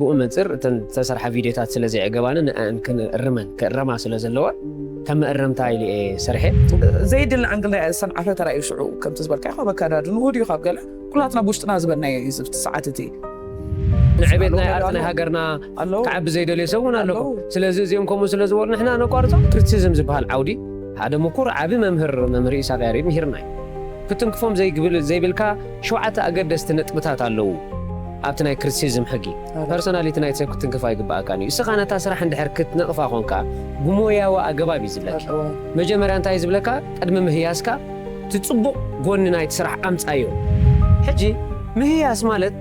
ብኡ መንፅር እተን ዝተሰርሓ ቪድዮታት ስለ ዘይዕገባኒ ንኣን ክንእርመን ክእረማ ስለ ዘለዋ ከም መእረምታ ኢሉ እየ ሰርሐ። ዘይድለ ዓንግልና እያ ዝሰንዓፈ ተራእዩ ሽዑ ከምቲ ዝበልካ ኢኻ በካዳዱ ንውህድ እዩ ካብ ገለ ኩላትና ብውሽጥና ዝበልናዮ እዩ ዝብቲ ሰዓት እቲ ንዕቤት ናይ ኣርት ናይ ሃገርና ኣለዉ ክዓቢ ዘይደልዮ ሰብ እውን ኣለኹ ኣለዉ። ስለዚ እዚኦም ከምኡ ስለ ዝበሉ ንሕና ነቋርጾ ክሪቲሲዝም ዝበሃል ዓውዲ ሓደ ምኩር ዓቢ መምህር መምህር ኢሳቅ ያሬድ ምሂርና እዩ ክትንክፎም ዘይግብል ዘይብልካ ሸውዓተ ኣገደስቲ ነጥብታት ኣለዉ ኣብቲ ናይ ክሪቲሲዝም ሕጊ ፐርሶናሊቲ ናይቲ ሰብ ክትንክፍ ኣይግባኣካን እዩ እስኻ ነታ ስራሕ እንድሕር ክትነቕፋ ኮንካ ብሞያዊ ኣገባብ እዩ ዝብለካ መጀመርያ እንታይ ዝብለካ ቅድሚ ምህያስካ እቲ ፅቡቕ ጎኒ ናይቲ ስራሕ ኣምፃዮ ሕጂ ምህያስ ማለት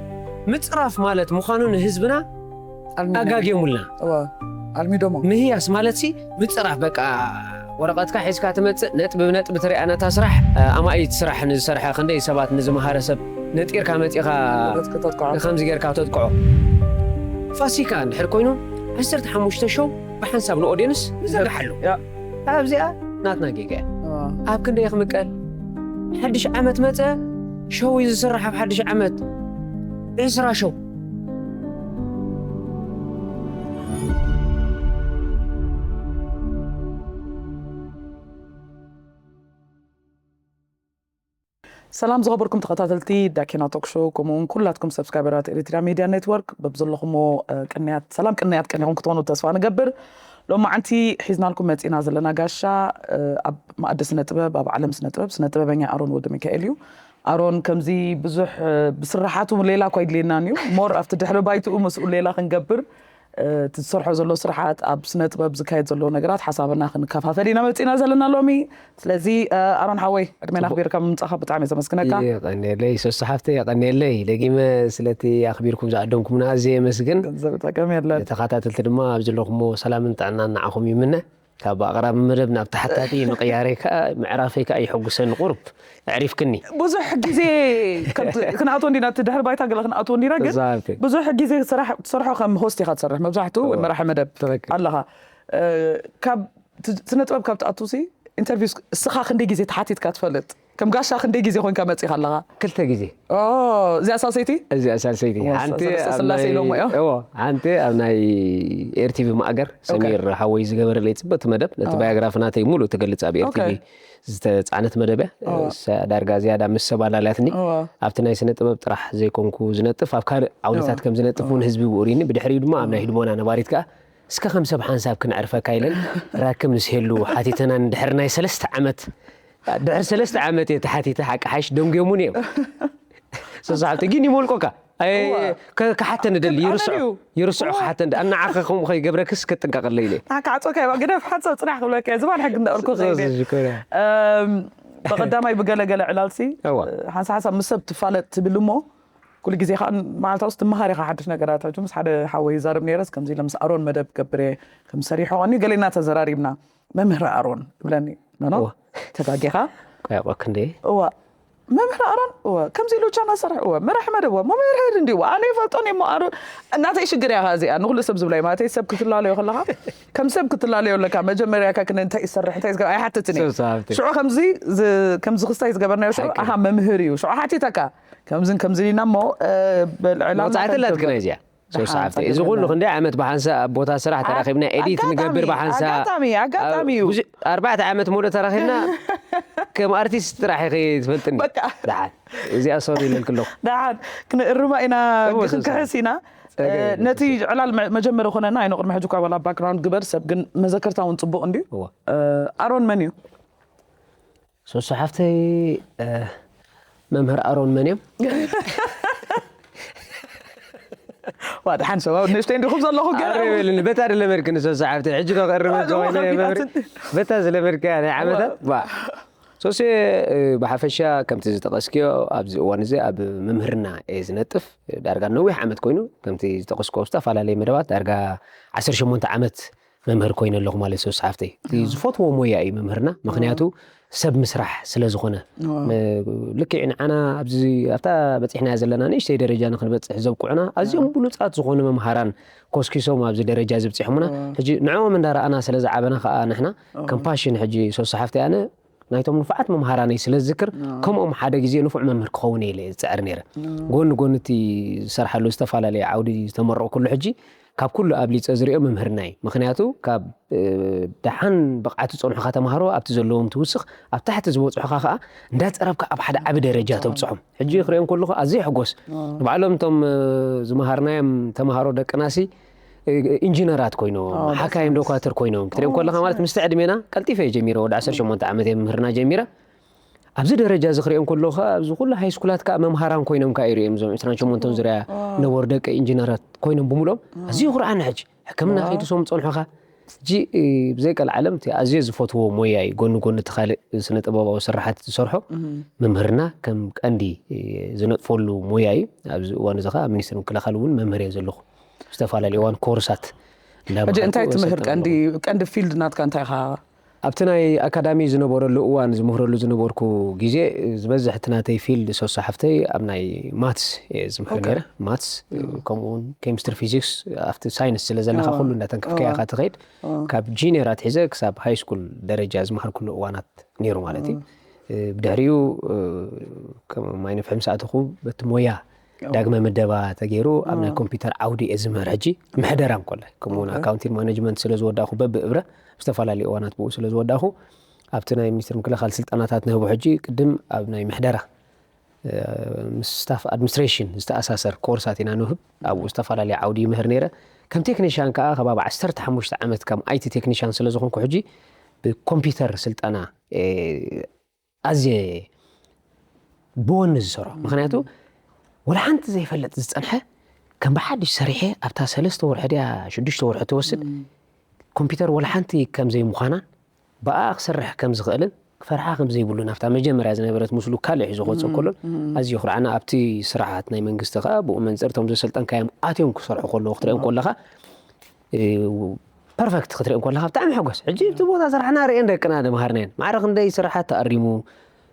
ምፅራፍ ማለት ምዃኑ ንህዝብና ኣጋግዮሙልና ኣልሚዶሞ ምህያስ ማለት ሲ ምፅራፍ በቃ ወረቐትካ ሒዝካ ትመፅእ ነጥቢ ብነጥቢ ትሪኣ ነታ ስራሕ ኣማኢት ስራሕ ንዝሰርሐ ክንደይ ሰባት ንዝመሃረ ሰብ ነጢርካ መፂኻ ከምዚ ጌርካ ተጥቅዖ ፋሲካ እንድሕር ኮይኑ ዓሰርተ ሓሙሽተ ሸው ብሓንሳብ ንኦድየንስ ንዘርግሓሉ ኣብዚኣ ናትና ጌጋ እያ ኣብ ክንደይ ክምቀል ሓድሽ ዓመት መፀ ሸው እዩ ዝስራሕ ኣብ ሓድሽ ዓመት ዕስራ ሸው ሰላም ዝኸበርኩም ተኸታተልቲ ዳኪና ቶክ ሾው ከምኡውን ኩላትኩም ሰብስክራይበራት ኤሪትሪያ ሚድያ ኔትወርክ በብዘለኹሞ ቅንያት ሰላም ቅንያት ቀኒኹም ክትኾኑ ተስፋ ንገብር ሎማዓንቲ ሒዝናልኩም መፂና ዘለና ጋሻ ኣብ ማእዲ ስነ ጥበብ ኣብ ዓለም ስነ ጥበብ ስነ ጥበበኛ ኣሮን ወዲ ሚካኤል እዩ ኣሮን ከምዚ ብዙሕ ብስራሓቱ ሌላ እኳ ይድልየናን እዩ ሞር ኣብቲ ድሕሪ ባይትኡ ምስኡ ሌላ ክንገብር እቲ ዝሰርሖ ዘሎ ስራሓት ኣብ ስነ ጥበብ ዝካየድ ዘሎ ነገራት ሓሳብና ክንከፋፈል ኢና መፂና ዘለና ሎሚ ስለዚ ኣሮን ሓወይ ዕድሜና ኣኽቢርካ ምምፃኻ ብጣዕሚ ዘመስግነካ የቐንየለይ ሶስተ ሓፍተ የቐንየለይ ደጊመ ስለቲ ኣኽቢርኩም ዝኣደምኩምና ኣዝየ የመስግን ገንዘብ ጠቀም የለን ተኸታተልቲ ድማ ኣብ ዘለኹሞ ሰላምን ጥዕናን ንዓኹም ይምነ ካብ ኣቕራቢ መደብ ናብ ተሓታቲ ምቕያረይ ከዓ ምዕራፈይ ከዓ ይሕጉሰኒ ቁሩብ ኣዕሪፍክኒ ብዙሕ ግዜ ክንኣቶ እንዲና እቲ ድሕሪ ባይታ ገለ ክንኣቶ እንዲና ግን ብዙሕ ግዜ ትሰርሖ ከም ሆስት ኢኻ ትሰርሕ መብዛሕትኡ ወይ መራሒ መደብ ኣለኻ ካብ ስነ ጥበብ ካብ ትኣቱ ሲ ኢንተርቪው እስኻ ክንደይ ግዜ ተሓቲትካ ትፈልጥ ከም ጋሻ ክንደይ ግዜ ኮንካ መፂኻ ኣለኻ ክልተ ግዜ እዚኣ ሳልሰይቲ እዚኣ ሳልሰይቲ ሓንቲ ስላሴ ኢሎሞ እዮም ሓንቲ ኣብ ናይ ኤርቲቪ ማእገር ሰሚር ሓወይ ዝገበረለይ ፅበቲ መደብ ነቲ ባዮግራፊ ናተይ ሙሉእ ትገልፅ ኣብ ኤርቲቪ ዝተፃነት መደብ እያ ዳርጋ ዝያዳ ምስ ሰብ ኣላልያትኒ ኣብቲ ናይ ስነ ጥበብ ጥራሕ ዘይኮንኩ ዝነጥፍ ኣብ ካልእ ዓውድታት ከም ዝነጥፍ እውን ህዝቢ ብኡሪኒ ብድሕሪኡ ድማ ኣብ ናይ ህድሞና ነባሪት ከዓ እስከ ከም ሰብ ሓንሳብ ክነዕርፈካ ኢለን ራክብ ምስ ሄሉ ሓቲተና ንድሕሪ ናይ ሰለስተ ዓመት ድሕሪ ሰለስተ ዓመት እየ ተሓቲተ ሓቂ ሓይሽ ደንጉዮሙን እዮም ሰሳሓብቲ ግን ይሞልቆካ ክሓተ ንደሊ ይርስዖ ይርስዖ ክሓተ ንደ ኣናዓኸ ከምኡ ከይገብረክስ ክጥንቀቀለ ኢለ ክዓፀካ ግደፍ ሓንሳብ ፅናሕ ክብለካ እየ ዝባን ሕጊ እንዳበልኩ ብቐዳማይ ብገለገለ ዕላልሲ ሓንሳ ሓንሳብ ምስ ሰብ ትፋለጥ ትብል እሞ ኩሉ ግዜ ከዓ መዓልታውስ ትመሃር ኢኻ ሓድሽ ነገራት ሕጂ ምስ ሓደ ሓወይ ይዛረብ ነይረስ ከምዚ ኢለ ምስ ኣሮን መደብ ክገብር እየ ከም ሰሪሖ ቀኒ ገሌና ተዘራሪብና መምህር ኣሮን ይብለኒ ኖኖ ተጋጊኻ ያቆክ እንዴ እዋ መምህር ኣሮን እወ ከምዚ ኢሉ ቻና ሰርሕ እወ መራሕ መደብ እወ መምህር እንዲ እወ ኣነ ይፈልጦን እሞ ኣሮን እናተይ ሽግር እያ እዚኣ ንኩሉ ሰብ ዝብላ ማለት ሰብ ክትላለዮ ከለካ ከም ሰብ ክትላለዮ ኣለካ መጀመርያ ካ ክነ እንታይ ይሰርሕ እንታይ ዝገ ኣይሓትትን እዩ ሽዑ ከምዚ ከምዚ ክስታይ ዝገበርናዮ ሽዑ ኣሃ መምህር እዩ ሽዑ ሓቲተካ ከምዝን ከምዝን ኢና እሞ ብልዕላ መውፃዕቲ ኣላትክና እዚኣ ሶስት ሰዓት እዚ ኩሉ ክንደይ ዓመት ብሓንሳ ኣብ ቦታ ስራሕ ተራኺብና ኤዲት ንገብር ብሓንሳ ኣጋጣሚ እዩ ኣርባዕተ ዓመት ሙሉእ ተራኺብና ከም ኣርቲስት ጥራሕ ኢኺ ትፈልጥኒ ደሓን እዚኣ ሶሪ ኢለልክ ኣለኹ ደሓን ክንእርማ ኢና ክንክሕስ ኢና ነቲ ዕላል መጀመሪ ኮነና ኣይነ ቅድሚ ሕጂ እኳ ዋላ ባክግራውንድ ግበር ሰብ ግን መዘከርታ እውን ፅቡቅ እንድዩ ኣሮን መን እዩ ሶስት ሓፍተይ መምህር ኣሮን መን እዮም ዋ ደሓን ሰባብ ንእሽተይ እንዲኹም ዘለኹ ገርበልኒ በታ ድለመድክኒ ሶስት ሓፍተይ ሕጂ ዶ ክእርመ በታ ዝለመድካ ናይ ዓመታት ሶሲ ብሓፈሻ ከምቲ ዝጠቐስክዮ ኣብዚ እዋን እዚ ኣብ ምምህርና እየ ዝነጥፍ ዳርጋ ነዊሕ ዓመት ኮይኑ ከምቲ ዝጠቐስክዎ ዝተፈላለዩ መደባት ዳርጋ ዓሰርተ ሸሞንተ ዓመት መምህር ኮይነ ኣለኹ ማለት ሰው ሰሓፍተይ ዝፈትዎ ሞያ እዩ መምህርና ምክንያቱ ሰብ ምስራሕ ስለ ዝኾነ ልክዕ ንዓና ኣብዚ ኣብታ በፂሕናያ ዘለና ንእሽተይ ደረጃ ንክንበፅሕ ዘብቁዑና ኣዝዮም ብሉፃት ዝኾኑ መምሃራን ኮስኪሶም ኣብዚ ደረጃ ዝብፅሖምና ሕጂ ንዕኦም እንዳረኣና ስለ ዝዓበና ከዓ ንሕና ከም ፓሽን ሕጂ ሰው ሰሓፍተይ ኣነ ናይቶም ንፉዓት መምሃራነይ ስለ ዝዝክር፣ ከምኦም ሓደ ግዜ ንፉዕ መምህር ክኸውን እየ ኢለ እየ ዝጽዕር ነይረ። ጎኒ ጎኒ እቲ ዝሰርሓሉ ዝተፈላለየ ዓውዲ ዝተመረቕኩሉ ሕጂ፣ ካብ ኩሉ ኣብሊጸ ዝሪኦ መምህርና እዩ። ምኽንያቱ፣ ካብ፣ እ፣ ደሓን ብቕዓት ዝጸንሑኻ ተምሃሮ ኣብቲ ዘለዎም ትውስኽ፣ ኣብ ታሕቲ ዝበጽሑኻ ኸኣ እንዳጸረብካ ኣብ ሓደ ዓቢ ደረጃ ተብጽሖም። ሕጂ ክሪኦም ከለኹ ኣዝየ ይሕጎስ። ንባዕሎም እቶም፣ እ፣ ዝመሃርናዮም ተምሃሮ ደቅናሲ፣ እ፣ ኢንጂነራት ኮይኖም፣ ኣዎ፣ ሓካይም ደስ ዶኳትር ኮይኖም ክትሪኦም ከለኻ ማለት ምስቲ ዕድሜና ቀልጢፈ እየ ጀሚረ። ወዲ ዓሰርተ ሸሞንተ ዓመት እየ ምህርና ጀሚረ። ኣብዚ ደረጃ እዚ ክሪኦም ከለኹ ከኣ ኣብዚ ኩሉ ሃይ ስኩላት ከኣ መምሃራን ኮይኖም ከኣ ይሪኦም። እዞም ዕስራን ሸሞንተን ዙርያ ነበሩ ደቂ ኢንጂነራት ኮይኖም ብምሎም ኣዝዩ ኩርዓኒ። ሕጂ ሕክምና ከይዱ ሶም ጸንሑኻ። ሕጂ፣ እ፣ ብዘይ ቀልዓለም እቲ ኣዝየ ዝፈትዎ ሞያ እዩ። ጎኒ ጎኒ እቲ ካልእ ስነ ጥበባዊ ስራሓት ዝሰርሖ መምህርና ከም ቀንዲ፣ እ፣ ዝነጥፈሉ ሞያ እዩ። ኣብዚ እዋን እዚ ከኣ ኣብ ሚኒስትሪ ምክልኻል እውን መምህር እየ ዘለኹ። ዝተፈላለዩ እዋን ኮርሳት ሕጂ እንዳምሃርኩ እንታይ ትምህር? እሰልጥን ቀንዲ ኣለኹ። ቀንዲ ፊልድ ናትካ እንታይ ኢኻ? ኣብቲ ናይ ኣካዳሚ ዝነበረሉ እዋን ዝምህረሉ ዝነበርኩ ግዜ፣ ዝበዝሕ እቲ ናተይ ፊልድ ሶሳ ሓፍተይ ኣብ ናይ ማትስ እየ ዝምህር ኦኬ። ነይረ። ማትስ፣ ከምኡ እውን ኬሚስትሪ፣ ፊዚክስ፣ ኣብቲ ሳይንስ ስለ ዘለኻ እዋ። ኩሉ እንዳተንከፍከያ እዋ። ኢኻ ትኸይድ። እዋ። ካብ ጂኒየር ኣትሒዘ ክሳብ ሃይ ስኩል ደረጃ ዝመሃርኩሉ እዋናት ነይሩ ማለት እዩ። እዋ። እ፣ ብድሕሪኡ፣ እ፣ ከም ማይ ነፍሒ ምስ ኣተኹ በቲ ሞያ እዋ። ዳግመ ምደባ ተገይሩ ኣብ ናይ እዋ። ኮምፒውተር ዓውዲ እየ ዝምህር። ሕጂ ምሕደራ እንኮላይ ከምኡ እውን ኦኬ። ኣካውንቲንግ ማኔጅመንት ስለ ዝወዳእኹ በብእብረ ዝተፈላለዩ እዋናት ብኡ ስለ ዝወዳእኹ ኣብቲ ናይ ሚኒስትሪ ምክልኻል ስልጠናታት ንህቦ። ሕጂ ቅድም ኣብ ናይ ምሕደራ፣ እ፣ ምስ ስታፍ ኣድሚኒስትሬሽን ዝተኣሳሰር ኮርሳት ኢና ንህብ። ኣብኡ ዝተፈላለዩ ዓውዲ ይምህር ነይረ። ከም ቴክኒሽያን ከኣ ከባቢ ዓሰርተ ሓሙሽተ ዓመት ከም ኣይቲ ቴክኒሽያን ስለ ዝኾንኩ ሕጂ ብኮምፒውተር ስልጠና፣ እ፣ ኣዝየ ብወኒ ዝሰርሖ። ምኽንያቱ ወላ ሓንቲ ዘይፈልጥ ዝጸንሐ ከም ብሓድሽ ሰሪሐ ኣብታ ሰለስተ ወርሒ ድያ ሽዱሽተ ወርሒ ትወስድ ኮምፒውተር ወላ ሓንቲ ከም ዘይምዃናን ብኣ ክሰርሕ ከም ዝኽእልን ክፈርሓ ከም ዘይብሉ ናብታ መጀመርያ ዝነበረት ምስሉ ካልእ ሒዞ ክወጽእ ከሎን ኣዝዩ ኩርዓና። ኣብቲ ስራሓት ናይ መንግስቲ ከኣ ብኡ መንጽር እቶም ዘሰልጠንካዮም ኣትዮም ክሰርሑ ከለዉ ክትሪኦም ከለኻ፣ እ፣ ፐርፈክት ክትሪኦም ከለኻ ብጣዕሚ ሕጎስ። ሕጂ እቲ ቦታ ስራሕና ርእየን ደቅና ደምሃርናየን። ማዕረ ክንደይ ስራሓት ተኣሪሙ።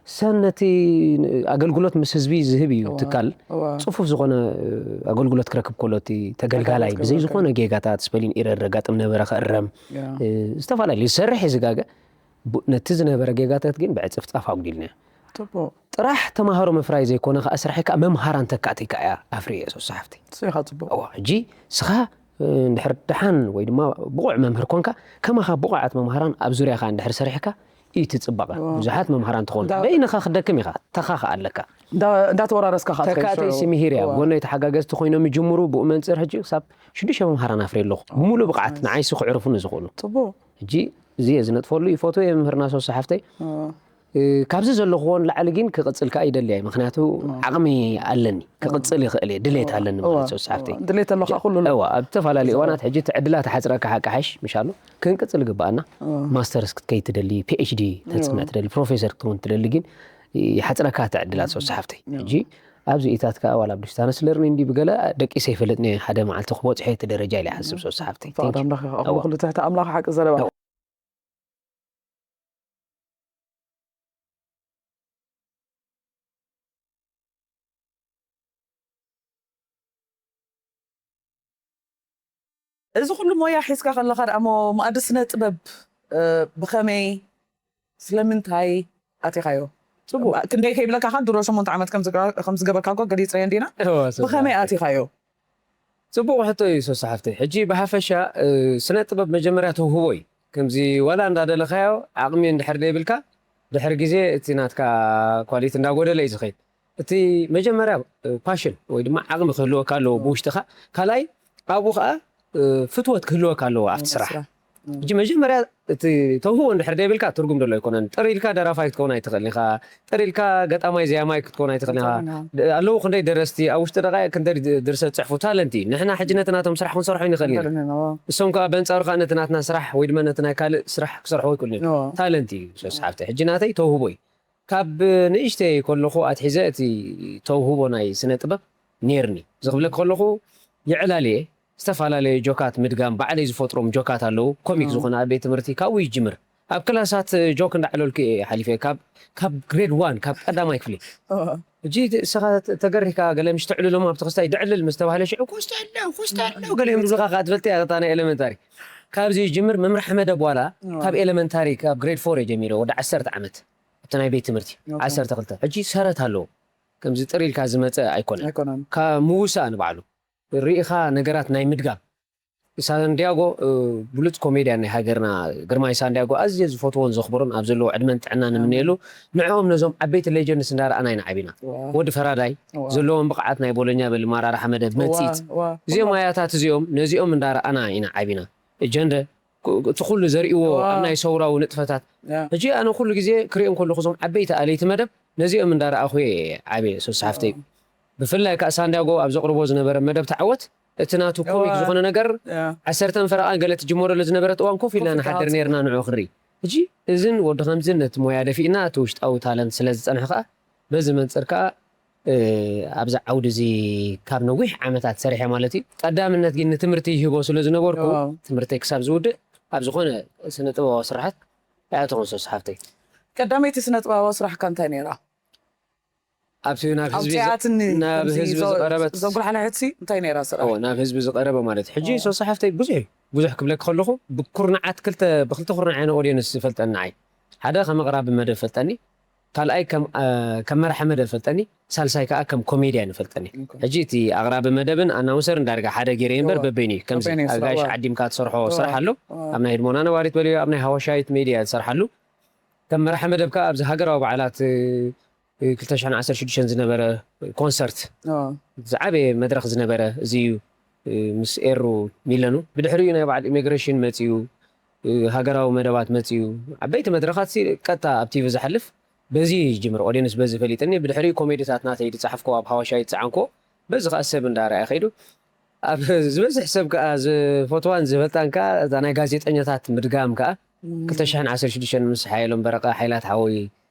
ሰን ነቲ ኣገልግሎት ምስ ህዝቢ ዝህብ እዩ እዋ፣ ትካል። እዋ። ጽፉፍ ዝኾነ፣ እ፣ ኣገልግሎት ክረክብ ከሎ እቲ ተገልጋላይ ተገልጋላይ ብዘይ ክረክብ። ዝኾነ ጌጋታት ስፔሊን ኢረር ዘጋጥም ነበረ ክእረም። ያ። እ፣ ዝተፈላለዩ ዝሰርሕ እዩ ዝጋገ። ቡ-፣ ነቲ ዝነበረ ጌጋታት ግን ብዕጽፍጻፍ ኣጉዲልናዮ። ጽቡቕ። ጥራሕ ተማሃሮ ምፍራይ ዘይኮነ ከኣ ስራሐይ ከኣ መምሃራን ተካእተይ ከኣ እያ ኣፍርየ እየ ሶሳ ሓፍተይ። እሱ ኢኻ ጽቡቕ። እዋ፣ ሕጂ ስኻ፣ እ፣ እንድሕር ደሓን ወይ ድማ ብቑዕ መምህር ኮንካ፣ ከማኻ ብቑዓት መምሃራን ኣብ ዙርያኻ እንድሕር ሰሪሕካ እዩ እቲ ጽባቐ። እዋ። ብዙሓት መምሃራን ትኾኑ። እንዳ- በይንኻ ክትደክም ኢኻ፣ ተኻ ከኣ ኣለካ። እንዳ-፣ እንዳተወራረስካ ከኣ ትኸይድ። ተካእተይ ሽዑ። ስምሂር እያ። እዋ። ጎነይ ተሓጋገዝቲ ኮይኖም ይጅምሩ፣ ብኡ መንጽር ሕጂ ክሳብ ሽዱሽተ መምሃራን ኣፍርየ ኣለኹ። ብምሉእ ብቕዓት እዋ። ንዓይ ስኽዕርፉኒ ዝኽእሉ። ጽቡቕ። ሕጂ እዚ እየ ዝነጥፈሉ፣ ይፈትዎ እየ መምህርና ሶሳ ሓፍተይ። እዋ። እ፣ ካብዚ ዘለኽዎ ንላዕሊ ግን ክቕጽል ከኣ ይደሊ እየ። ምኽንያቱ እዋ። ዓቕሚ ኣለኒ። እዋ። ክቕጽል ይኽእል እየ። ድሌት እዋ። ኣለኒ እዋ። ማለት ሶሳ ሓፍተይ። እዋ። ድሌት ኣለካ ኩሉ ኣሎ። እዋ፣ ኣብ ዝተፈላለዩ እዋናት ሕጂ እቲ ዕድላት ሓጽረካ ሓቂ ሓሽ ምሽ ኣሎ። ክንቅጽል ይግብኣና። እዋ። ማስተርስ ክትከይድ ትደሊ፣ ፒ ኤች ዲ ተጽንዕ እዋ። ትደሊ፣ ፕሮፌሰር ክትከውን ትደሊ ግን ይሓጽረካ እቲ ዕድላት ሶሳ ሓፍተይ። እዋ። ሕጂ ኣብዚ ኢታት ከኣ ዋላ ኣብ ዲስታንስ ለርኒንግ እንዲ ብገለ ደቂሰ ይፈልጥኒ ሓደ መዓልቲ ክበጽሖ እቲ ደረጃ ኢለ ይሓስብ ሶሳ ሓፍተይ። ፈቓድ Thank you። ኣምላኽ ይኸ-፣ እዋ። ኩሉ ትሕቲ ኣምላኽ ሓቂ ዘረባ። እዋ። እዚ ኩሉ ሞያ ሒዝካ ከለኻ ደኣ እሞ መኣዲ ስነ ጥበብ፣ እ፣ ብኸመይ፣ ስለምንታይ ኣቲኻዮ? ጽቡቕ። ክንደይ ከይብለካ፣ ኸኣ ድሮ ሸሞንተ ዓመት ከም ዝገ-፣ ከም ዝገበርካ እኮ ገሊጽናዮ እንዲና? እወ፣ ጽቡቕ። ብኸመይ ኣቲኻዮ? ጽቡቕ ሕቶ እዩ ሶሳ ሓፍተይ። ሕጂ ብሓፈሻ፣ እ፣ ስነ ጥበብ መጀመርያ ተውህቦ እዩ። ከምዚ ዋላ እንዳደለኻዮ ዓቕሚ እንድሕር ዘይብልካ፣ ድሕሪ ግዜ እቲ ናትካ ኳሊቲ እንዳጎደለ እዩ ዝኸይድ። እቲ መጀመርያ፣ እ፣ ፓሽን ወይ ድማ ዓቕሚ ክህልወካ ኣለዎ ብውሽጥኻ። ካልኣይ ኣብኡ ኸኣ፣ እ፣ ፍትወት ክህልወካ ኣለዎ ኣብቲ ስራሕ። ስራሕ። ሕጂ መጀመርያ እቲ ተውህቦ እንድሕር ዘይብልካ ትርጉም ደሎ ኣይኮነን። ጥር ኢልካ ደራፋይ ክትከውን ኣይትኽእልን ኢኻ። ጥር ኢልካ ገጣማይ ዘያማይ ክትከውን ኣይትኽእልን ኢኻ። ኣይትኽእልን ኢኻ። ደ-፣ ኣለዉ ክንደይ ደረስቲ ኣብ ውሽጢ ደቓይቕ ክንደይ ድ-፣ ድርሰት ጽሕፉ ታለንት እዩ። ንሕና ሕጂ ነቲ ናቶም ስራሕ ክንሰርሖ ኣይንኽእልን ኢና። ኣይንኽእልን ኢና፣ እዋ። እሶም ከኣ በንጻሩ ከኣ ነቲ ናትና ስራሕ ወይ ድማ ነቲ ናይ ካልእ ስራሕ ክሰርሕዎ ኣይክእሉን እዮም። እዋ። ታለንት እዩ ሶሳ ሓፍተይ። ሕጂ ናተይ ተውህቦ እዩ። ካብ ንእሽተይ ከለኹ ኣትሒዘ እቲ ተውህቦ ናይ ስነ ጥበብ ኔርኒ። እዚ ክብለኪ ከለኹ ይዕላል እየ። ዝተፈላለዩ ጆካት ምድጋም፣ ባዕለይ ዝፈጥሮም ጆካት ኣለዉ። ኮሚክ እዎ። ዝኾነ ኣብ ቤት ትምህርቲ ካብኡ ይጅምር። ኣብ ክላሳት ጆክ እንዳዕለልኩ እየ ሓሊፈ። ካብ፣ ካብ ግሬድ ዋን፣ ካብ ቀዳማይ ክፍሊ። እዎ። ሕጂ ንስኻ ተ-፣ ተገሪህካ ገለ ምሽ ተዕልሎም ኣብቲ ክስታይ ድዕልል ምስ ተባህለ ሽዑ ኮስታ ኣሎ፣ ኮስታ ኣሎ፣ ገለ እዮም ዝብሉኻ ከኣ ትፈልጥ እያ፣ እታ ናይ ኤለመንታሪ። ካብዚ ይጅምር፣ ምምራሕ መደብ ዋላ እዎ። ካብ ኤለመንታሪ፣ ካብ ግሬድ ፎር እየ ጀሚረ፣ ወዲ ዓሰርተ ዓመት። እቲ ናይ ቤት ትምህርቲ ኦኬ። ዓሰርተ ክልተ ሕጂ ሰረት ኣለዎ። ከምዚ ጥር ኢልካ ዝመፀ ኣይኮነን። ኣይኮነን። ካብ ምውሳእ ንባዕሉ ርኢኻ ነገራት ናይ ምድጋም ሳንዲያጎ እ፣ ብሉፅ ኮሜድያን ናይ ሃገርና ግርማይ ሳንዲያጎ ኣዝየ ዝፈትዎን ዘኽብሮን ኣብ ዘለዎ ዕድመን ጥዕናን ንምንየሉ ንዕኦም ነዞም ዓበይቲ ሌጀንድስ እንዳረኣና ኢና ዓቢና። ዋ፣ ወዲ ፈራዳይ ዋ። ዘለዎም ብቕዓት ናይ ቦሎኛ በል ማራርሓ መደብ ዋ፣ መፅኢት ዋ። እዚኦም ኣያታት እዚኦም ነዚኦም እንዳረኣና ኢና ዓቢና። ጀንደ ክ- እቲ ኩሉ ዘርእዎ ዋ። ኣብ ናይ ሰውራዊ ንጥፈታት ያ። ሕጂ ኣነ ኩሉ ግዜ ክሪኦም ከለኹ እዞም ዓበይቲ ኣለይቲ መደብ ነዚኦም እንዳረኣኹ እየ ዓብየ ሶስሓፍተይ። ብፍላይ ከዓ ሳንዲያጎ ኣብ ዘቕርቦ ዝነበረ መደብ ተዓወት እቲ ናቱ ኮሚክ ዋ። ዝኾነ ነገር ያ። ዓሰርተን ፈረቓን ገለ ትጅመረሉ ዝነበረት እዋን ኮፍ ኢልና ኮፍ ንሓድር ኢልካ ነርና ንዑ ክርኢ። ሕጂ እዝን ወዲ ከምዝን ነቲ ሞያ ደፊእና እቲ ውሽጣዊ ታለንት ስለ ዝፀንሐ ከዓ በዚ መንፅር ከዓ እ፣ ኣብዚ ዓውዲ እዚ ካብ ነዊሕ ዓመታት ሰሪሐ ማለት እዩ። ቀዳምነት ግን ንትምህርቲ ይህቦ ስለ ዝነበርኩ ዋው። ትምህርተይ ክሳብ ዝውድእ ኣብ ዝኾነ ስነ ጥበባዊ ስራሓት ኣይኣተኹን ሶስሓፍተይ። ቀዳመይቲ ስነ ጥበባዊ ስራሕካ እንታይ ነይራ? ኣብቲ ናብ ህዝቢ ዝ- ኣውፅኣትኒ ናብ ከምዚ ህዝቢ ዘ- ዝቐረበት ዘጉልሓለሐትሲ እንታይ ነይራ ስራሕ? ኦ፣ ናብ ህዝቢ ዝቐረበ ማለት ሕጂ ኦ። ሶስሓፍተይ ብዙሕ ብዙሕ ክብለክ ከለኹ ብኩርናዓት ክልተ ብክልተ ኩርናዕ ኦዲየንስ ዝፈልጠኒ ንዓይ ሓደ ከም ኣቕራቢ መደብ ፈልጠኒ ካልኣይ ከም አ፣ ከም መራሒ መደብ ፈልጠኒ ሳልሳይ ከዓ ከም ኮሜድያን ይፈልጠኒ። ኦኬ። ሕጂ እቲ ኣቕራቢ መደብን ኣናውንሰርን ዳርጋ ሓደ ገይረ እምበር እዋ። በበይኒ ከምዚ በበይኒ ኣብ ስራሕ፣ ጋሽ እዋ። ዓዲምካ ትሰርሖ እዋ። ስራሕ ኣሎ እዋ። ኣብ ናይ ህድሞና ነባሪት በልዮ ኣብ ናይ ሃዋሻይት ሜድያ ዝሰርሓሉ ከም መራሒ መደብ ከዓ ኣብዚ ሃገራዊ በዓላት እ፣ ክልተ ሽሕን ዓሰርተ ሽዱሽተን ዝነበረ ኮንሰርት እዋ። ዝዓበየ መድረኽ ዝነበረ እዚ እዩ እ፣ ምስ ኤሩ ሚለኑ ብድሕሪኡ ናይ በዓል ኢሚግሬሽን መፅዩ እ፣ ሃገራዊ መደባት መፅዩ ዓበይቲ መድረኻት ሲ ቀጥታ ኣብ ቲቪ ዝሓልፍ በዚ ይጅምር ኦዲየንስ በዚ ፈሊጥኒ ብድሕሪኡ ኮሜዲታት ናተይ ዝፀሓፍኮ ኣብ ሃዋሻይ ዝፀዓንኮ በዚ ከዓ ሰብ እንዳረኣየ ከይዱ ኣብ ዝበዝሕ ሰብ ከዓ ዝፈትዋን ዝፈልጣን ከዓ እዛ ናይ ጋዜጠኛታት ምድጋም ከዓ እም። ክልተ ሽሕን ዓሰርተ ሽዱሽተን ምስ ሓየሎም በረቐ ሓይላት ሓወይ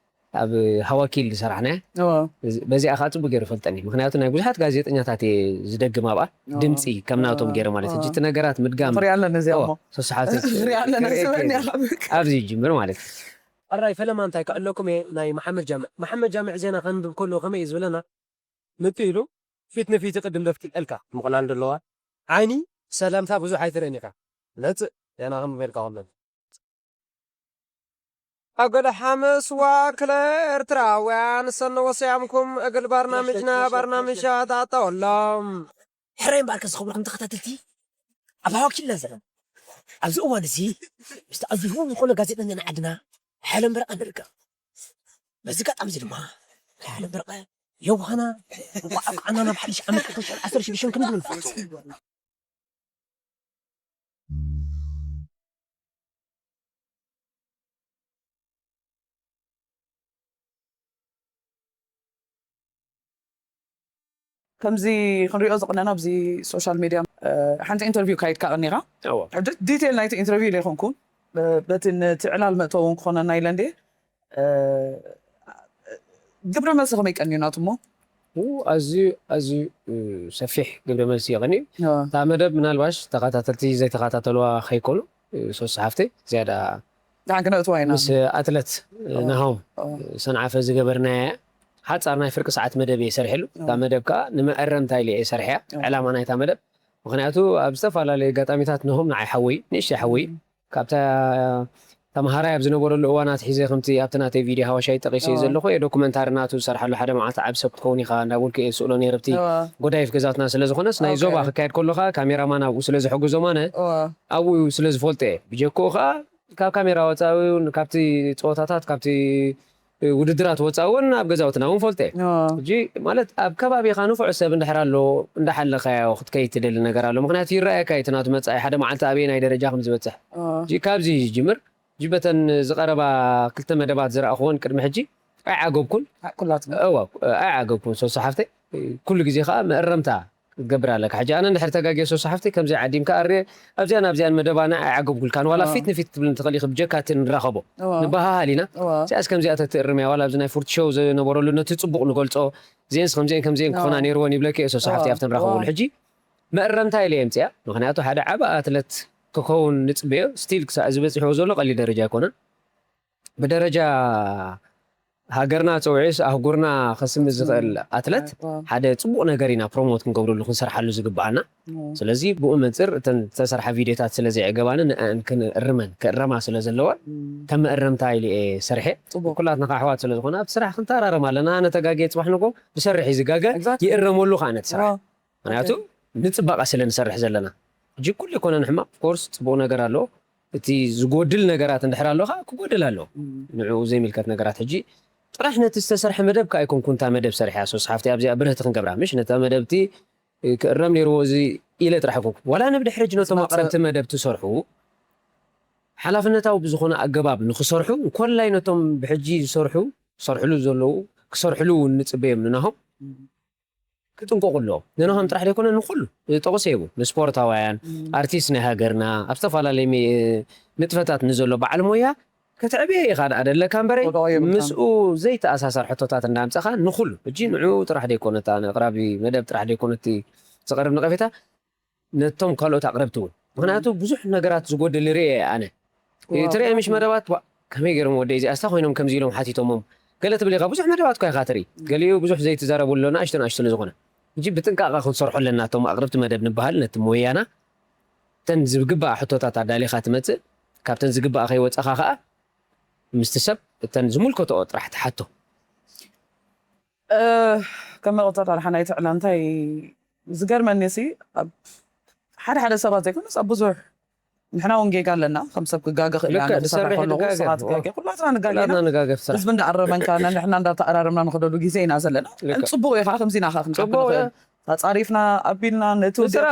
ኣብ ሃዋኪል ዝሰራሕና እዋ። በዚኣ ከዓ ፅቡቅ ገይሩ ፈልጠኒ ምክንያቱ ናይ ብዙሓት ጋዜጠኛታት እየ ዝደግም ኣብኣ እዋ። ድምፂ ከም ናቶም እዋ። ገይረ ማለት ሕጂ እዋ። እቲ ነገራት ምድጋም ክሪኣ ኣለኒ እዚኣ እዋ፣ እሞ። ሶስሓፍተይ ክሪኣ ኣለኒ ክሪኣ ዝበኒ ከይደ። ሓብክ። ኣብዚ ይጅምር ማለት እዩ ኣራይ ፈለማ እንታይ ክዕለኩም እየ ናይ መሓመድ ጃምዕ መሓመድ ጃምዕ ዜና ከንብብ ከሎ ከመይ እዩ ዝብለና ምጥ ኢሉ ፊት ንፊት ይቅድም ደፍቲ እልካ ምቕላል ዘለዋ ዓይኒ ሰላምታ ብዙሕ ኣይትርእን ኢኻ ለጽእ ዜና ከንብብ ኢልካ ከሎ ኣገደ ሓመስ ዋክለ ኤርትራውያን ሰነ ወሰያምኩም እግል ባርናምጅና ባርናምሻት ኣጣወሎም ሕራይ እምበኣርከ ዝኸብርኩም ተኸታተልቲ ኣብ ሃዋኪላ ዘረብ ኣብዚ እዋን እዚ ምስቲ ኣዝዩ ዝኾነ ጋዜጠኛ ንዓድና ሓለም በረቐ ንርከብ በዚ ጋጣሚ እዚ ድማ ሓለም በረቐ የዋህና እንኳዕ ኣብቅዓና ናብ ሓድሽ ዓመት ክልተ ሽሕን ዓሰርተ ሽዱሽተን ክንብል ንፈቱ ከምዚ ክንሪኦ ዝቕነና ኣብዚ ሶሻል ሚድያ ሓንቲ ኢንተርቪው ካይድካ ቀኒኻ ሕጂ ዲቴል ናይቲ ኢንተርቪው ዘይኮንኩን በቲ ነቲ ዕላል መእተዊ እውን ክኾነና ኢለ እንደ ግብረ መልሲ ከመይ ቀንዩ ናቱ እሞ ኣዝዩ ኣዝዩ ሰፊሕ ግብረ መልሲ የቐንዩ እታ መደብ ምናልባሽ ተኸታተልቲ ዘይተኸታተልዋ ከይኮኑ ሶስት ሓፍተይ ዝያዳ ደሓን ክነእትዋ ኢና ምስ ኣትለት ናሆም ሰንዓፈ ዝገበርናያ ሓፃር ናይ ፍርቂ ሰዓት መደብ እየ ሰርሐሉ እታ መደብ ከዓ ንመዐረምታ ኢለ እየ ሰርሐያ ዕላማ ናይታ መደብ ምክንያቱ ኣብ ዝተፈላለዩ ኣጋጣሚታት ነሆም ንዓይ ሓወይ ንእሽተይ ሓወይ ካብታ ተምሃራይ ኣብ ዝነበረሉ እዋን ኣትሒዘ ከምቲ ኣብቲ ናተይ ቪድዮ ሃዋሻይ ጠቂሰ ዘለኹ እየ ዶኩመንታሪ ናቱ ዝሰርሓሉ ሓደ መዓልቲ ዓብ ሰብ ክትከውን ኢኻ እንዳበልኩ እየ ዝስእሎ ነይረ ብቲ ጎዳይፍ ገዛትና ስለ ዝኾነስ ናይ ዞባ ክካየድ ከሎ ከዓ ካሜራማን ኣብኡ ስለ ዝሕግዞም ኣነ ኣብኡ ስለ ዝፈልጦ እየ ብጀክኡ ከዓ ካብ ካሜራ ወፃኢ እውን ካብቲ ፀወታታት ካብቲ ውድድራት ወፃኢ እውን ኣብ ገዛውትና እውን ፈልጦ እየ ሕጂ ማለት ኣብ ከባቢኻ ንፉዕ ሰብ እንድሕር ኣሎ እንዳሓለኻዮ ክትከይድ ትደሊ ነገር ኣሎ ምክንያቱ ይረኣየካ እዩ እቲ ናቱ መፃኢ ሓደ መዓልቲ ኣበየ ናይ ደረጃ ከም ዝበፅሕ ሕጂ ካብዚ ይጅምር ሕጂ በተን ዝቐረባ ክልተ መደባት ዝረኣኹወን ቅድሚ ሕጂ ኣይዓገብኩን ኩላትና እዋ ኣይዓገብኩን ሶስት ሓፍተይ ኩሉ ግዜ ከዓ መእረምታ ክትገብር ኣለካ ሕጂ ኣነ እንድሕር ተጋግየ ሶስት ሓፍተይ ከምዚ ዓዲምካ ኣርየ ኣብዚኣን ኣብዚኣን መደባና ኣይዓገብኩልካን ዋላ ፊት ንፊት ክትብል ንትኽእል ኢኺ ብጀካ እቲ ንራኸቦ ንበሃሃል ኢና እዚኣስ ከምዚኣ ተትእርም እያ ዋላ ኣብዚ ናይ ፉርቲ ሾው ዝነበረሉ ነቲ ፅቡቕ ንገልፆ እዚአንስ ከምዚአን ከምዚአን ክኾና ነይርወን ይብለኪ እየ ሶስት ሓፍተይ ኣብቲ ንራኸበሉ ሕጂ መእረምታ ኢለ የምፅያ ምክንያቱ ሓደ ዓብ ኣትለት ክኸውን ንፅበዮ ስቲል ክሳዕ ዝበፅሕዎ ዘሎ ቀሊል ደረጃ ኣይኮነን ብደረጃ ሃገርና ፀውዒስ ኣህጉርና ከስምዕ ዝኽእል ኣትለት ሓደ ፅቡቕ ነገር ኢና ፕሮሞት ክንገብረሉ ክንሰርሓሉ ዝግብኣና። ስለዚ ብኡ መንፅር እተን ዝተሰርሓ ቪድዮታት ስለ ዘየዕገባኒ ንአን ክንእርመን ክእረማ ስለ ዘለወን ከም መእረምታ ኢሉ እየ ሰርሐ። ኩላትና ከዓ ኣሕዋት ስለ ዝኾነ ኣብቲ ስራሕ ክንተኣራረም ኣለና። ኣነ ተጋግየ ፅባሕ ንጎ ብሰርሕ እዩ ዝጋገ ይእረመሉ ከዓ ነቲ ስራሕ ምክንያቱ ንፅባቐ ስለ ንሰርሕ ዘለና። ሕጂ ኩሉ ኣይኮነን ሕማቕ ኦፍኮርስ ፅቡቕ ነገር ኣለዎ። እቲ ዝጎድል ነገራት እንድሕር ኣሎ ከዓ ክጎድል ኣለዎ። ንዕኡ ዘይምልከት ነገራት ሕጂ ጥራሕ ነቲ ዝተሰርሐ መደብ ከዓ ኣይኮንኩ እንታ መደብ ሰሪሐ ሶስ ሓፍቲ ኣብዚኣ ብርህቲ ክንገብራ ምሽ ነታ መደብቲ ክእረም ነይርዎ እዚ ኢለ ጥራሕ ኣይኮንኩ ዋላ ንብድሕሪ ሕጂ ነቶም ኣቕረብቲ መደብ ትሰርሑ ሓላፍነታዊ ብዝኾነ ኣገባብ ንክሰርሑ እንኮላይ ነቶም ብሕጂ ዝሰርሑ ክሰርሕሉ ዘለዉ ክሰርሕሉ እውን ንፅበዮም ንናሆም ክጥንቀቑ ኣለዎ። ንናሆም ጥራሕ ዘይኮነ ንኩሉ ጠቕሰ ይቡ ንስፖርታውያን ኣርቲስት ናይ ሃገርና ኣብ ዝተፈላለዩ ንጥፈታት ንዘሎ በዓል ሞያ ከተዕብየ ኢኻ ደኣ ደለካ እምበረይ ምስኡ ዘይተኣሳሰር ሕቶታት እንዳምፀኻ ንኩሉ እጂ ንዑ ጥራሕ ዘይኮነ ኣቕራቢ መደብ ጥራሕ ዘይኮነ ዝቐርብ ነቐፌታ ነቶም ካልኦት ኣቕረብቲ እውን ምክንያቱ ብዙሕ ነገራት ዝጎድል ርኤ ኣነ ትሪኣ ምሽ መደባት ከመይ ገይሮም ወደይ እዚኣስታ ኮይኖም ከምዚ ኢሎም ሓቲቶሞም ገለ ትብል ኢኻ ብዙሕ መደባት እኳ ኢኻ ትርኢ ገሊኡ ብዙሕ ዘይትዛረቡ ኣሎ ንኣሽቶ ንኣሽቶ ንዝኾነ እጂ ብጥንቃቐ ክንሰርሖ ኣለና እቶም ኣቕረብቲ መደብ ንበሃል ነቲ ሞያና እተን ዝግባኣ ሕቶታት ኣዳሊኻ ትመፅእ ካብተን ዝግባኣ ከይወፀኻ ከዓ ምስቲ ሰብ እተን ዝምልከትኦ ጥራሕ ትሓቶ ከም መቐፀልታ ደሓ ናይቲ ዕላል እንታይ ዝገርመኒ ሲ ኣብ ሓደ ሓደ ሰባት ዘይኮነስ ኣብ ብዙሕ ንሕና እውን ጌጋ ኣለና ከም ሰብ ክጋገ ክእል ኣነ ክሰርሕ ከለኹ ንስኻ ትጋገ ኩላትና ንጋገ ኢና ህዝቢ እንዳኣረመንካ ንሕና እንዳተኣራረምና ንኸደሉ ግዜ ኢና ዘለና ፅቡቅ እዩ ከዓ ከምዚ ኢና ከዓ ክንሓፍ ንኽእል ተፃሪፍና ኣቢልና ነቲ ውድብ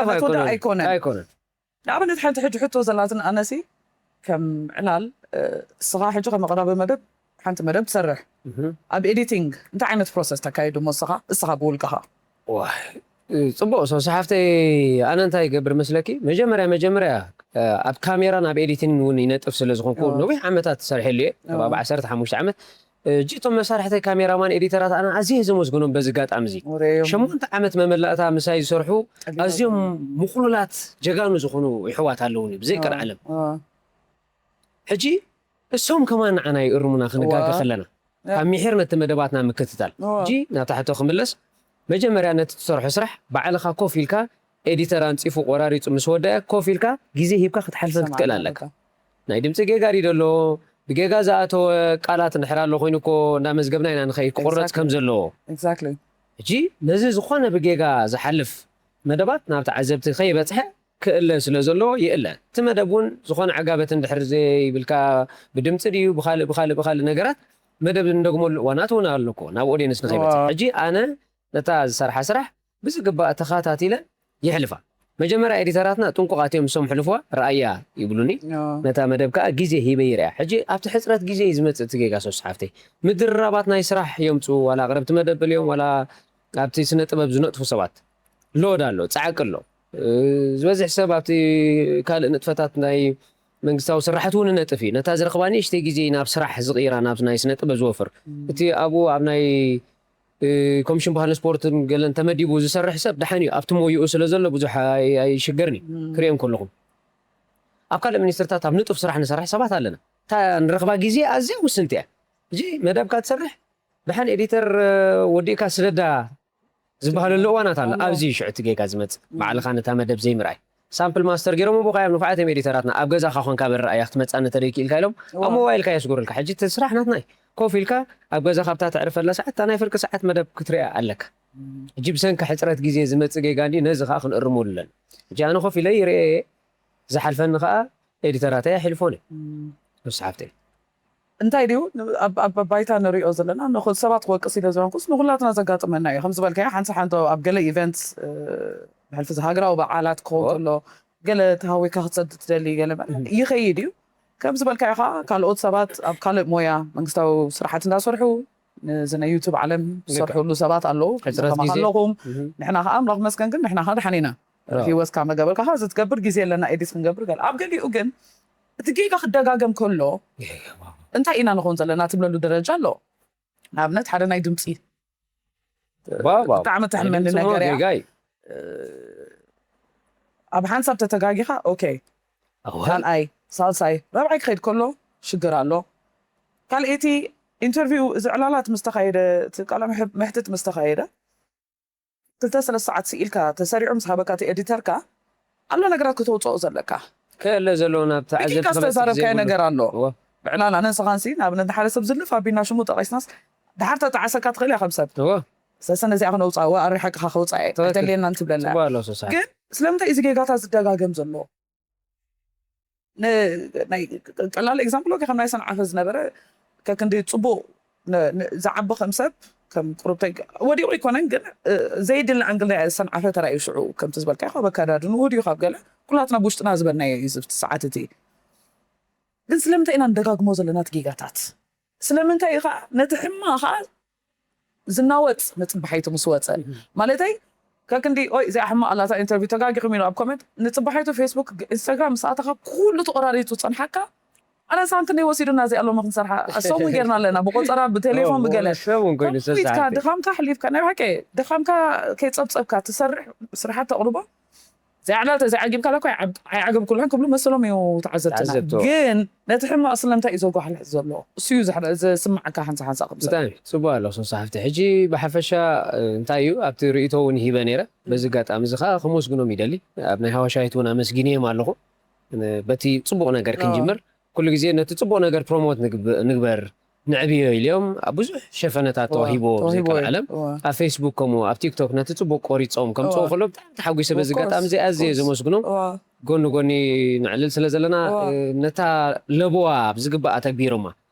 ኣይኮነን ንኣብነት ሓንቲ ሕጂ ሕቶ ዘላትን ኣነሲ ከም ዕላል እስኻ ሕጂ ከም ኣቕራቢ መደብ ሓንቲ መደብ ትሰርሕ ኣብ ኤዲቲንግ እንታይ ዓይነት ፕሮሰስ ተካይዱ ሞ እስኻ እስኻ ብውልቅኻ ጽቡቅ ሶሲ ሓፍተይ ኣነ እንታይ ይገብር መስለኪ መጀመርያ መጀመርያ ኣብ ካሜራን ኣብ ኤዲቲንግ እውን ይነጥፍ ስለ ዝኾንኩ ነዊሕ ዓመታት ትሰርሐሉ እየ ከባቢ ዓሰርተ ሓሙሽተ ዓመት እጂ እቶም መሳርሕተይ ካሜራማን ኤዲተራት ኣነ ኣዝየ ዘመስግኖም በዚ ጋጣሚ እዚ ሸሞንተ ዓመት መመላእታ ምሳይ ዝሰርሑ ኣዝዮም ምኩሉላት ጀጋኑ ዝኾኑ ይሕዋት ኣለውኒ ብዘይ ቀልዓለም ሕጂ እሶም ከማን ንዓና ይእርሙና ክንጋገ ከለና ካብ ሚሒር ነቲ መደባትና ምክትታል ሕጂ ናብታ ሕቶ ክምለስ መጀመርያ ነቲ ትሰርሖ ስራሕ ባዕልኻ ኮፍ ኢልካ ኤዲተር ኣንፂፉ ቆራሪፁ ምስ ወደአ ኮፍ ኢልካ ግዜ ሂብካ ክትሓልፈን ክትክእል ኣለካ ናይ ድምፂ ጌጋ ድዩ ደሎ ብጌጋ ዝኣተወ ቃላት እንድሕር ኣሎ ኮይኑ እኮ እንዳመዝገብና ኢና ንኸይድ ክቑረፅ ከም ዘለዎ ሕጂ ነዚ ዝኾነ ብጌጋ ዝሓልፍ መደባት ናብ ተዓዘብቲ ከይበፅሐ ክእለ ስለ ዘለዎ ይእለ እቲ መደብ እውን ዝኾነ ዕጋበት እንድሕር ዘይብልካ ብድምፂ ድዩ ብካልእ ብካልእ ብካልእ ነገራት መደብ እንደግመሉ እዋናት እውን ኣሎ እኮ ናብ ኦዲየንስ ንኸይበፅሕ ሕጂ ኣነ ነታ ዝሰርሓ ስራሕ ብዝግባእ ተኸታቲለ የሕልፋ መጀመርያ ኤዲተራትና ጥንቁቓት እዮም እሶም ሕልፍዋ ረኣያ ይብሉኒ ነታ መደብ ከዓ ግዜ ሂበ ይርያ ሕጂ ኣብቲ ሕፅረት ግዜ እዩ ዝመፅእ እቲ ጌጋ ሶስ ሓፍተይ ምድርራባት ናይ ስራሕ የምፅኡ ዋላ ኣቕረብቲ መደብ በልዮም ዋላ ኣብቲ ስነ ጥበብ ዝነጥፉ ሰባት ሎድ ኣሎ ፃዕቂ ኣሎ ዝበዝሕ ሰብ ኣብቲ ካልእ ንጥፈታት ናይ መንግስታዊ ስራሕቲ እውን ነጥፍ እዩ ነታ ዝረኽባ ንእሽተይ ግዜ ናብ ስራሕ ዝቕይራ ናብ ናይ ስነ ጥበብ ዝወፍር እቲ ኣብኡ ኣብ ናይ ኮሚሽን ባህልን ስፖርትን ገለን ተመዲቡ ዝሰርሕ ሰብ ደሓን እዩ ኣብቲ ሞይኡ ስለ ዘሎ ብዙሕ ኣይሽገርን እዩ ክሪኦም ከለኹም ኣብ ካልእ ሚኒስትርታት ኣብ ንጡፍ ስራሕ ንሰርሕ ሰባት ኣለና እታ ንረኽባ ግዜ ኣዝያ ውስንቲ እያ እዚ መደብካ ትሰርሕ ደሓን ኤዲተር ወዲእካ ስደዳ ዝበሃለሉ እዋናት ኣሎ ኣብዚ ሽዑ እቲ ጌጋ ዝመፅእ ባዕልኻ ነታ መደብ ዘይምርኣይ ሳምፕል ማስተር ገይሮም ቦኻ እዮም ንፉዓት እዮም ኤዲተራትና ኣብ ገዛኻ ኮንካ በል ረኣያ ክትመፃኒ ተደይ ክኢልካ ኢሎም ኣብ ሞባይልካ የስጉርልካ ሕጂ እቲ ስራሕ ናትና እዩ ኮፍ ኢልካ ኣብ ገዛ ካብታ ተዕርፈላ ሰዓት እታ ናይ ፍርቂ ሰዓት መደብ ክትሪኣ ኣለካ ሕጂ ብሰንኪ ሕፅረት ግዜ ዝመፅእ ጌጋ እንዲ ነዚ ከዓ ክንእርመሉ ኣለና ሕጂ ኣነ ኮፍ ኢለ ይርኤ ዝሓልፈኒ ከዓ ኤዲተራተይ ኣሕልፎኒ ምስ ሓፍተይ እንታይ ድዩ ኣብ ባይታ ንሪኦ ዘለና ሰባት ክወቅስ ኢለ ዝኮንኩስ ንኩላትና ዘጋጥመና እዩ ከም ዝበልካዮ ሓንቲ ሓንቲ ኣብ ገለ ኢቨንት ብሕልፊ ሃገራዊ በዓላት ክኸውን ከሎ ገለ ተሃዊካ ክትሰድ ትደሊ ገለ ይኸይድ እዩ ከም ዝበልካዮ ከዓ ካልኦት ሰባት ኣብ ካልእ ሞያ መንግስታዊ ስራሓት እንዳሰርሑ እዚ ናይ ዩቱብ ዓለም ዝሰርሕሉ ሰባት ኣለዉ ከማኻ ኣለኹም ንሕና ከዓ ኣምላኽ መስገን ግን ንሕና ከዓ ደሓን ኢና ህይወትካ መገበርካ እዚ ትገብር ግዜ ኣለና ኤዲት ክንገብር ገለ ኣብ ገሊኡ ግን እቲ ጌጋ ክደጋገም ከሎ እንታይ ኢና ንኾን ዘለና ትብለሉ ደረጃ ኣሎ ንኣብነት ሓደ ናይ ድምፂ ብጣዕሚ ተሕመኒ ነገር እያ ኣብ ሓንሳብ ተተጋጊኻ ኦኬ ካልኣይ ሳልሳይ ራብዓይ ክኸይድ ከሎ ሽግር ኣሎ ካልኤቲ ኢንተርቪው፣ እዚ ዕላላት ምስ ተኻየደ፣ እቲ ቃለ መሕ- መሕትት ምስ ተኻየደ፣ ክልተ ሰለስተ ሰዓት ስኢልካ ተሰሪዑ ምስ ሃበካ እቲ ኤዲተርካ፣ ኣሎ ነገራት ከተውፅኦ ዘለካ። ከለ ዘለውና ብተዓዘብቲ ኢልካ ክመጽእ ዝተዛረብካዮ ዘይብሉ- ነገር ኣሎ። እወ፣ ብዕላል ኣነ ንስኻንሲ ንኣብነት ሓደ ሰብ ዝልፍ ኣቢና ሽሙ ጠቒስናስ ድሓር ተጣዕሰካ ትኽእል ኢኻ። ከም ሰብ እወ። ሰሰ ነዚኣ ክነውፅኣ ወ ኣሪ ሓቅኻ ከውፅኣ እየ ትኽክል። ኣይተልየናን ትብለላ። ጽቡቅ ኣሎ ሶሳ። ግን ስለምንታይ እዚ ጌጋታት ዝደጋገም ዘሎ? ን- ናይ ቀላል ኤግዛምፕል ወ ከም ናይ ሰንዓፈ ዝነበረ ከክንዲ ፅቡቅ ን- ን- ዝዓቢ ከም ሰብ ከም ቁርብተይ ወዲቑ ኣይኮነን፣ ግን እ፣ ዘይድለ ኣንግል ናይ ሰንዓፈ ተራእዩ ሽዑ ከምቲ ዝበልካ ካብ ኣካዳድንኡ ድዩ ካብ ገለ ኩላትና ብውሽጥና ዝበልናዮ እዩ ዝብቲ ሰዓት እቲ። ግን ስለምንታይ ኢና ንደጋግሞ ዘለና እቲ ጌጋታት? ስለምንታይ እዩ ከዓ ነቲ ሕማቕ ከዓ ዝናወፅ ንፅባሒቱ ምስ ወፀ ማለተይ ከክንዲ ኦይ እዚኣ ሕማቕ ኣላታ ኢንተርቪው ተጋጊኹም ኢሉ ኣብ ኮመንት ንፅባሒቱ ፌስቡክ ኢንስታግራም ምስ ኣተኻ ኩሉ ተቆራሪፁ ፀንሓካ ኣነ ሳንክንደይ ወሲዱና እዚኣ ሎሚ ክንሰርሓ ኣሰሙ ጌርና ኣለና ብቆፀራ ብቴሌፎን ብገለ ሰብ እውን ኮይኑ ከፊትካ ሰሳዓት ድኻምካ ኣሕሊፍካ ናይ ብሓቂ ድኻምካ ከይፀብፀብካ ትሰርሕ ስራሓት ተቕርቦ ዘይዓላተ ዘይዓጊብካ ለኳ ኣይዓገብኩላን ክብሉ መሰሎም እዩ ተዓዘብትና ተዓዘብቲ። ግን ነቲ ሕማቕ ስለምንታይ እዩ ዘጓሕልሕ ዘሎ እሱ እዩ ዝሕረ- ዘስምዓካ ሓንሳ ሓንሳ ክምሰል ብጣዕሚ ጽቡቅ ኣሎ ሶሳ ሓፍቲ። ሕጂ ብሓፈሻ እ፣ እንታይ እዩ ኣብቲ ርእይቶ እውን ሂበ ነይረ። በዚ ኣጋጣሚ እዚ ከዓ ከመስግኖም ይደሊ። ኣብ ናይ ሃዋሻይት እውን ኣመስጊንዮም ኣለኹ። እ፣ በቲ ጽቡቅ ነገር ክንጅምር ኩሉ ግዜ ነቲ ጽቡቅ ነገር ፕሮሞት ንግብ- ንግበር ንዕብዮ ኢልዮም ኣብ ብዙሕ ሸፈነታት ተዋሂቦ ተዋሂቦ ዘይከል እዩ። ዓለም እዋ። ኣብ ፌስቡክ ከምኡ ኣብ ቲክቶክ ነቲ ጽቡቅ ቆሪጾም ከምጽኡ እዋ። ከሎ ብጣዕሚ ተሓጒሰ በዚ Of course, ኣጋጣሚ እዚ ኣዝየ of course. ዘመስግኖም እዋ። ጎኒ ጎኒ ንዕልል ስለ ዘለና እዋ። እ፣ ነታ ለበዋ ብዝግባእ ኣተግቢሮማ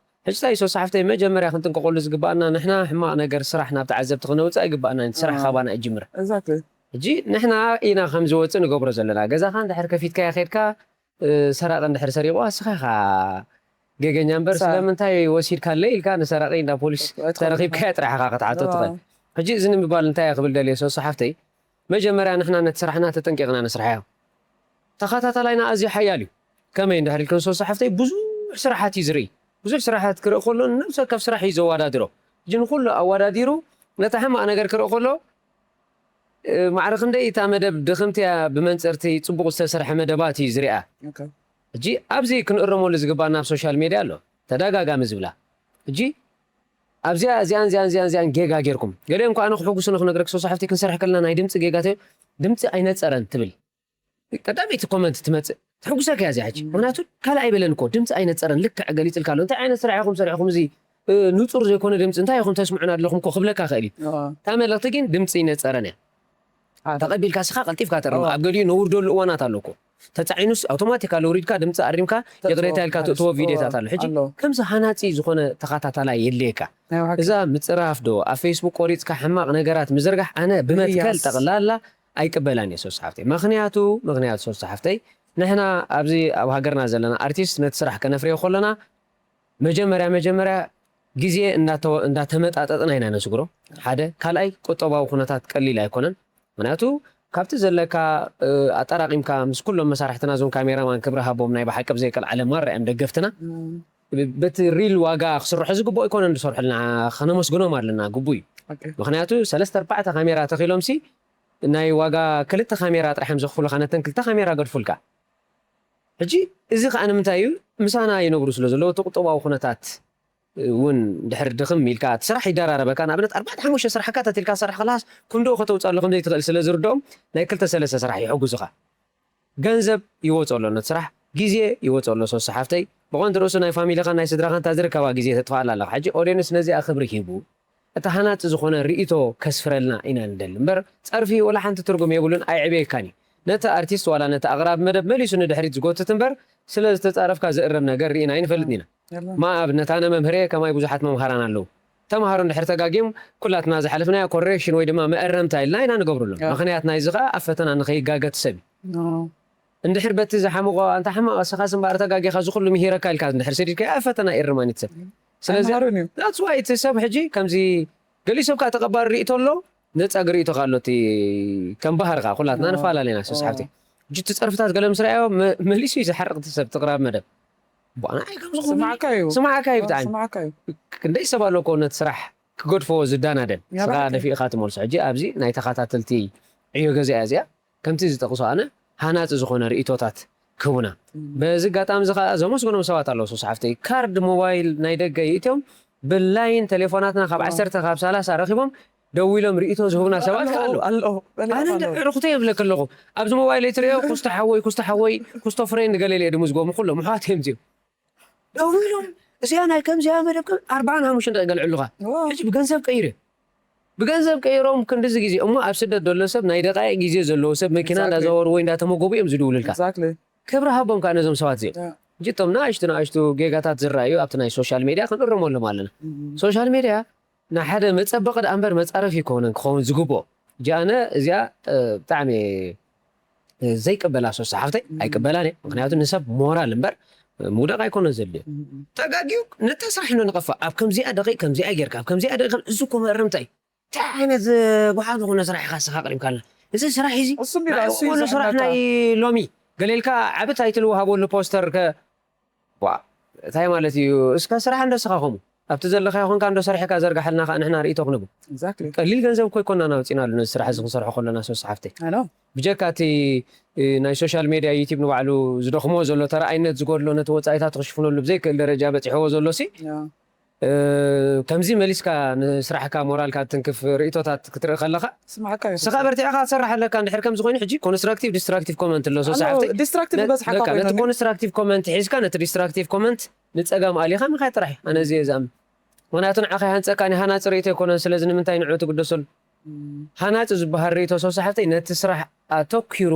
ሕጂ እንታይ ሶሳ ሓፍተይ መጀመርያ ክንጥንቀቀሉ ዝግባኣና ንሕና ሕማቅ ነገር ስራሕ ናብ ተዓዘብቲ ክነውፅእ ኣይግባኣና ስራሕ እዋ። ካባና ይጅምር Exactly. ሕጂ ንሕና ኢና ከም ዝወፅእ ንገብሮ ዘለና ገዛኻ እንድሕር ከፊትካያ ከድካ እ፣ ሰራቂ እንድሕር ሰሪቑ ኣስኻ ኢኻ ገገኛ እምበር ሳ- ስለምንታይ ወሲድካለይ ኢልካ ንሰራቂ እንዳ ፖሊስ ኣይትኸውን ተረኺብካያ ጥራሕ ኢኻ ክትሓቶ እዋ። ትኽእል ሕጂ እዚ ንምባል እንታይ እየ ክብል ደልየ ሶሳ ሓፍተይ መጀመርያ ንሕና ነቲ ስራሕና ተጠንቂቕና ንስራሕ እያ ተኸታታላይና ኣዝዩ ሓያል እዩ ከመይ እንድሕር ኢልክን ሶሳ ሓፍተይ ብዙሕ ስራሓት እዩ ዝርኢ ብዙሕ ስራሓት ክርኢ ከሎ ነብሰ ካብ ስራሕ እዩ ዘወዳድሮ ሕጂ ንኩሉ ኣወዳዲሩ ነታ ሕማቕ ነገር ክርኢ ከሎ እ፣ ማዕረ ክንደይ እታ መደብ ድኽምቲ እያ ብመንፅርቲ ፅቡቕ ዝተሰርሐ መደባት እዩ ዝሪኣ Okay. ሕጂ ኣብዚ ክንእረመሉ ዝግባና ኣብ ሶሻል ሜድያ ኣሎ ተደጋጋሚ ዝብላ ሕጂ ኣብዚኣ እዚኣን እዚኣን እዚኣን እዚኣን ጌጋ ጌርኩም ገሊኦም ከኣ ንክሕጉሱኒ ክነግረክ ሶሳ ሓፍቲ ክንሰርሕ ከለና ናይ ድምፂ ጌጋ ተዮ ድምፂ ኣይነፀረን ትብል ቀዳመይቲ ኮመንት ትመፅእ ትሕጉሰካ እያ እዚኣ ሕጂ ምክንያቱ ካልእ ኣይበለን እኮ ድምፂ ኣይነፀረን ልክዕ ገሊፅልካ ኣሎ እንታይ ዓይነት ስራሕ ኢኹም ሰሪሕኹም እዚ እ፣ ንፁር ዘይኮነ ድምፂ እንታይ ኢኹም ተስምዑና ኣለኹም እኮ ክብለካ ክእል እዩ እዋ። እታ መልእኽቲ ግን ድምፂ ይነፀረን እያ ሓደ። ተቐቢልካ ስኻ ቀልጢፍካ ተርም እዋ። ኣብ ገሊኡ ነውርደሉ እዋናት ኣሎ እኮ ተፃዒኑስ ኣውቶማቲካሊ ኣውሪድካ ድምፂ ኣሪምካ ይቕሬታ ኢልካ ትእትዎ ቪዲዮታት ኣሎ ሕጂ ኣሎ። ከምዚ ሃናፂ ዝኾነ ተኸታታላይ የድልየካ ናይ ብሓቂ። እዛ ምፅራፍ ዶ ኣብ ፌስቡክ ቆሪፅካ ሕማቕ ነገራት ምዝርጋሕ ኣነ ብመትከል ምምያስ። ጠቕላላ ኣይቅበላን እየ ሶስ ሓፍተይ ምክንያቱ ምክንያቱ ሶስ ሓፍተይ ንሕና ኣብዚ ኣብ ሃገርና ዘለና ኣርቲስት ነቲ ስራሕ ከነፍርዮ ከለና መጀመርያ መጀመርያ ግዜ እንዳተ- እንዳተመጣጠጥና ኢና ነስግሮ ሓደ ካልኣይ ቁጠባዊ ኩነታት ቀሊል ኣይኮነን ምክንያቱ ካብቲ ዘለካ እ፣ ኣጠራቂምካ ምስ ኩሎም መሳርሕትና እዞም ካሜራማን ክብሪ ሃቦም ናይ ብሓቂ ብዘይቀል ዓለም ማራ እዮም ደገፍትና ብ- በቲ ሪል ዋጋ ክስርሖ ዝግብኦ ኣይኮነን ዝሰርሑልና ከነመስግኖም ኣለና ግቡ እዩ Okay. ምክንያቱ ሰለስተ ኣርባዕተ ካሜራ ተኺሎም ሲ ናይ ዋጋ ክልተ ካሜራ ጥራሕ እዮም ዘኽፍሉካ ነተን ክልተ ካሜራ ገድፉልካ ሕጂ እዚ ከዓ ንምንታይ እዩ ምሳና ይነብሩ ስለ ዘለዉ እቲ ቁጠባዊ ኩነታት እውን ድሕር ድኽም ኢልካ እቲ ስራሕ ይደራረበካ ንኣብነት ኣርባዕተ ሓሙሽተ ስራሕ ከታቲልካ ሰራሕ ከላስ ክንደኡ ከተውፅእ ኣሎ ከም ዘይትኽእል ስለ ዝርድኦም ናይ ክልተ ሰለስተ ስራሕ ይሕጉዙኻ ገንዘብ ይወፅኦ ኣሎ ነቲ ስራሕ ግዜ ይወፅኦ ኣሎ ሶስተ ሓፍተይ ብቐንዲ ርእሱ ናይ ፋሚሊኻን ናይ ስድራኻን እታ ዝርከባ ግዜ ተጥፋኣላ ኣለኻ ሕጂ ኦድየንስ ነዚኣ ክብሪ ሂቡ እቲ ሃናፂ ዝኾነ ርእይቶ ከስፍረልና ኢና ንደሊ እምበር ፀርፊ ወላ ሓንቲ ትርጉም የብሉን ኣይዕብየካን እዩ ነቲ ኣርቲስት ዋላ ነቲ ኣቕራቢ መደብ መሊሱ ንድሕሪት ዝጎትት እምበር ስለ ዝተፃረፍካ ዘእረም ነገር ርኢና ኣይንፈልጥን ኢና የለን። ማኣብነት ኣነ መምህር እየ ከማይ ብዙሓት መምሃራን ኣለዉ ተምሃሮ እንድሕር ተጋጊዮም ኩላትና ዝሓለፍናዮ ኮሬክሽን ወይ ድማ መእረምታ ኢልና ኢና ንገብረሎም ያ። ምክንያት ናይዚ ከዓ ኣብ ፈተና ንኸይጋገ ትሰብ እዩ No. እንድሕር በቲ ዝሓመቆ ኣንታ ሕማቕ እስኻስ እምበኣር ተጋጊኻ እዚ ኩሉ ምሂረካ ኢልካ እንድሕር ሰዲድካዮ ኣብ ፈተና ይእርማን ይትሰብ ስለዚ ኣይምሃርን እዩ። that's why እቲ ሰብ ሕጂ ከምዚ ገሊኡ ሰብ ከዓ ተቐባሊ ርእቶ ኣሎ ነፃ ግርእቶ ከዓ ኣሎ እቲ ከም ባህርካ ኩላትና ኦ፣ ንፈላለና ኦ። ሰስሓብቲ ሕጂ እቲ ፀርፍታት ገለ ምስ ረኣዮ መ- መሊሱ እዩ ዝሓርቕ እቲ ሰብ ትቕራብ መደብ ብኣና ኣይ ከም ዝኾኑ ስማዕካ እዩ ስማዕካ እዩ ብጣዕሚ ስማዕካ እዩ ክንደይ ሰብ ኣሎ እኮ ነቲ ስራሕ ክገድፎ ዝዳናደን ያ ስኻ ብሓቂ። ደፊእኻ ትመልሶ ሕጂ ኣብዚ ናይ ተኸታተልቲ ዕዮ ገዛ እያ እዚኣ ከምቲ ዝጠቕሶ ኣነ ሃናፂ ዝኾነ ርእቶታት ክህቡና በዚ ኣጋጣሚ እዚ ከዓ ዘመስግኖም ሰባት ኣለዉ ሶስሓፍተይ ካርድ ሞባይል ናይ ደገ ይእትዮም ብላይን ቴሌፎናትና ካብ ዓሰርተ ካብ ሰላሳ ረኺቦም ደዊሎም ርእይቶ ዝህቡና ሰባት ከ ኣለዉ። ኣነ እንደ ዕርኩተይ የብለክ ኣለኹ። ኣብዚ ሞባይለይ ትርእዮ፣ ኩስቶ ሓወይ፣ ኩስቶ ሓወይ፣ ኩስቶ ፍሬንድ ገለ ኢለ እየ ድምዝጎም፣ ኩሎም ኣሕዋት እዮም እዚኦም። ደዊሎም፣ እዚኣ ናይ ከምዚኣ መደብ ከም ኣርባዓን ሓሙሽተን ደቂቃ ገልዕሉኻ። ሕጂ ብገንዘብ ቀይረ። ብገንዘብ ቀይሮም ክንድዚ ግዜ እሞ ኣብ ስደት ዘሎ ሰብ ናይ ደቃይቅ ግዜ ዘለዎ ሰብ መኪና እንዳዘወሩ ወይ እንዳተመገቡ እዮም ዝድውሉልካ። ክብሪ ሃቦም ከዓ ነዞም ሰባት እዚኦም። ሕጂ እቶም ንኣሽቱ ንኣሽቱ ጌጋታት ዝረኣዩ ኣብቲ ናይ ሶሻል ሜድያ ክንእረመሎም ኣለና። ሶሻል ሜድያ ንሓደ መጸበቒ ደኣ እምበር መጻረፊ ኣይኮነን ክኸውን ዝግብኦ። ሕጂ ኣነ እዚኣ፣ እ፣ ብጣዕሚ እየ ዘይቅበላ ሶስት ሓፍተይ ኣይቅበላን እየ። ምክንያቱ ንሰብ ሞራል እምበር ምውዳቕ ኣይኮነን ዘድልዮ። ተጋጊዩ ነታ ስራሕ እንዶ ንቐፋ። ኣብ ከምዚኣ ደቂቕ ከምዚኣ ጌርካ፣ ኣብ ከምዚኣ ደቂቕ ከም-፣ እዚ እኮ መእረምታ እዩ። እንታይ ዓይነት ጎሓፍ ዝኾነ ስራሕ ኢኻ ንስኻ ኣቕሪብካልና? እዚ ስራሕ እዚ እሱ ቢራ፣ ናይ እሱ እዩ እዋኑ ስራሕ ዝሕመካ። ናይ ሎሚ ገለ ኢልካ ዓቢ ታይትል ወሃበሉ ፖስተር ከ-፣ ዋ፣ እንታይ ማለት እዩ? እስከ ስራሕ እንዶ ንስኻ ከምኡ። ኣብቲ ዘለኻዮ ኮንካ እንዶ ሰሪሕካ ዘርጋሓልና ከኣ ንሕና ርእይቶ ክንህብ። ኤግዛክትሊ። ቀሊል ገንዘብ እኮ ኣይኮናን ኣውጺናሉ ነዚ ስራሕ እዚ ክንሰርሖ ከለና ሶስት ሓፍተይ። ኣይ ኖ። ብጀካ እቲ፣ እ፣ ናይ ሶሻል ሜድያ ዩቲዩብ ንባዕሉ ዝደኽሞ ዘሎ ተረኣይነት ዝጎድሎ ነቲ ወጻኢታት ክሽፍነሉ ብዘይክእል ደረጃ በጺሕዎ ዘሎ ሲ፣ ያ። እ፣ ከምዚ መሊስካ ንስራሕካ ሞራልካ ትንክፍ ርእይቶታት ክትርኢ ከለኻ ስምዓካ እዩ። ንስኻ በርቲዕካ ክትሰርሕ ኣለካ። እንድሕር ከምዚ ኮይኑ ሕጂ ኮንስትራክቲቭ ዲስትራክቲቭ ኮመንት ኣሎ ሶስት ኣለዎ፣ ሓፍተይ። ዲስትራክቲቭ ነ-፣ ዝበዝሓ በቃ ካብ ነቲ ኮይኖም። ኮንስትራክቲቭ ኮመንት ሒዝካ ነቲ ዲስትራክቲቭ ኮመንት ንጸጋም ኣሊኻ ምኻድ ጥራሕ እዩ። ኣነ እዚ እየ ዝኣምን። ምኽንያቱ ንዓኻ ይሃንጸካ፣ ናይ ሃናጺ ርእይቶ ኣይኮነን። ስለዚ ንምንታይ ንዕኡ ትግደሰሉ? ሃናጺ ዝበሃል ርእይቶ ሶስት ሓፍተይ ነቲ ስራሕ ኣተኲሩ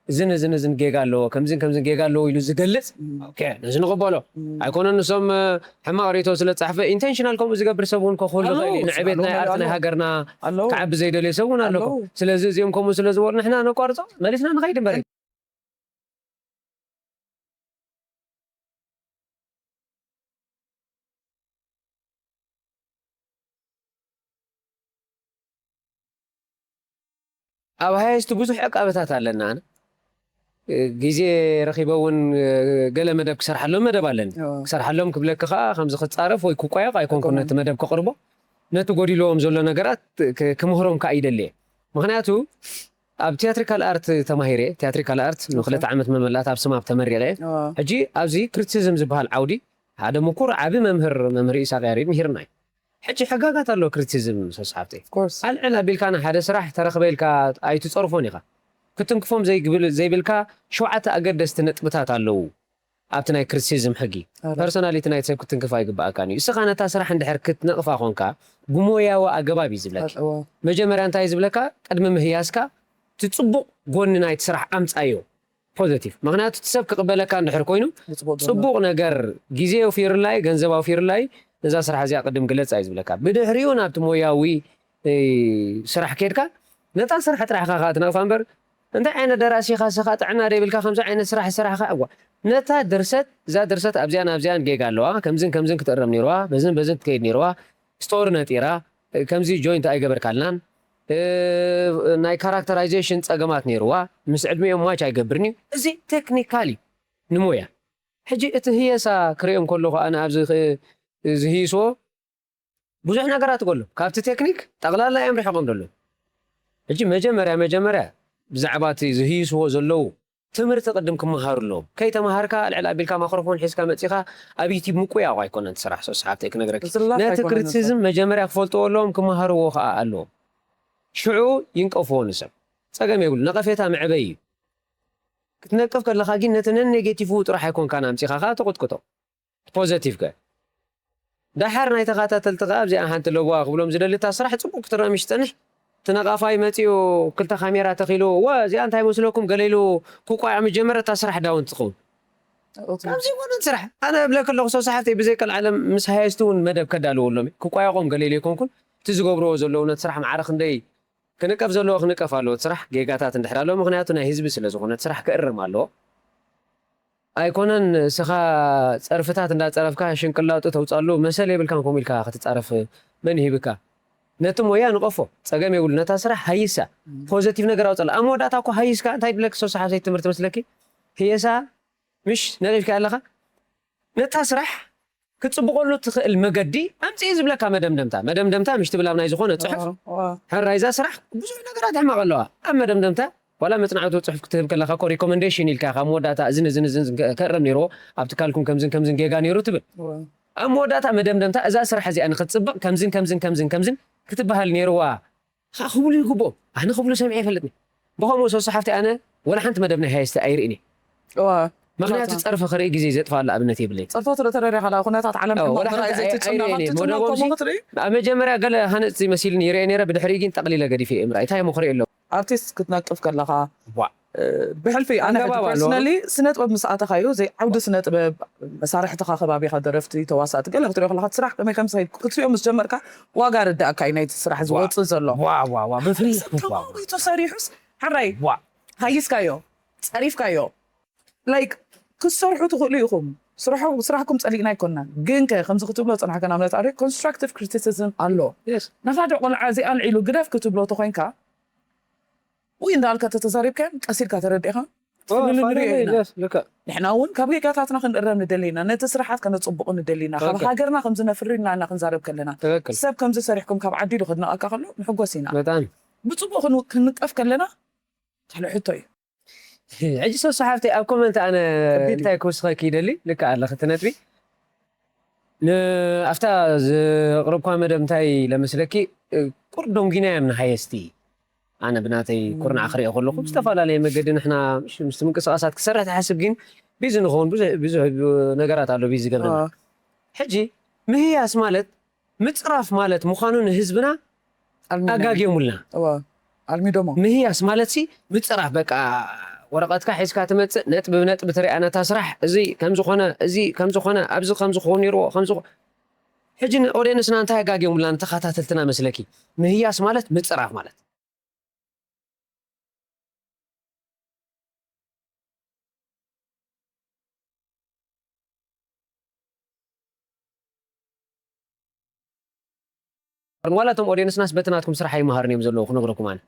እዝን እዝን እዝን ጌጋ ኣለዎ፣ ከምዝን ከምዝን ጌጋ ኣለዎ ኢሉ ዝገልጽ፣ ኦኬ፣ ነዚ ንቕበሎ። ኣይኮነን ንሶም፣ እ፣ ሕማቕ ርእይቶ ስለ ዝጻሕፈ ኢንቴንሽናል ከምኡ ዝገብር ሰብ እውን ክህሉ ኣለዉ፣ ይኽእል እዩ። ንዕቤት ኣለዉ፣ ናይ ኣርት ናይ ኣለዉ። ሃገርና ኣለዉ። ክዓቢ ዘይደልዮ ሰብ እውን ኣሎ እኮ። ኣለዉ። ስለዚ እዚኦም ከምኡ ስለ ዝበሉ ንሕና ነቋርጾ፣ መሊስና ንኸይድ እምበር። ኣብ ሃየስት ብዙሕ ዕቃበታት ኣለና። ኣነ ግዜ ረኺበ እውን ገለ መደብ ክሰርሓሎም መደብ ኣለኒ። ኣዎ። ክሰርሓሎም ክብለኪ ከኣ ከምዚ ክጻረፍ ወይ ክቋየቕ ኣይኮንኩን ኣይኮነን። ነቲ መደብ ከቕርቦ። ነቲ ጎዲልዎም ዘሎ ነገራት ክ-፣ ክምህሮም ከኣ ይደሊ እየ። ምኽንያቱ ኣብ ቲያትሪካል ኣርት ተማሂረ፣ ቲያትሪካል ኣርት ኦኬ። ንክልተ ዓመት መመላእታ ኣብ ስማፕ ተመሪቐ። ኣዎ። ሕጂ ኣብዚ ክሪቲሲዝም ዝበሃል ዓውዲ ሓደ ምኩር ዓቢ መምህር፣ መምህር ኢሳቅ ያሬድ ምሂርና እዩ። ሕጂ ሕጋጋት ኣሎ ክሪቲሲዝም ሶስት ሓፍተይ። ኦፍ ኮርስ። ኣልዕል ኣቢልካ ንሓደ ስራሕ ተረኽበ ኢልካ ኣይትጸርፎን ኢኻ። ክትንክፎም ዘይግብል-፣ ዘይብልካ ሸውዓተ ኣገደስቲ ነጥብታት ኣለዉ። ኣብቲ ናይ ክሪቲሲዝም ሕጊ ኣረ። ፐርሶናሊቲ ናይቲ ሰብ ክትንክፍ ኣይግብኣካን እዩ። እስኻ ነታ ስራሕ እንድሕር ክትነቕፋ ኾንካ ብሞያዊ ኣገባብ እዩ ዝብለካ። ኣዎ። መጀመርያ እንታይ እዩ ዝብለካ? ቅድሚ ምህያስካ እቲ ጽቡቕ ጎኒ ናይቲ ስራሕ ኣምጻዮ። ፖዘቲቭ። ምኽንያቱ እቲ ሰብ ክቕበለካ እንድሕር ኮይኑ፣ ንጽቡቕ ዘሎ። ጽቡቕ ነገር ግዜ ኣውፊሩላ እዩ፣ ገንዘብ ኣውፊሩላ እዩ፣ ነዛ ስራሕ እዚኣ ቅድም ግለጻ እዩ ዝብለካ። ብድሕሪኡ ናብቲ ሞያዊ፣ እ፣ ስራሕ ከድካ፣ ነታ ስራሕ ጥራሕ ኢኻ ከኣ ትነቕፋ እምበር፣ እንታይ ዓይነት ደራሲ ኢኻ፣ ስኻ ጥዕና ዶ ይብልካ፣ ከምዚ ዓይነት ስራሕ ዝሰራሕካ፣ እዋ፣ ነታ ድርሰት፣ እዛ ድርሰት ኣብዚኣን ኣብዚኣን ጌጋ ኣለዋ፣ ከምዝን ከምዝን ክትእረም ነይርዋ፣ በዝን በዝን ክትከይድ ነይርዋ፣ ስቶሪ ነጢራ፣ ከምዚ ጆይንት ኣይገበርካልናን፣ እ፣ ናይ ካራክተራይዜሽን ጸገማት ነይርዋ፣ ምስ ዕድሚኦም ማች ኣይገብርን እዩ። እዚ ቴክኒካል እዩ ንሞያ። ሕጂ እቲ ህየሳ ክርእዮም ከለኹ ኣነ ኣብዚ ኽ-፣ ዝህይስዎ ብዙሕ ነገራት እኮ ኣሎ። ካብቲ ቴክኒክ ጠቕላላ እዮም ርሒቖም ዘለዉ። ሕጂ መጀመርያ፣ መጀመርያ ብዛዕባ እቲ ዝህይስዎ ዘለዉ ትምህርቲ ቅድም ክመሃሩ ኣለዎም። ከይተማሃርካ ልዕል ኣቢልካ ማክሮፎን ሒዝካ መጺኻ ኣብ ዩቲብ ምቁያቕ ኣይኮነን እቲ ስራሕ ሶስት ሓፍተይ ክነግረኪ። ዝላፍ ነቲ ኣይኮነን ክሪቲሲዝም መጀመርያ ክፈልጥዎ ኣለዎም፣ ክመሃርዎ ከኣ ኣለዎም። ሽዑ ይንቀፍዎ ንሰብ። ጸገም የብሉ፣ ነቐፌታ መዕበይ እዩ። ክትነቅፍ ከለኻ ግን ነቲ ነን ኔጌቲቭ ጥራሕ ኣይኮንካን ኣምጺኻ ከኣ ተቕጥቅጦ። ፖዘቲቭ ከ? ደሓር ናይ ተኸታተልቲ ከኣ ኣብዚኣ ሓንቲ ለበዋ ክብሎም ዝደሊ እታ ስራሕ ጽቡቕ ክትረአ ምሽ ትጸንሕ፣ እቲ ነቓፋይ መጺኡ ክልተ ካሜራ ተኺሉ፣ "ወ፣ እዚኣ እንታይ መስለኩም?" ገለ ኢሉ ክቋዕ ምስ ጀመረ እታ ስራሕ ዳውን ትኸውን። ኦኬ። ከምዚ ይኮነት ስራሕ። ኣነ እብለኪ ኣለኹ፣ ሶስት ሓፍተይ ብዘይ ቀልዓለም ምስ ሃየስቲ እውን መደብ ከዳልወሎም እየ። ክቋየቖም ገለ ኢለ ኣይኮንኩን። እቲ ዝገብርዎ ዘለዉ ነቲ ስራሕ ማዕረ ክንደይ ክንቀፍ ዘለዎ ክንቀፍ ኣለዎ። እቲ ስራሕ ጌጋታት እንድሕር ኣለዎ፣ ምኽንያቱ ናይ ህዝቢ ስለ ዝኾነ እቲ ስራሕ ክእረም ኣለዎ። ኣይኮነን፣ እስኻ ጸርፍታት እንዳጸረፍካ ሽንቅላጡ ተውጻሉ መሰል የብልካን ከምኡ ኢልካ ክትጻረፍ መን ይህብካ? ነቲ ሞያ ንቐፎ፣ ጸገም የብሉ። ነታ ስራሕ ሃይሳ፣ እም። ፖዘቲቭ ነገር ኣውጸላ። ኣብ መወዳእታ እኮ ሃይስካ እንታይ ድብለኪ ሶስት ሓፍተይ ትምህርቲ መስለኪ? ህየሳ ምሽ ነቒፍካ ኣለኻ? ነታ ስራሕ ክትጽብቐሉ ትኽእል መገዲ ኣምጽእ ዝብለካ መደምደምታ። መደምደምታ ምሽ ትብል ኣብ ናይ ዝኾነ ጽሑፍ፣ ኣዎ፣ ኣዎ። ሕራይ እዛ ስራሕ ብዙሕ ነገራት ሕማቕ ኣለዋ። ኣብ መደምደምታ ዋላ መጽናዕታዊ ጽሑፍ ክትህብ ከለኻ እኮ ሪኮመንዴሽን ኢልካ ኢኻ ኣብ መወዳእታ እዝን እዝን እዝን ከ-፣ ከእረም ነይርዎ፣ ኣብ ትካልኩም ከምዝን ከምዝን ጌጋ ነይሩ ትብል። እወ። ኣብ መወዳእታ መደምደምታ እዛ ስራሕ እዚኣ ንክትፅብቕ ከምዝን ከምዝን ከምዝን ከምዝን ክትበሃል ነይርዋ ከዓ ክብሉ ይግብኦም። ኣነ ክብሉ ሰሚዐ ይፈልጥኒ። ብኸምኡ ሰሱ ሓፍቲ ኣነ ወላ ሓንቲ መደብ ናይ ሃየስቲ ኣይርእን እየ። እዋ ምክንያቱ ፀርፊ ክርኢ ግዜ ዘጥፋሉ ኣብነት የብለይ። ጸርፎት ተረዳሪኻ ላ ኩነታት ዓለም ኣዎ፣ ሕማቕ ወላ ሓንቲ መርኣይ ኣይ- ዘይትጽና ኣይርእን እየ። ከምቲ ሞደቦም ትብሎ ሲ ከምኡ ክትርኢ ኣብ መጀመርያ ገለ ሃነፅቲ መሲልኒ ይርአ ነይረ፣ ብድሕሪኡ ግን ጠቕሊለ ገዲፈ እየ ምርኣይ። እንታይ እሞ ክርኢ ኣለዎ? ኣርቲስት ክትነቅፍ ከለኻ ዋ ብሕልፊ ኣነ ኣገባብ ኣለዎ። ፐርሰናሊ ስነ ጥበብ ምስ ኣተኻዮ ዘይ ዓውዲ ስነ ጥበብ መሳርሕትኻ ከባቢኻ ደረፍቲ ተዋሳእቲ ገለ ክትሪኦ ከለኻ እቲ ስራሕ ከመይ ከም ዝኸይድ ክትሪኦ ምስ ጀመርካ ዋጋ ርዳእካ እዩ ናይቲ ስራሕ ዝወፅእ ዘሎ። ዋ ዋ ዋ ብፍሊ ሰብ ተማዊቱ ሰሪሑስ ሓራይ ዋ ሃይስካዮ ፀሪፍካዮ ላይክ ክትሰርሑ ትኽእሉ ኢኹም። ስራሑ- ስራሕኩም ፀሊእና ኣይኮንናን፣ ግን ከ ከምዚ ክትብሎ ፅናሕካ ንኣብነት ኣሪ ኮንስትራክቲቭ ክሪቲሲዝም ኣሎ። የስ ንኻደ ቆልዓ እዚኣ ኣልዒሉ ግደፍ ክትብሎ ተኮይንካ ወይ እንዳልካ ተተዛሪብካዮም ቀስ ኢልካ ተረዲእካ ፍልልል ንሪኦ ኢና። ልክዕ ንሕና እውን ካብ ጌጋታትና ክንእረም ንደሊ ኢና፣ ነቲ ስራሓት ከነፅብቑ ንደሊ ኢና። ካብ ትክክል። ሃገርና ከምዚ ነፍሪ ኢልና ኢና ክንዛረብ ከለና ትክክል ሰብ ከምዚ ሰሪሕኩም ካብ ዓዲ ኢሉ ከድንቐካ ከሎ ንሕጎስ ኢና። በጣም ብፅቡቅ ክን- ክንቀፍ ከለና ካልእ ሕቶ እዩ። ሕጂ ሰሱ ሓፍተይ ኣብ ኮመንት ኣነ ከቢድ እዩ። እንታይ ክውስኸኪ ይደሊ ልክዕ ኣለኺ እቲ ነጥቢ ንኣብታ ዘቕረብኳ መደብ እንታይ ለመስለኪ ቁር ዶንጊና እዮም ንሃየስቲ ኣነ ብናተይ ኩርናዕ ክሪኦ ከለኹ ብዝተፈላለየ መገዲ ንሕና ምሽ- ምስቲ ምንቅስቃሳት ክሰርሕ ትሓስብ ግን ቢዚ ንኸውን ብዙሕ ብዙሕ ነገራት ኣሎ ቢዚ ዝገብረና ኣዎ። ሕጂ ምህያስ ማለት ምፅራፍ ማለት ምዃኑ ንህዝብና ኣልሚዶሞ። ኣጋግዮሙልና እዋ፣ ኣልሚዶሞ። ምህያስ ማለት ሲ ምፅራፍ በቃ ወረቐትካ ሒዝካ ትመፅእ ነጥቢ ብነጥቢ ትሪኣ ነታ ስራሕ እዚ ከምዝኾነ እዚ ከምዝኾነ ኣብዚ ከምዝኾን ነይርዎ ከምዝኾ ሕጂ ንኦዴንስና እንታይ ኣጋግዮሙልና ንተኸታተልትና መስለኪ ምህያስ ማለት ምፅራፍ ማለት ዋላ እቶም ኦዲየንስናስ በቲ ናትኩም ስራሕ ኣይመሃሩን እዮም ዘለዉ ክነግረኩም ኣነ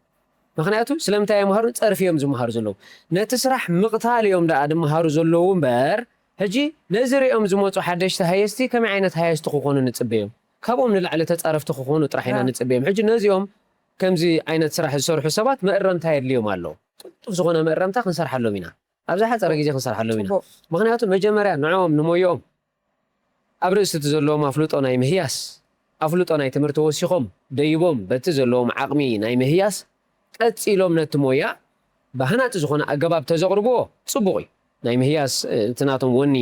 ምክንያቱ ስለምንታይ ኣይመሃሩን ፀርፊ እዮም ዝመሃሩ ዘለዉ ነቲ ስራሕ ምቕታል እዮም ደኣ ዝመሃሩ ዘለዉ እምበር ሕጂ ነዚ ሪኦም ዝመፁ ሓደሽቲ ሃየስቲ ከመይ ዓይነት ሃየስቲ ክኾኑ ንፅበዮም ካብኦም ንላዕሊ ተፃረፍቲ ክኾኑ ጥራሕ ኢና ንፅበዮም ሕጂ ነዚኦም ከምዚ ዓይነት ስራሕ ዝሰርሑ ሰባት መእረምታ የድልዮም ኣሎ ቅልጡፍ ዝኾነ መእረምታ ክንሰርሓሎም ኢና ኣብ ዝሓፀረ ግዜ ክንሰርሓሎም ኢና ምክንያቱ መጀመርያ ንዕኦም ንሞይኦም ኣብ ርእሲ እቲ ዘለዎም ኣፍልጦ ናይ ምህያስ ኣፍልጦ ናይ ትምህርቲ ወሲኾም ደይቦም በቲ ዘለዎም ዓቕሚ ናይ ምህያስ ቀፂሎም ነቲ ሞያ ብሃናፂ ዝኾነ ኣገባብ ተዘቕርብዎ ፅቡቕ እዩ ናይ ምህያስ እቲ ናቶም ወኒ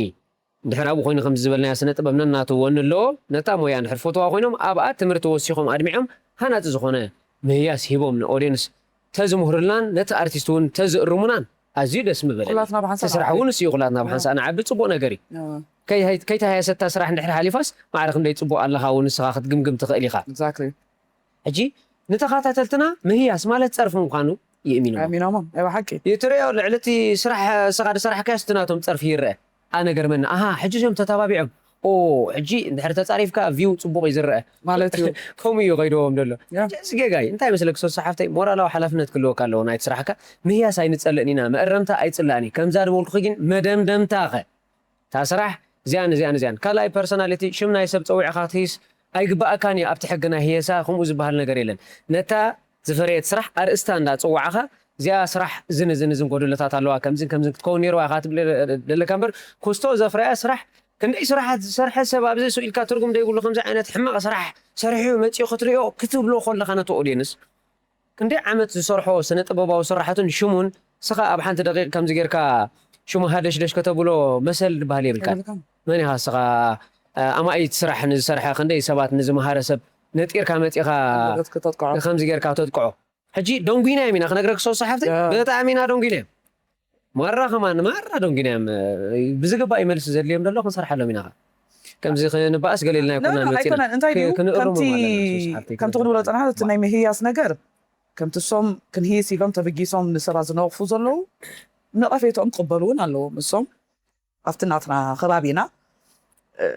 ድሕር ኣብኡ ኮይኑ ከምዚ ዝበልናዮ ስነ ጥበብ ነናቱ ወኒ ኣለዎ ነታ ሞያ እንድሕር ፈትዋ ኮይኖም ኣብኣ ትምህርቲ ወሲኾም ኣድሚዖም ሃናፂ ዝኾነ ምህያስ ሂቦም ንኦድየንስ ተዝምህሩልናን ነቲ ኣርቲስት እውን ተዝእርሙናን ኣዝዩ ደስ ምበለኒ ኩላትና ብሓንሳእ እቲ ስራሕ ንዓቢ። እውን እሱ እዩ ኩላትና ብሓንሳእ ንዓቢ ፅቡቕ ነገር እዩ ኣዎ። ከይ- ከይተሃየሰታ ስራሕ እንድሕር ሓሊፋስ ማዕረ ክንደይ ፅቡቕ ኣለኻ እውን ንስኻ ክትግምግም ትኽእል ኢኻ Exactly። ሕጂ ንተኸታተልትና ምህያስ ማለት ፀርፊ ምዃኑ ይእሚኑ ኣሚኖሞ እዋ ሓቂ ይትሪኦ ልዕሊ እቲ ስራሕ ስኻ ዝሰራሕካዮ ስቲ ናቶም ፀርፊ ይረአ ኣነ ገርመኒ ኣሃ ሕጂ እዚኦም ተተባቢዖም ኦ ሕጂ እንድሕር ተፃሪፍካ ቪው ፅቡቕ እዩ ዝረአ ማለት እዩ ከምኡ እዩ ከይደዎም ዘሎ ያ። እዚ ጌጋ እዩ እንታይ መስለክ ሰሱ ሓፍተይ ሞራላዊ ሓላፍነት ክህልወካ ኣለዎ ናይቲ ስራሕካ ምህያስ ኣይንፀልእን ኢና መእረምታ ኣይፅላእን እዩ ከምዛ ዝበልኩኺ ግን መደምደምታ ኸ እታ ስራሕ እዚኣን እዚኣን እዚኣን ካልኣይ ፐርሶናሊቲ ሽም ናይ ሰብ ፀዊዕኻ ክትህይስ ኣይግባኣካን እዩ ኣብቲ ሕጊ ናይ ህየሳ ከምኡ ዝበሃል ነገር የለን ነታ ዝፈረየት ስራሕ ኣርእስታ እንዳ ፀዋዕኻ እዚኣ ስራሕ እዝን እዝን እዝን ጎደለታት ኣለዋ ከምዝን ከምዝን ክትከውን ነይርዋ ኢኻ ትብል ዘለካ እምበር ኩስቶ ዘፍረያ ስራሕ ክንደይ ስራሓት ዝሰርሐ ሰብ ኣብዚ ስኢልካ ትርጉም ዘይብሉ ከምዚ ዓይነት ሕማቕ ስራሕ ሰሪሑ መፂኡ ክትሪኦ ክትብሎ ከለኻ ነቲ ኦድየንስ ክንደይ ዓመት ዝሰርሖ ስነ ጥበባዊ ስራሕቱን ሽሙን ስኻ ኣብ ሓንቲ ደቂቕ ከምዚ ጌርካ ሽሙ ሃደሽደሽ ከተብሎ መሰል ዝበሃል የብልካን መን ኢኻ ስኻ ኣማኢት ስራሕ ንዝሰርሐ ክንደይ ሰባት ንዝመሃረ ሰብ ነጢርካ መፂኻ ተጥቅዖ ከምዚ ጌርካ ተጥቅዖ ሕጂ ደንጉይና እዮም ኢና ክነግረክ ሰው ሰሓፍቲ ያ። ብጣዕሚ ኢና ደንጉይና እዮም ማራ ከማን ማራ ደንጉይና እዮም ብዝግባእ ይመልስ ዘድልዮም ደሎ ክንሰርሓሎም ኢና ከምዚ ክንበኣስ ገለ ኢልና ኣይኮናን መፂና ኣይኮነን እንታይ ድዩ ክንእርሙ ከምቲ ኣለና ሰው ሰሓፍቲ ከምቲ ክንብሎ ፀናሓ እቲ ናይ ምህያስ ነገር ከምቲ እሶም ክንህይስ ኢሎም ተበጊሶም ንሰባት ዝነቕፉ ዘለዉ ነቐፌትኦም ክቕበሉ እውን ኣለዎም እሶም ኣብቲ ናትና ከባቢና እ፣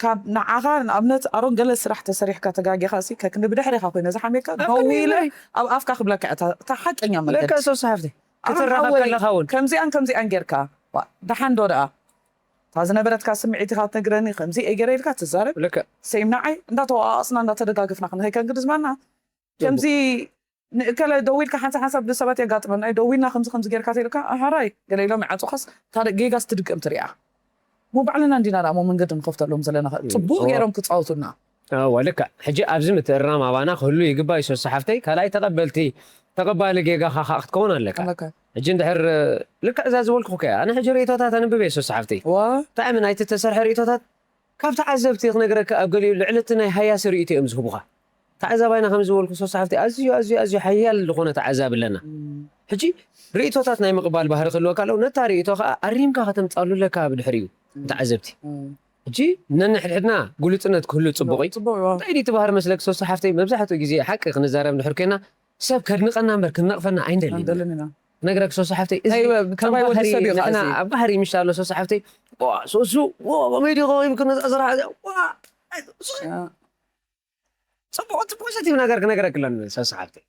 ካብ ንዓኻ ንኣብነት ኣሮን ገለ ስራሕ ተሰሪሕካ ተጋጊኻ ሲ ከክንዲ ብድሕሪኻ ኮይነ ዝሓሜካ ደው ኢለ ኣብ ኣፍካ ክብለካ እያ እታ- እታ ሓቀኛ መገዲ ለካ ሰው ሰሓፍቲ ኣሮን ክትራኸብ ሓወይ፣ ከለኻ እውን ከምዚኣን ከምዚኣን ጌርካ ዋ፣ ደሓን ዶ ደኣ እታ ዝነበረትካ ስምዒት ኢኻ ትነግረኒ ከምዚ እየ ገይረ ኢልካ ትዛረብ ልክዕ ሴም ንዓይ እንዳተወቃቐስና እንዳተደጋገፍና ክንኸይከን ግድዝማና ከምዚ ንእከለ ደው ኢልካ ሓንሳብ ሓንሳብ ንሰባት የጋጥመና እዩ ደው ኢልና ከምዚ ከምዚ ጌርካ ተኢልካ ኣሃራይ ገለ ኢሎም ይዓፁኻስ እታ ጌጋስ ትድገም ትሪኣ እሞ ባዕልና እንዲና ደኣ እሞ መንገዲ ንኸፍተሎም ዘለና። ጽቡቕ ገይሮም ክጻወቱና። እወ፣ ልክዕ። ሕጂ ኣብዚ ምትእርራም ኣባና ክህሉ ይግባእ እዩ፣ ሶሲ ሓፍተይ። ካልኣይ፣ ተቐበልቲ፣ ተቐባሊ ጌጋኻ ኸኣ ክትከውን ኣለካ። ኣለካ። ሕጂ እንድሕር፣ ልክዕ እዛ ዝበልኩ ከያ፣ ኣነ ሕጂ ርእይቶታት ኣንብብ እየ፣ ሶሲ ሓፍተይ። ዋ። ብጣዕሚ ናይቲ ተሰርሐ ርእይቶታት ካብ ተዓዘብቲ ክነግረካ፣ ኣብ ገሊኡ ልዕሊ እቲ ናይ ሃያሲ ርእይቶ እዮም ዝህቡኻ። ተዓዛባይና ከም ዝበልኩ፣ ሶሲ ሓፍተይ፣ ኣዝዩ፣ ኣዝዩ፣ ኣዝዩ ሓያል ዝኾነ ተዓዛቢ ኣለና። ሕጂ ርእይቶታት ናይ ምቕባል ባህሪ ክህልወካ ኣለዎ። ነታ ርእይቶ ኸኣ ኣሪምካ ከተምጻሉ ኣለካ ብድሕሪኡ፣ ተዓዘብቲ። ሕጂ ነንሕድሕድና ግሉጽነት ክህሉ ጽቡቕ እዩ። ጽቡቕ እዩ። እንታይ ድዩ እቲ ባህሪ መስለኪ፣ ሶሲ ሓፍተይ? መብዛሕትኡ ግዜ ሓቂ ክንዛረብ እንድሕር ኮይና፣ ሰብ ከድንቐና እምበር ክንነቕፈና ኣይንደልን ኢና። ኣይንደልን ኢና። ክነግረኪ፣ ሶሲ ሓፍተይ፣ እዚ እንታይ ወ-፣ ከም ጠባይ ወዲ ባህሪ ሰብ እዩ ኸዓ ንሕና እዚ። ኣብ ባህሪ ምሽ ኣሎ፣ ሶሲ ሓፍተይ። ዋ፣ ሶሱ፣ ዋ፣ ከመይ ዲኻ ወይም ክነጻጽራ፣ ዋ፣ ያ። ጽቡቕ፣ ጽቡቕ ፖዚቲቭ ነገር ክነግረኪ ኣለኒ፣ ሶሲ ሓፍተይ።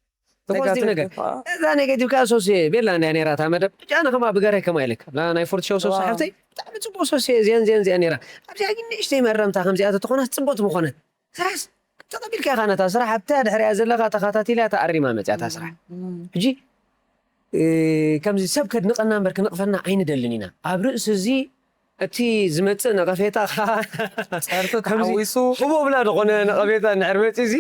እቲ ፖዚቲቭ ኔጋቲቭ ነገር። ኸዓ። እዛ ኔጌቲቭ ከኣ ሶሲ፣ ቤላ እንድያ ነይራ እታ መደብ። ሕጂ ኣነ ከማ ብገረይ ከማይ ኢለካ። ላ-፣ ናይ ፎርቲ ሾው ሶሲ ዋው። ሓፍተይ፣ ብጣዕሚ ጽቡቕ ሶሲ፣ እዚኣን፣ እዚኣን፣ እዚኣን ነይራ። ኣብዚኣ ግን ንእሽተይ መእረምታ ከምዚኣ ተተኾናስ ጽቡቕቲ ምኾነት። ስራሕስ ተቐቢልካ ኢኻ ነታ ስራሕ፣ ኣብታ ድሕሪኣ ዘለኻ ተኸታቲላ እታ ኣሪማ መጺኣ እታ ስራሕ። ሕጂ፣ እ፣ ከምዚ ሰብ ከድንቐና እምበር ክንቕፈና ኣይንደልን ኢና። ኣብ ርእሲ እዚ እቲ ዝመጽእ ነቐፌታ ኸኣ ጸርፊ ከምዚ ተሓዊሱ። ሕቦብላ ዝኾነ ነቐፌታ እንድሕር መጺኡ እዚ፣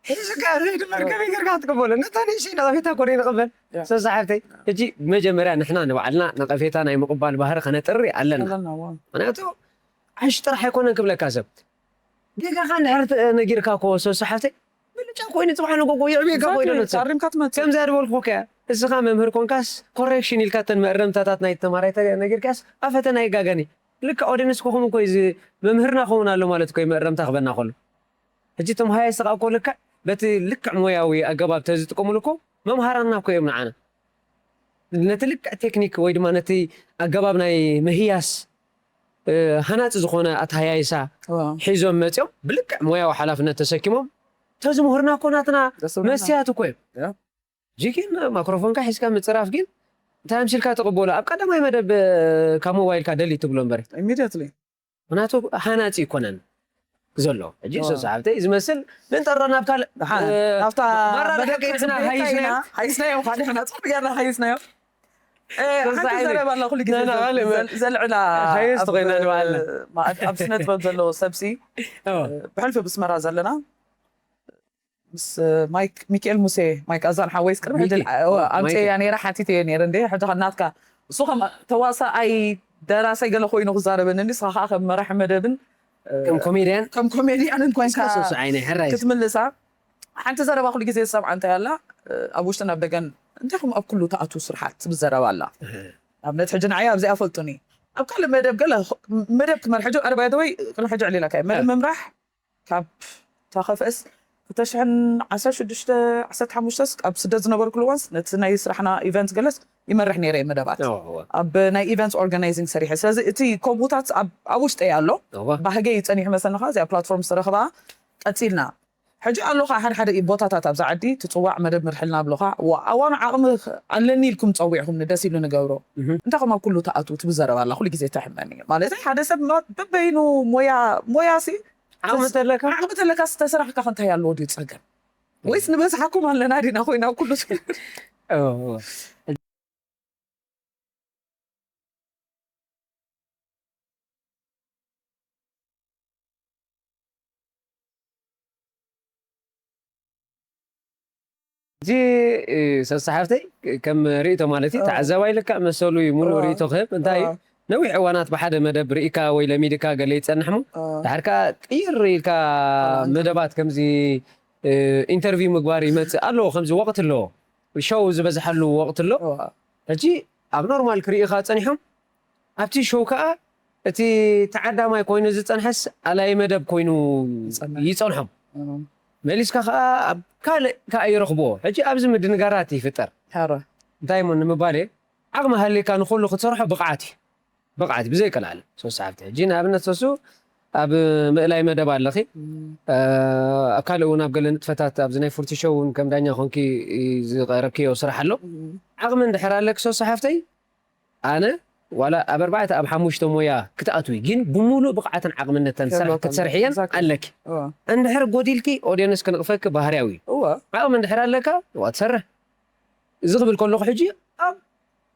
ሒዝካ ርህድ እምበር ከመይ ጌርካ ክትቅበሎ? ነታ ንእሽተይ ነቐፌታ እኮ ደይንቕበል። ያ። ሶሲ ሓፍተይ፣ ሕጂ መጀመርያ ንሕና ንባዕልና ነቐፌታ ናይ ምቕባል ባህሪ ከነጥሪ ኣለና። ኣለና፣ ዋው። ምኽንያቱ ዓሽ ጥራሕ ኣይኮነን ክብለካ ሰብ። ጌጋኻ እንድሕር ተ-፣ ነጊርካ እኮ ሶሲ ሓፍተይ፣ ብልጫ ኮይኑ ጽባሕ ንጎጎ የዕብየካ እኮ እዩ ዘሎ ሰብ። ኣሪምካ ትመጽእ። ከምዛ ዝበልኩ ከያ፣ እስኻ መምህር ኮንካስ፣ ኮሬክሽን ኢልካ እተን መእረምታታት ናይ ተማሃራይ ተ-፣ ነጊርካስ፣ ኣብ ፈተና ይጋገን እዩ። ልክዕ ኦዲየንስ ክኹም እኮ እዩ ዝ-፣ መምህርና ክኸውን ኣሎ ማለት እኮ እዩ፣ መእረምታ ክበና ከሎ። ሕጂ እቶም ሃያይስ ኸኣ እኮ ልክዕ በቲ ልክዕ ሞያዊ ኣገባብ ተዝጥቀሙሉ እኮ፣ መምሃራንና እኮ እዮም ንዓና። ነቲ ልክዕ ቴክኒክ ወይ ድማ ነቲ ኣገባብ ናይ ምህያስ፣ እ፣ ሃናጺ ዝኾነ ኣተሃያይሳ ዋው። ሒዞም መጺኦም፣ ብልክዕ ሞያዊ ሓላፍነት ተሰኪሞም፣ ተዝምህሩና እኮ ናትና ደስ ዝብለና። መስትያት እኮ እዮም። ያ። ሕጂ ግን ማክሮፎንካ ሒዝካ ምጽራፍ ግን እንታይ ኣምሲልካ ትቕበሎ? ኣብ ቀዳማይ መደብ፣ እ፣ ካብ ሞባይልካ ደሊት ትብሎ እምበር። ኢሚድየትሊ። ምኽንያቱ ሃናጺ ኣይኮነን ዘሎ። ሕጂ እዋ። ሶሲ ሓፍተይ ዝመስል ምንጠሮ ናብ ካልእ፣ ደሓን። እ፣ ናብታ ማራ መደብ ደሓን ከይትና ክንጽበየካ ሃይስናዮ። ኢና። ሃይስናዮ፣ ካልእ ሓና ጽቡቕ ጌርና ሃይስናዮ። እ፣ ሶሲ ሓንቲ ሓይሊ። ዘረባ ኣላ ኩሉ ግዜ ና፣ ና፣ ዘል-፣ ባዕለ ዘል-፣ ዘልዕላ ሃይስ ኣብ ተኾይና ንባዕልና። ማ-፣ ኣብ ስነ ጥበብ ዘሎ ሰብሲ፣ እዋ። እ፣ ብሕልፊ ብስመራ ዘለና ምስ ማይክ፣ ሚካኤል ሙሴ፣ ማይክ ኣዛን ሓወይስ ቅድሚ ሕጂ ሚኪ፣ ል-፣ ኦ፣ ኣምፀያ ማይክ። ነይረ፣ ሓቲተዮ ነይረ፣ እንዴ፣ ሕጂ ኸ ናትካ፣ እሱ ከም ተዋሳኣይ፣ ደራሳይ ገለ ኮይኑ ክዛረበኒ፣ ንስኻ ኸዓ ከም መራሒ መደብን፣ እ፣ ከም ኮሜድያን? ከም ኮሜድያንን ኮይንካ እስከ ሶሲ ዓይነይ፣ ሕራይ። ክትምልሳ። ሓንቲ ዘረባ ኩሉ ግዜ ዝሰምዓ እንታይ ኣላ፣ እ፣ ኣብ ውሽጥን ኣብ ደገን፣ እንታይ ኹም ኣብ ኩሉ ተኣትዉ ስርሓት ትብል ዘረባ ኣላ። እህ። ኣብነት ሕጂ ንዓይ ኣብዚኣ ፈልጡኒ። ኣብ ካልእ መደብ ገለ፣ መደብ ክትመርሕ፣ ሕጂ፣ ኣረ፣ ባይ ዘ ወይ፣ ቅድሚ ሕጂ ዕሊላካ እየ። መደብ እህ። ምምራሕ፣ ካብ እታ ከፍእስ ክልተ ሽሕን ዓሰርተ ሽዱሽተ ዓሰርተ ሓሙሽተ ኣብ ስደት ዝነበርኩሉ እዋንስ ነቲ ናይ ስራሕና ኢቨንት ገለስ ይመርሕ ነይረ እየ መደባት። እዎ፣ እዎ። ኣብ ናይ ኢቨንት ኦርጋናይዚንግ ሰሪሐ። ስለዚ እቲ ከምኡታት ኣብ፣ ኣብ ውሽጠይ ኣሎ። እዎ። ባህገይ እዩ ጸኒሑ መሰልና፣ ከኣ እዚኣ ፕላትፎርም ዝተረኽባ ቀጺልና። ሕጂ ኣሎ ከኣ ሓደ ሓደ ቦታታት ኣብዛ ዓዲ ትጽዋዕ መደብ ምርሕልና ብሎኻ። ዋ-፣ ኣዋን ዓቕሚ ኣለኒ ኢልኩም ጸዊዕኹምኒ ደስ ኢሉ ንገብሮ። እህ። እንታይ ከም ኣብ ኩሉ ተኣትዉ ትብል ዘረባ ኣላ፣ ኩሉ ግዜ ተሕመኒ። ማለት ሓደ ሰብ ማ-፣ በበይኑ ሞያ፣ ሞያሲ ዓቕሚ ተለካ? ዓቕሚ ተለካ ዝተሰራሕካ ከ እንታይ ኣለዎ ድዩ ጸገም? ወይስ ንበዝሓኩም ኣለና ዲና ኮይና ኩሉ? ኦ፣ ሕጂ፣ እ፣ ሰብሲ ሓፍተይ፣ ከም ርእይቶ ማለት እዩ፣ እ። ተዓዛባይ ልክዕ መሰሉ እዩ፣ ሙሉእ እ። ርእይቶ ክህብ። እንታይ እዩ? እ። ነዊሕ እዋናት ብሓደ መደብ ርኢካ ወይ ለሚድካ ገለ ይጸንሕ እሞ፣ እ። ድሓር ከኣ ቅይር ኢልካ እ፣ እንተ- መደባት ከምዚ፣ እ፣ ኢንተርቪው ምግባር ይመጽእ ኣለዎ፣ ከምዚ ወቕቲ ኣለዎ። ሾው ዝበዝሓሉ ወቕቲ ኣሎ። እ። ሕጂ ኣብ ኖርማል ክርእዩኻ ጸኒሖም፣ ኣብቲ ሾው ከኣ እቲ ተዓዳማይ ኮይኑ ዝጸንሐስ ኣላይ መደብ ኮይኑ ይጸንሕ። ይጸንሖም። እ። መሊስካ ከኣ ኣብ ካልእ ከኣ ይረኽብዎ። ሕጂ ኣብዚ ምድንጋራት ይፍጠር። ሓረ። እንታይ እሞ ንምባል እየ፣ ዓቕሚ ሃልይካ ንኹሉ ክትሰርሖ ብቕዓት እዩ። ብቕዓት እዩ፣ ብዘይ ቀልዓለም። ሶስት ሰዓት። ሕጂ ንኣብነት ሶሱ ኣብ ምእላይ መደብ ኣለኺ። እም። እ፣ ኣብ ካልእ እውን ኣብ ገለ ንጥፈታት ኣብዚ ናይ ፉርቲ ሾው እውን ከም ዳኛ ኮንኪ ዝቐረብክዮ ስራሕ ኣሎ። እም። ዓቕሚ እንድሕር ኣለኪ ሶስት ሓፍተይ፣ ኣነ ዋላ ኣብ ኣርባዕተ ኣብ ሓሙሽተ ሞያ ክትኣትዊ፣ ግን ብምሉእ ብቕዓትን ዓቕምነተን ስራሕ ክህልወካ ክትሰርሕየን ኣለዎ። Exactly። ኣለኪ። እዋ። እንድሕር ጎዲልኪ ኦድየንስ ክንቕፈኪ ባህርያዊ እዩ። እዋ። ዓቕሚ እንድሕር ኣለካ፣ እዋ ትሰርሕ። እዚ ክብል ከለኹ ሕጂ ኣብ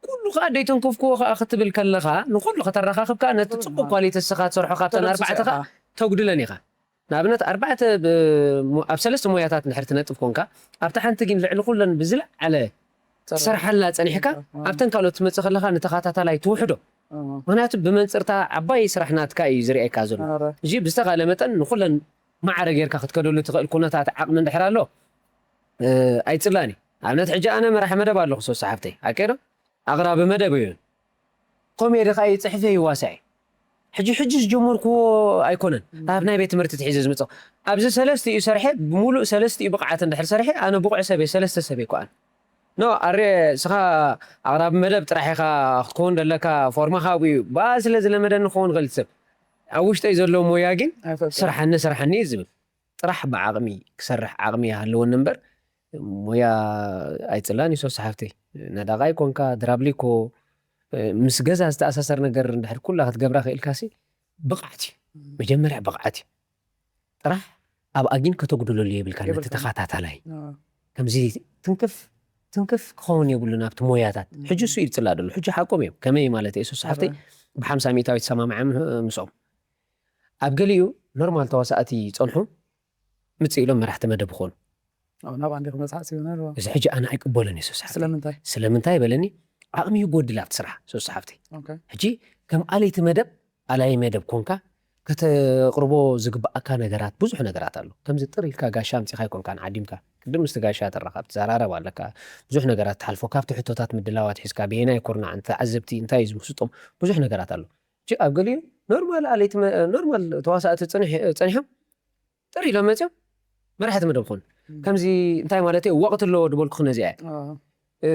ኩሉ ከዓ ደይተንከፍክዎ ከዓ ክትብል ከለኻ፣ ንኩሉ ከተረኻኽብ ከዓ ነቲ ጽቡቅ ኳሊቲ እስኻ ትሰርሖ ካብተን ኣርባዕተ ከዓ ተጉድለን ኢኻ። ንኣብነት ኣርባዕተ ብ- ሞ- ኣብ ሰለስተ ሞያታት እንድሕር ትነጥፍ ኮንካ፣ ኣብታ ሓንቲ ግን ልዕሊ ኩለን ብዝለዓለ ትሰርሓላ ጸኒሕካ፣ ኣብተን ካልኦት ትመጽእ ከለኻ ንተኸታታላይ ትውሕዶ። ምክንያቱ ብመንጽርታ ዓባይ ስራሕ ናትካ እዩ ዝርእየካ ዘሎ። እዚ ብዝተኻለ መጠን ንኩለን ማዕረ ጌርካ ክትከደሉ ትኽእል ኩነታት ዓቕሚ እንድሕር ኣሎ፣ እ፣ ኣይጽላእን እዩ። ኣብነት ሕጂ ኣነ መራሒ መደብ ኣለኹ፣ ሶስት ሓፍተይ ኣኬዶ ኣቕራቢ መደብ እዩ። ኮሜዲ ከዓ ይጽሕፍ እየ ይዋሳእ እየ። ሕጂ ሕጂ ዝጀመርክዎ ኣይኮነን፣ ኣብ ናይ ቤት ትምህርቲ ትሒዘ ዝመጽእ። ኣብዚ ሰለስቲኡ ሰርሐ፣ ብምሉእ ሰለስቲኡ ብቕዓት እንድሕር ሰርሐ፣ ኣነ ብቑዕ ሰብ እየ፣ ሰለስተ ሰብ እየ እኮ ኣነ። ኖ፣ ኣረ፣ ስኻ ኣቕራቢ መደብ ጥራሕ ኢኻ ክትከውን ደለካ፣ ፎርማኻ ኣብኡ እዩ። ብኣ ስለ ዝለመደኒ ክኸውን ይኽእል እቲ ሰብ። ኣብ ውሽጠይ ዘሎ ሞያ ግን ኣይፈልጥን። ስርሓኒ፣ ስርሓኒ እዩ ዝብል። ጥራሕ ብዓቕሚ ክሰርሕ ዓቕሚ ይሃለወኒ እምበር፣ ሞያ ኣይጽላን እዩ ሶስት ሓፍተይ። ነዳቓይ ኮንካ፣ ድራብሊኮ፣ ምስ ገዛ ዝተኣሳሰር ነገር እንድሕር ኩላ ክትገብራ ክኢልካሲ ብቕዓት እዩ። መጀመርያ ብቕዓት እዩ። ጥራሕ ኣብኣ ግን ከተጉድለሉ የብልካ ነቲ የብልካን። ተኸታታላይ። ኣዎ። ከምዚ ትንክፍ፣ ትንክፍ ክኸውን የብሉን ኣብቲ ሞያታት። ሕጂ እሱ እዩ ዝጽላእ ደሎ። ሕጂ ሓቆም እዮም። ከመይ ማለት እየ ሶስት ሓፍተይ ኣዎ። ብሓምሳ ሚእታዊት ሰማምዐ ምስኦም። ኣብ ገሊኡ ኖርማል ተዋሳእቲ ይጸንሑ፣ ምጽእ ኢሎም መራሕቲ መደብ ይኾኑ። ኣዎ፣ ናብ ኣንዲ ክመጽእ ሓሲቡ ነይሩ። እዚ ሕጂ ኣነ ኣይቅበሎን እየ ሶስት ሓፍተይ። ስለምንታይ? ስለምንታይ በለኒ፣ ዓቕሚ ይጎድል ኣብቲ ስራሕ ሶስት ሓፍተይ። ኦኬ። ሕጂ ከም ኣለይቲ መደብ፣ ኣላይ መደብ ኮንካ ከተቕርቦ ዝግብኣካ ነገራት፣ ብዙሕ ነገራት ኣሎ። ከምዚ ጥር ኢልካ ጋሻ ኣምጺኻ ኣይኮንካን ዓዲምካ። ቅድም ምስቲ ጋሻ ትራኸብ፣ ትዘራረብ ኣለካ። ብዙሕ ነገራት ትሓልፎ፣ ካብቲ ሕቶታት ምድላዋት ሒዝካ፣ ብየናይ ኩርናዕ፣ ንተዓዘብቲ እንታይ እዩ ዝምስጦም፣ ብዙሕ ነገራት ኣሎ። ሕጂ ኣብ ገሊኡ ኖርማል ኣለይቲ መ-፣ ኖርማል ተዋሳእቲ ጽንሕ-፣ ጸኒሖም ጥር ኢሎም መጺኦም መራሕቲ መደብ ኾኑ። እም። ከምዚ እንታይ ማለት እዩ? ወቕቲ ኣለዎ ድበልኩ ነዚኣ እያ። ኣዎ። እ፣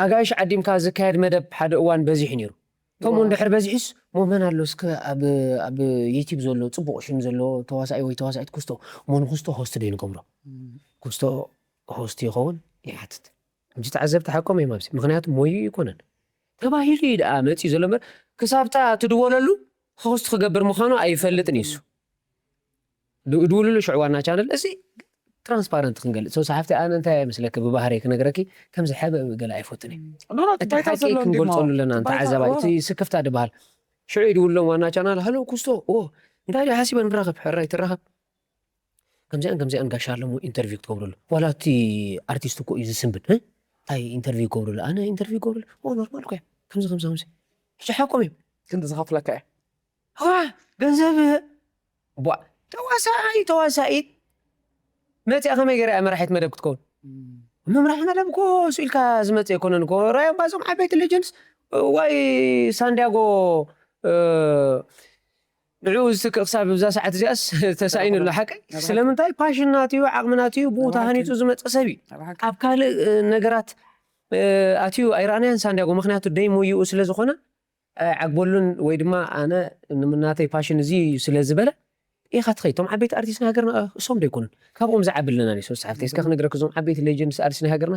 ኣጋይሽ ዓዲምካ ዝካየድ መደብ ሓደ እዋን በዚሑ ነይሩ። ከምኡ ዋው። እንድሕር በዚሑስ፣ ሞ መን ኣሎ እስከ ኣብ፣ ኣብ ዩቲዩብ ዘሎ ጽቡቕ ሽም ዘለዎ ተዋሳኢ ወይ ተዋሳኢት ክስቶ፣ ሞን ክስቶ ሆስት ዶ ንገብሮ? እም። ክስቶ ሆስት ይኸውን ይሓትት። እንጂ ተዓዘብቲ ሓቆም እዮም ኣብዚ። ምኽንያቱ ሞይኡ ኣይኮነን። ተባሂሉ እዩ ደኣ መጺኡ ዘሎ እምበር፣ ክሳብታ ትድወለሉ ሆስት ክገብር ምዃኑ ኣይፈልጥን እዩ እሱ። ድ-፣ ድውልሉ ሽዑ ዋና ቻነል፣ እዚ ትራንስፓረንት ክንገልጽ። ሶስት ሓፍተይ ኣነ እንታይ እየ መስለኪ ብባህረይ ክነግረኪ፣ ከምዚ ሕበ ገለ ኣይፈቱን እየ። ኖ፣ ኖ፣ እቲ እቲ ባይታ ባይታ ዘሎ እንዲ እሞ። ክንገልጸሉ ኣለና፣ እቲ ባይታ፣ ተዓዛባይ፣ እዎ። እቲ ስክፍታ ድበሃል። ሽዑ ይድውልሎም ዋና ቻናል፣ "ሃሎ ኩስቶ፣ ኦ፣ እንታይ ድዩ ሓሲበ ንራኸብ፣ ሕራይ ትራኸብ?" ከምዚኣን ከምዚኣን ጋሻ ኣለሙ ኢንተርቪው ክትገብረሉ። ዋላ እቲ ኣርቲስት እኮ እዩ ዝስንብድ፣ እ? እንታይ ኢንተርቪው ይገብረሉ? ኣነ ኢንተርቪው ይገብረሉ? ኦ፣ ኖርማል እኮ እያ። ከምዚ፣ ከምዚ፣ ከምዚ። ሕጂ ሓቆም እዮም። ክንዲ ዝኸፍለካ እየ። ዋ፣ ገንዘብ፣ ቧ፣ ተዋሳኣይ፣ ተዋሳኢት መፂኣ ከመይ ገይራ እያ መራሒት መደብ ክትከውን? እም። መምራሕ መደብ እኮ እሱ ኢልካ ዝመፅእ ኣይኮነን እኮ። ራዮም ባዞም ዓበይቲ ሌጀንድስ፣ ዋይ ሳንዲያጎ፣ እ፣ ንዕኡ ዝትክእ ክሳብ እዛ ሰዓት እዚኣስ ተሳኢኑ ኣሎ። ሓቀይ? ኣብ ሓቂ። ስለምንታይ? ፓሽን ናትዩ፣ ዓቕሚ ናትዩ፣ ብኡ ኣብ ሓቂ። ተሃኒጹ ዝመጸ ሰብ እዩ። ኣብ ሓቂ። ኣብ ካልእ፣ እ፣ ነገራት፣ እ፣ ኣትዩ ኣይረኣናዮን ሳንዲያጎ፣ ምኽንያቱ ደይ ሞይኡ ስለ ዝኾነ፣ ኣይዓግበሉን ወይ ድማ ኣነ ን-፣ ናተይ ፓሽን እዚ እዩ ስለ ዝበለ፣ ኢኻ ትኸይድ። እቶም ዓበይቲ ኣርቲስት ናይ ሃገርና፣ እ፣ እሶም ዶ ኣይኮኑን? ካብኦም ዝዓቢ ኣለና ድዩ? ሶስት ሓፍተይ፣ እስከ ክነግረክ፣ እዞም ዓበይቲ ሌጀንድስ ኣርቲስት ናይ ሃገርና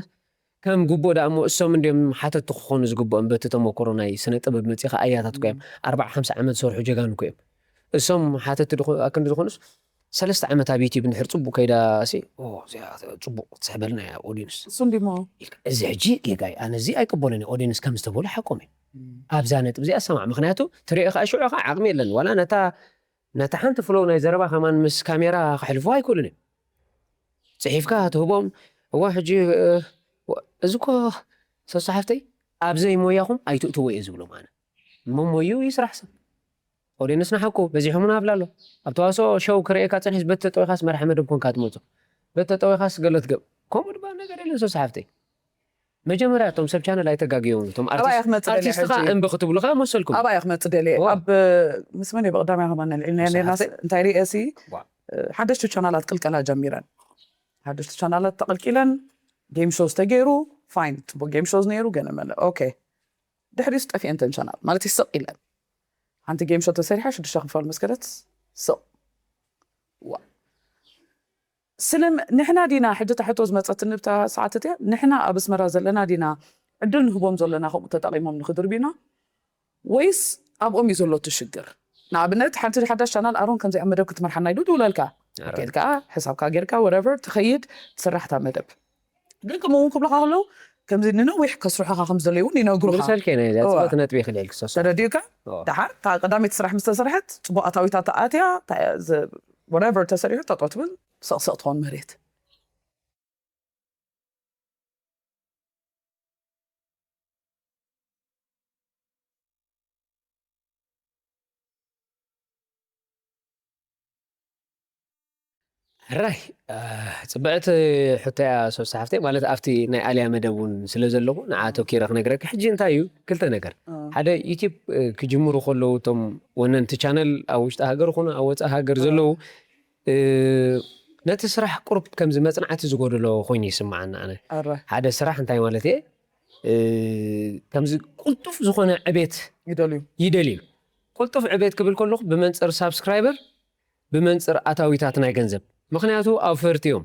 ከም ግቡእ ደኣ እሞ እሶም እንድዮም ሓተትቲ ክኾኑ ዝግብኦም በቲ ተመክሮ ናይ ስነ ጥበብ መጺኻ ኣያታት እኮ እዮም። እም። ኣርባዓ ሓምሳ ዓመት ዝሰርሑ ጀጋኑ እኮ እዮም። እሶም ሓተትቲ ድኾ-፣ ኣክንዲ ዝኾኑስ ሰለስተ ዓመት ኣብ ዩቲዩብ እንድሕር ጽቡቕ ከይዳ ሲ፣ ኦ፣ እዚኣ ጽቡቕ ትስሕበልና እያ ኦዲንስ። እሱ እንዲሞ። ኢልካ፣ እዚ ሕጂ ጌጋ እዩ። ኣነ እዚ ኣይቅበሎን እየ። ኦዲንስ ከም ዝተበሉ ሓቆም እዩ። እም። ኣብዛ ነጥብ እዚኣ ሰማዕ። ምኽንያቱ ትሪኦ ኸኣ ሽዑ ኸኣ ዓቕሚ የለን። ዋላ ነታ፣ ነታ ሓንቲ ፍሎው ናይ ዘረባ ከማን ምስ ካሜራ ከሕልፉ ኣይክእሉን እዮም። ጽሒፍካ ትህቦም፣ እዋ ሕጂ፣ እ፣ ዋ-፣ እዚ እኮ ሶስት ሓፍተይ ኣብ ዘይሞያኹም ኣይትእትዎ እየ ዝብሎም ኣነ። እሞ ሞዩ ይስራሕ ሰብ። ኦዲየንስ ንሓቁ በዚሑምና ኣብላ ኣሎ። ኣብ ተዋስኦ ሸው ክርእየካ ጸኒሕስ በቲ ተጠዊኻስ መራሒ መደብ ኮንካ ትመጾ። በቲ ተጠዊኻስ ገለ ትገብ-፣ ከምኡ ድማ ነገር የለን ሶስት ሓፍተይ። መጀመርያ እቶም ሰብ ቻነል ኣይተጋግዮም። እቶም ኣባይ ኣርቲስት፣ ክመጽእ ደልየ ኣርቲስት ኸኣ ሕጂ። እምቢ ክትብሉ ኸኣ መሰልኩም። ኣባይ ክመጽእ ደልየ። ዋ። ኣብ ምስ መን እየ ብቐዳማይ ከማን ኣልዒልና ሶስት ነርና ሓፍተይ። እንታይ ርእየ ሲ፣ ዋ። ሓደሽቲ ቻናላት ቅልቀላ ጀሚረን። ሓደሽቲ ቻናላት ተቐልቂለን፣ ጌም ሾውስ ተገይሩ፣ ፋይን፣ ጽቡቕ ጌም ሾውስ ነይሩ፣ ገለ መለ። ኦኬ። ድሕሪስ ጠፊአን ተን ቻናል፣ ማለት ስቕ ኢለን። ሓንቲ ጌም ሾው ተሰሪሓ፣ ሽዱሽተ ክፋል ምስ ከደት፣ ስቕ። ዋ። ስለም-፣ ንሕና ዲና፣ ሕጂ እታ ሕቶ ዝመጸትኒ ብታ ሰዓት እቲኣ፣ ንሕና ኣብ ኣስመራ ዘለና ዲና ዕድል ንህቦም ዘለና ከምኡ ተጠቒሞም ንኽድርብዩና? ወይስ ኣብኦም እዩ ዘሎ እቲ ሽግር? ንኣብነት፣ ሓንቲ ሓዳሽ ቻናል ኣሮን ከምዚኣ መደብ ክትመርሓና ኢሉ ድውለልካ። ኣረ። ኬድካ፣ ሕሳብካ ጌርካ፣ ወረቨር፣ ትኸይድ፣ ትስራሕ እታ መደብ። ግን ከምኡ እውን ክብሉኻ ከለዉ፣ ከምዚ ንነዊሕ ከስርሑኻ ከም ዘለዩ እውን ይነግሩኻ። ምርሰልከ ናይ እዚኣ እዋ። ጽቡቕ ነጥቢ ክልዕል ክሰሶ። ተረዲኡካ? እዋ። ደሓር እታ ቀዳመይቲ ስራሕ ምስ ተሰርሐት ጽቡቕ ኣታዊታት ኣትያ፣ እታ ዝ-፣ whatever ተሰሪሑ ጠጠው ትብል፣ ሰቕሰቕ ትኾን መሬት። ሕራይ፣ አ፣ ጽብዕቲ ሕቶ እያ ሶስት ሓፍተይ። ማለት ኣብቲ ናይ ኣልያ መደብ እውን ስለ ዘለኹ ንዓ ተኪረ ክነግረካ። ሕጂ እንታይ እዩ? ክልተ ነገር። አ። ሓደ ዩቲዩብ፣ እ፣ ክጅምሩ ከለዉ እቶም ወነንቲ ቻነል ኣብ ውሽጢ ሃገር ይኹኑ ኣብ ወጻኢ ሃገር አ። ዘለዉ፣ እ፣ ነቲ ስራሕ ቁሩብ ከምዚ መጽናዕቲ ዝጎደሎ ኮይኑ ይስምዓኒ ኣነ። ኣረ። ሓደ ስራሕ እንታይ ማለት እየ? እ፣ ከምዚ ቅልጡፍ ዝኾነ ዕቤት ይደልዩ። ይደልዩ። ቅልጡፍ ዕቤት ክብል ከለኹ ብመንጽር ሳብስክራይበር፣ ብመንጽር ኣታዊታት ናይ ገንዘብ። ምኽንያቱ ኣውፈርቲ እዮም።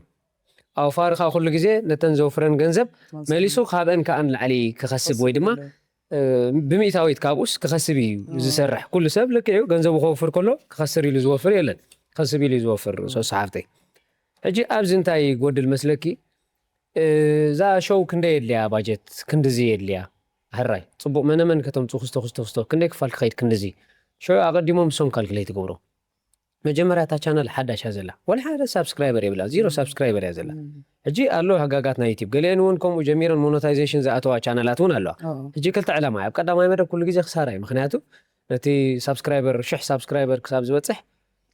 ኣውፋርኻ ኩሉ ግዜ ነተን ዘውፍረን ገንዘብ መንጽር። መሊሱ ካብአን ከኣ ንላዕሊ ክኸስብ ወይ ድማ፣ ከስብ። እ፣ ብሚእታዊት ካብኡስ ክኸስብ እዩ እ። ዝሰርሕ። ኩሉ ሰብ ልክዕ እዩ፣ ገንዘቡ ከውፍር ከሎ ክኸስር ኢሉ ዝወፍር የለን። ክኸስብ ኢሉ እዩ ዝወፍር፣ እ። ሶስት ሓፍተይ። ሕጂ ኣብዚ እንታይ ይጎድል መስለኪ? እ፣ እዛ ሾው ክንደይ የድልያ ባጀት? ክንድዚ የድልያ። ሕራይ፣ ጽቡቕ መነመን ከተምጽኡ ክስቶ፣ ክስቶ፣ ክስቶ፣ ክንደይ ክፋል ክኸይድ ክንድዚ? ሾው ኣቐዲሞም እሶም ካልኩሌት ይገብሩ። መጀመርያ እታ ቻነል ሓዳሽ እያ ዘላ። ወላ ሓደ ሳብስክራይበር የብላ፣ ዚሮ ሳብስክራይበር እያ ዘላ። እም። ሕጂ ኣሎ ህጋጋት ናይ ዩቲዩብ። ገሊአን እውን ከምኡ ጀሚረን ሞኖታይዜሽን ዝኣተዋ ቻነላት እውን ኣለዋ። ኣዎ። ሕጂ ክልተ ዕላማ እያ። ኣብ ቀዳማይ መደብ ኩሉ ግዜ ክሳራ እዩ። ምኽንያቱ ነቲ ሳብስክራይበር፣ ሽሕ ሳብስክራይበር ክሳብ ዝበጽሕ፣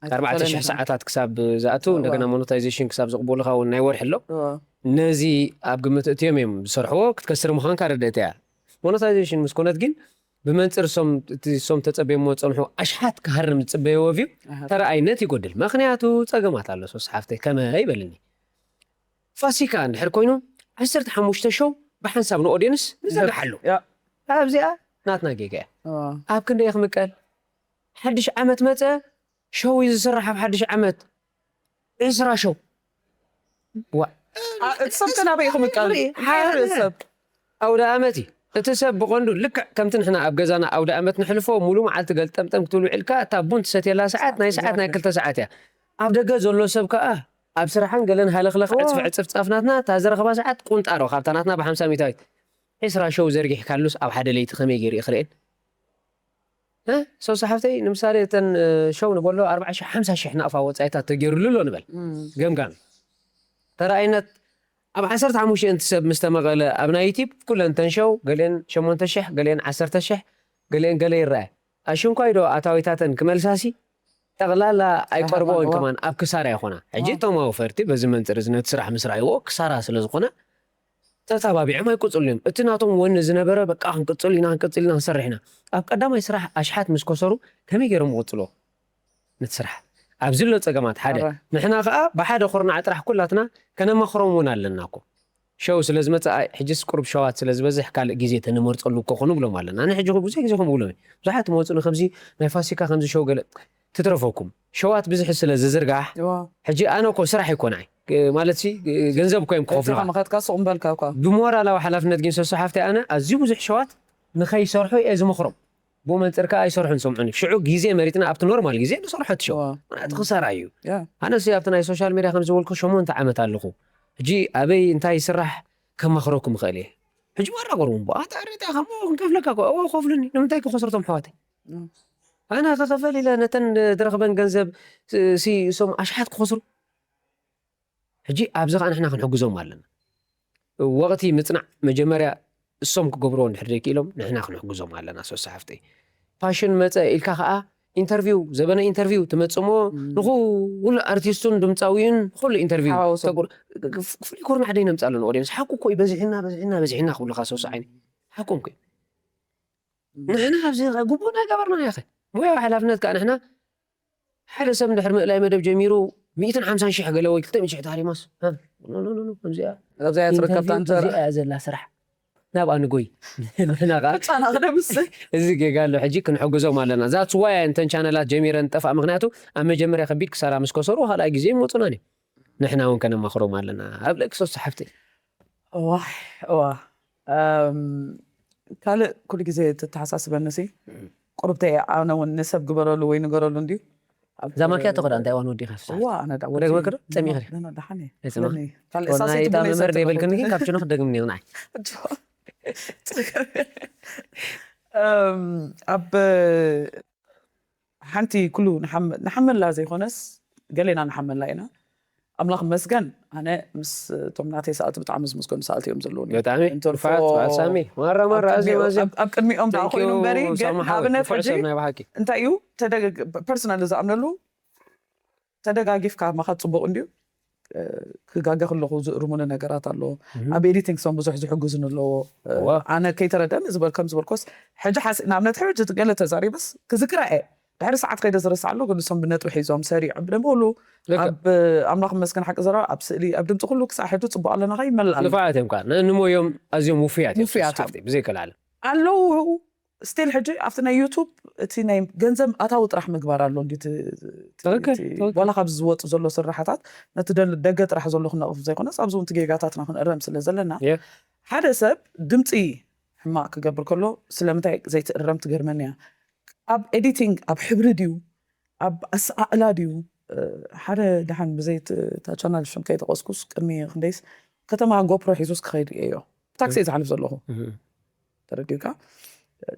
ኣርባዕተ ሽሕ ኣይተኸፈለን ኢኻ። ሰዓታት ክሳብ ዝኣቱ፣ እዋ። እንደገና ሞኖታይዜሽን ክሳብ ዝቕበሉኻ እውን ናይ ወርሒ ኣሎ። እዋ። ነዚ ኣብ ግምት እትዮም እዮም ዝሰርሕዎ፣ ክትከስር ምዃንካ ርድእቲ እያ። ሞኖታይዜሽን ምስ ኮነት ግን ብመንጽር እሶም፣ እቲ እሶም ተጸብዮሞ ዝጸንሑ ኣሽሓት ክሃርም ዝጽበይዎ ቪው ኣሃ። ተረኣይነት ይጎድል። ምኽንያቱ ጸገማት ኣሎ፣ ሶስት ሓፍተይ፣ ከመይ ይበልኒ። ፋሲካ እንድሕር ኮይኑ፣ ዓሰርተ ሓሙሽተ ሾው ብሓንሳብ ንኦድየንስ ንዘርግሓሉ። ያ። ኣብዚኣ ናትና ጌጋ እያ። ኣዎ። ኣብ ክንደይ ክምቀል? ሓድሽ ዓመት መጸ፣ ሾው እዩ ዝስራሕ ኣብ ሓድሽ ዓመት። ዕስራ ሾው። ዋ። አ፣ እቲ ሰብ ከ ናበይ ክምቀል? ሪ-፣ ሓደ ሓደ ሰብ። ኣውደ ኣመት እዩ። እቲ ሰብ ብቐንዱ ልክዕ ከምቲ ንሕና ኣብ ገዛና ኣውደ ኣመት ንሕልፎ፣ ሙሉ መዓልቲ ገልጠምጠም ክትብል ውዒልካ፣ እታ ቡን ትሰትየላ ሰዓት፣ ናይ ሰዓት፣ ናይ ትዛረብ። ክልተ ሰዓት እያ። ኣብ ደገ ዘሎ ሰብ ከኣ ኣብ ስራሕን ገለን ሃለኽለኽ፣ ዋ። ዕጽፍ ዕጽፍ ጻፍ ናትና፣ እታ ዝረኸባ ሰዓት ቁንጣሮ፣ ካብታ ናትና ብሓምሳ ሚእታዊት። ዕስራ ሾው ዘርጊሕካሉስ ኣብ ሓደ ለይቲ ከመይ ገይሩ እዩ ክርእየን? እ? ሶስት ሓፍተይ፣ ንምሳሌ፣ እተን፣ እ፣ ሾው ንበሎ ኣርባዓ ሽሕ፣ ሓምሳ ሽሕ ናቕፋ ወጻኢታት ተገይሩሉ ኣሎ ንበል። እም። ገምጋም። ተረኣይነት ኣብ ዓሰርተ ሓሙሽተ እንቲ ሰብ ምስ ተመቐለ ኣብ ናይ ዩቲዩብ ኩለን እተን ሾው ገሊአን ሸሞንተ ሽሕ፣ ገሊአን ዓሰርተ ሽሕ፣ ገሊአን ገለ ይረኣያ። ኣሽንኳይ ዶ ኣታዊታተን ክመልሳሲ ጠቕላላ ኣይቀርብኦን ጠቕላላ። ከማን ኣብ ክሳራ ይኾና። ሕጂ ዋው። እቶም ኣውፈርቲ በዚ መንጽር እዚ ነቲ ስራሕ ምስ ረኣይዎ ክሳራ ስለ ዝኾነ ተታባቢዖም ኣይቅጽሉን እዮም። እቲ ናቶም ወኒ ዝነበረ በቃ ክንቅጽል ኢና፣ ክንቅጽል ኢና፣ ክንሰርሕ ኢና። ኣብ ቀዳማይ ስራሕ ኣሽሓት ምስ ከሰሩ ከመይ ገይሮም ይቕጽልዎ? ነቲ ስራሕ። ኣብዚ ኣሎ ጸገማት ሓደ። ኣረ። ንሕና ከኣ ብሓደ ኩርናዕ ጥራሕ ኩላትና ከነማኽሮም እውን ኣለና እኮ። ሸው ስለ ዝመጽእ፣ ኣይ፣ ሕጅስ ቁሩብ ሸዋት ስለ ዝበዝሕ ካልእ ግዜ ተንመርጸሉ እኮ ንብሎም ኣለና። ኣነ ሕጂ ብዙሕ ግዜ ከምኡ እብሎም እየ። ብዙሓት መጹኒ ከምዚ ናይ ፋሲካ ከምዚ ሸው ገለ ትትረፈኩም። ሸዋት ብዝሒ ስለ ዝዝርጋሕ፣ እዋ። ሕጂ ኣነ እኮ ስራሕ እኮ ንዓይ፣ እ፣ ማለትሲ፣ እ፣ ገንዘብ እኮ እዮም ክኸፍሉኻ። መኸትካ ሱቕ እምበልካ እኳ። ብሞራላዊ ሓላፍነት ግን ሰሱ ሓፍተይ ኣነ ኣዝዩ ብዙሕ ሸዋት ንኸይሰርሑ እየ ዝመኽሮም። ብኡ መንጽር ከኣ ኣይሰርሑን ሰምዑኒ። ሽዑ ግዜ መሪጽና ኣብቲ ኖርማል ግዜ ንሰርሖ እቲ ሸው። እዋ። ምኽንያቱ ክሳራ እዩ። ያ። ኣነሲ ኣብቲ ናይ ሶሻል ሜድያ ከም ዝበልኩ ሸሞንተ ዓመት ኣለኹ። ሕጂ ኣበይ እንታይ ይስራሕ ከማኽረኩም እኽእል እየ። ሕጂ ዋላ ቁሩብ እምበኣር፣ ኣታ ርኢታ ከምኡ ክንከፍለካ እኮ፣ እዎ ክኸፍሉኒ፣ ንምንታይ ክኸስሩ እቶም ኣሕዋተይ? እም። ኣነ ክኸፈል ኢለ ነተን ዝረኽበን ገንዘብ ሲ፣ እሶም ኣሽሓት ክኸስሩ። ሕጂ ኣብዚ ኸኣ ንሕና ክንሕግዞም ኣለና። ወቕቲ ምጽናዕ መጀመርያ እሶም ክገብርዎ እንድሕር ዘይክኢሎም ንሕና ክንሕግዞም ኣለና፣ ሶስት ሓፍተይ። ፋሽን መጸ ኢልካ ኸኣ ኢንተርቪው፣ ዘበነ ኢንተርቪው ትመጽሞ እም። ንኹሉ ኣርቲስቱን ድምጻዊን ንኹሉ ኢንተርቪው ሓዋውሶም። ተቁር-፣ ክፍ-፣ ክፍሊ ኩርናዕ ደይ ነምጻለን ኦድየንስ። ሓቁ እኮ እዩ፣ በዚሕና፣ በዚሕና፣ በዚሕና ክብሉኻ ሶስት ዓይኒ። ሓቆም እኮ እዩ። እም። ንሕና ኣብዚ ግቡእና ኣይገበርናን ያኸ። ሞያዊ ሓላፍነት ከኣ ንሕና ሓደ ሰብ እንድሕር ምእላይ መደብ ጀሚሩ ሚእትን ሓምሳን ሽሕ ገለ ወይ ክልተ ሚእቲ ሽሕ ተሃሪማስ፣ ሃ፣ ኖ፣ ኖ፣ ኖ፣ ኖ፣ ከምዚኣ ኣብዚኣ እያ ትርከብ ኢንተርቪው፣ ታንተራ። እዚኣ እያ ዘላ ስራሕ። ናብኣ ንጎይ። ንሕና ኸኣ ጫና ክደምስ። እዚ ጌጋ ኣሎ። ሕጂ ክንሕግዞም ኣለና። That's why እንተን ቻነላት ጀሚረን ጠፍኣ። ምኽንያቱ ኣብ መጀመርያ ከቢድ ክሳራ ምስ ከሰሩ፣ ካልኣይ ግዜ ይመጹና እዮም። ንሕና እውን ከነማኽሮም ኣለና። ኣብ ለክሶስ ሓፍተይ። እዋ፣ እዋ። እም፣ ካልእ ኩሉ ግዜ ተተሓሳስበኒ ሲ፣ እም። ቁሩብተይ ኣነ እውን ንሰብ ግበረሉ ወይ ንገረሉ እንድዩ። እዛ ማኪያቶ ከዳ እንታይ ዋን ወዲኻ ፍሳሕ? እዋ ኣነ ዳ ክደግመ ከዶ ጸሚኺ ዲኻ? ዳሓኒ ኣይሰማዕ። ካልእ ኮና ሳሰይቲ ኢታ ቡና መምህር ይሰቲ ደይበልክኒ ግን ነበር። ካብ ችኖ ክደግምኒ ይኹን ኣይ። እም፣ ኣብ ሓንቲ ኩሉ ንሓመ- ንሓመላ ዘይኮነስ ገሌና ንሓመላ ኢና። ኣምላኽ መስገን ኣነ ምስ እቶም ናተይ ሰኣልቲ ብጣዕሚ ዝመስገኑ ሰኣልቲ እዮም ዘለዉኒ። ብጣዕሚ እንተልፎ- ንፋት በዓል ሳሚ ማራ ማራ ኣብ ኣዝዮም ቅድሚኦም- ኣዝዮም ኣብ- ኣብ ቅድሚኦም ደኣ Thank you ኮይኑ እምበሪ ግን ሳሚ ሓወይ ንኣብነት ንፉዕ ሕጂ ሰብ ናይ ብሓቂ እንታይ እዩ ተደግ ፐርሰናል ዝኣምነሉ ተደጋጊፍካ ምኻድ ፅቡቅ እንድዩ። እ፣ ክጋገ ከለኹ ዝእርሙኒ ነገራት ኣሎ። ኣብ ኤዲቲንግ ሶም ብዙሕ ዝሕግዙን ኣለዎ። እ፣ ዋ። ኣነ ከይተረደን ዝበል ከም ዝበልኮስ ሕጂ ሓስ ንኣብነት ሕጂ ገለ ተዛሪበስ ክዝክራ እየ። ድሕሪ ሰዓት ከይደ ዝረስዓሉ ግን ንሶም ብነጥቢ ሒዞም ሰሪዖም ብደንብ ኩሉ ልክዕ። ኣብ ኣምላኽ መስገን ሓቂ ዘረባ ኣብ ስእሊ ኣብ ድምፂ ኩሉ ክሳዕ ሕጂ ፅቡቅ ኣለና ከ ይመልእ ኣሎ። ንፋዓት እዮም ከዓ ንሞዮም ኣዝዮም ውፍያት እዮም ውፍያት እዮም። ሓፍተይ ብዘይ ከልዓለ ኣለዉ ስቲል ሕጂ ኣብቲ ናይ ዩቱብ እቲ ናይ ገንዘብ ኣታዊ ጥራሕ ምግባር ኣሎ እንዲ ትኽክል፣ ትኽክል። ዋላ ካብዚ ዝወፁ ዘሎ ስራሕታት ነቲ ደል- ደገ ጥራሕ ዘሎ ክነቕፍ ዘይኮነስ ኣብዚ እውን እቲ ጌጋታትና ክንእረም ስለ ዘለና የ- ሓደ ሰብ ድምፂ ሕማቅ ክገብር ከሎ ስለምንታይ ዘይትእረም ትገርመኒ እያ። ኣብ ኤዲቲንግ ኣብ ሕብሪ ድዩ ኣብ ኣሰኣእላ ድዩ? እ፣ ሓደ ደሓን ብዘይ እቲ- እታ ቻናል ሽም ከይጠቀስኩስ ቅድሚ ክንደይስ ከተማ ጎፕሮ ሒዙስ ክኸይድ እየዮ ብታክሲ እየ ዝሓልፍ ዘለኹ። ተረዲእካ?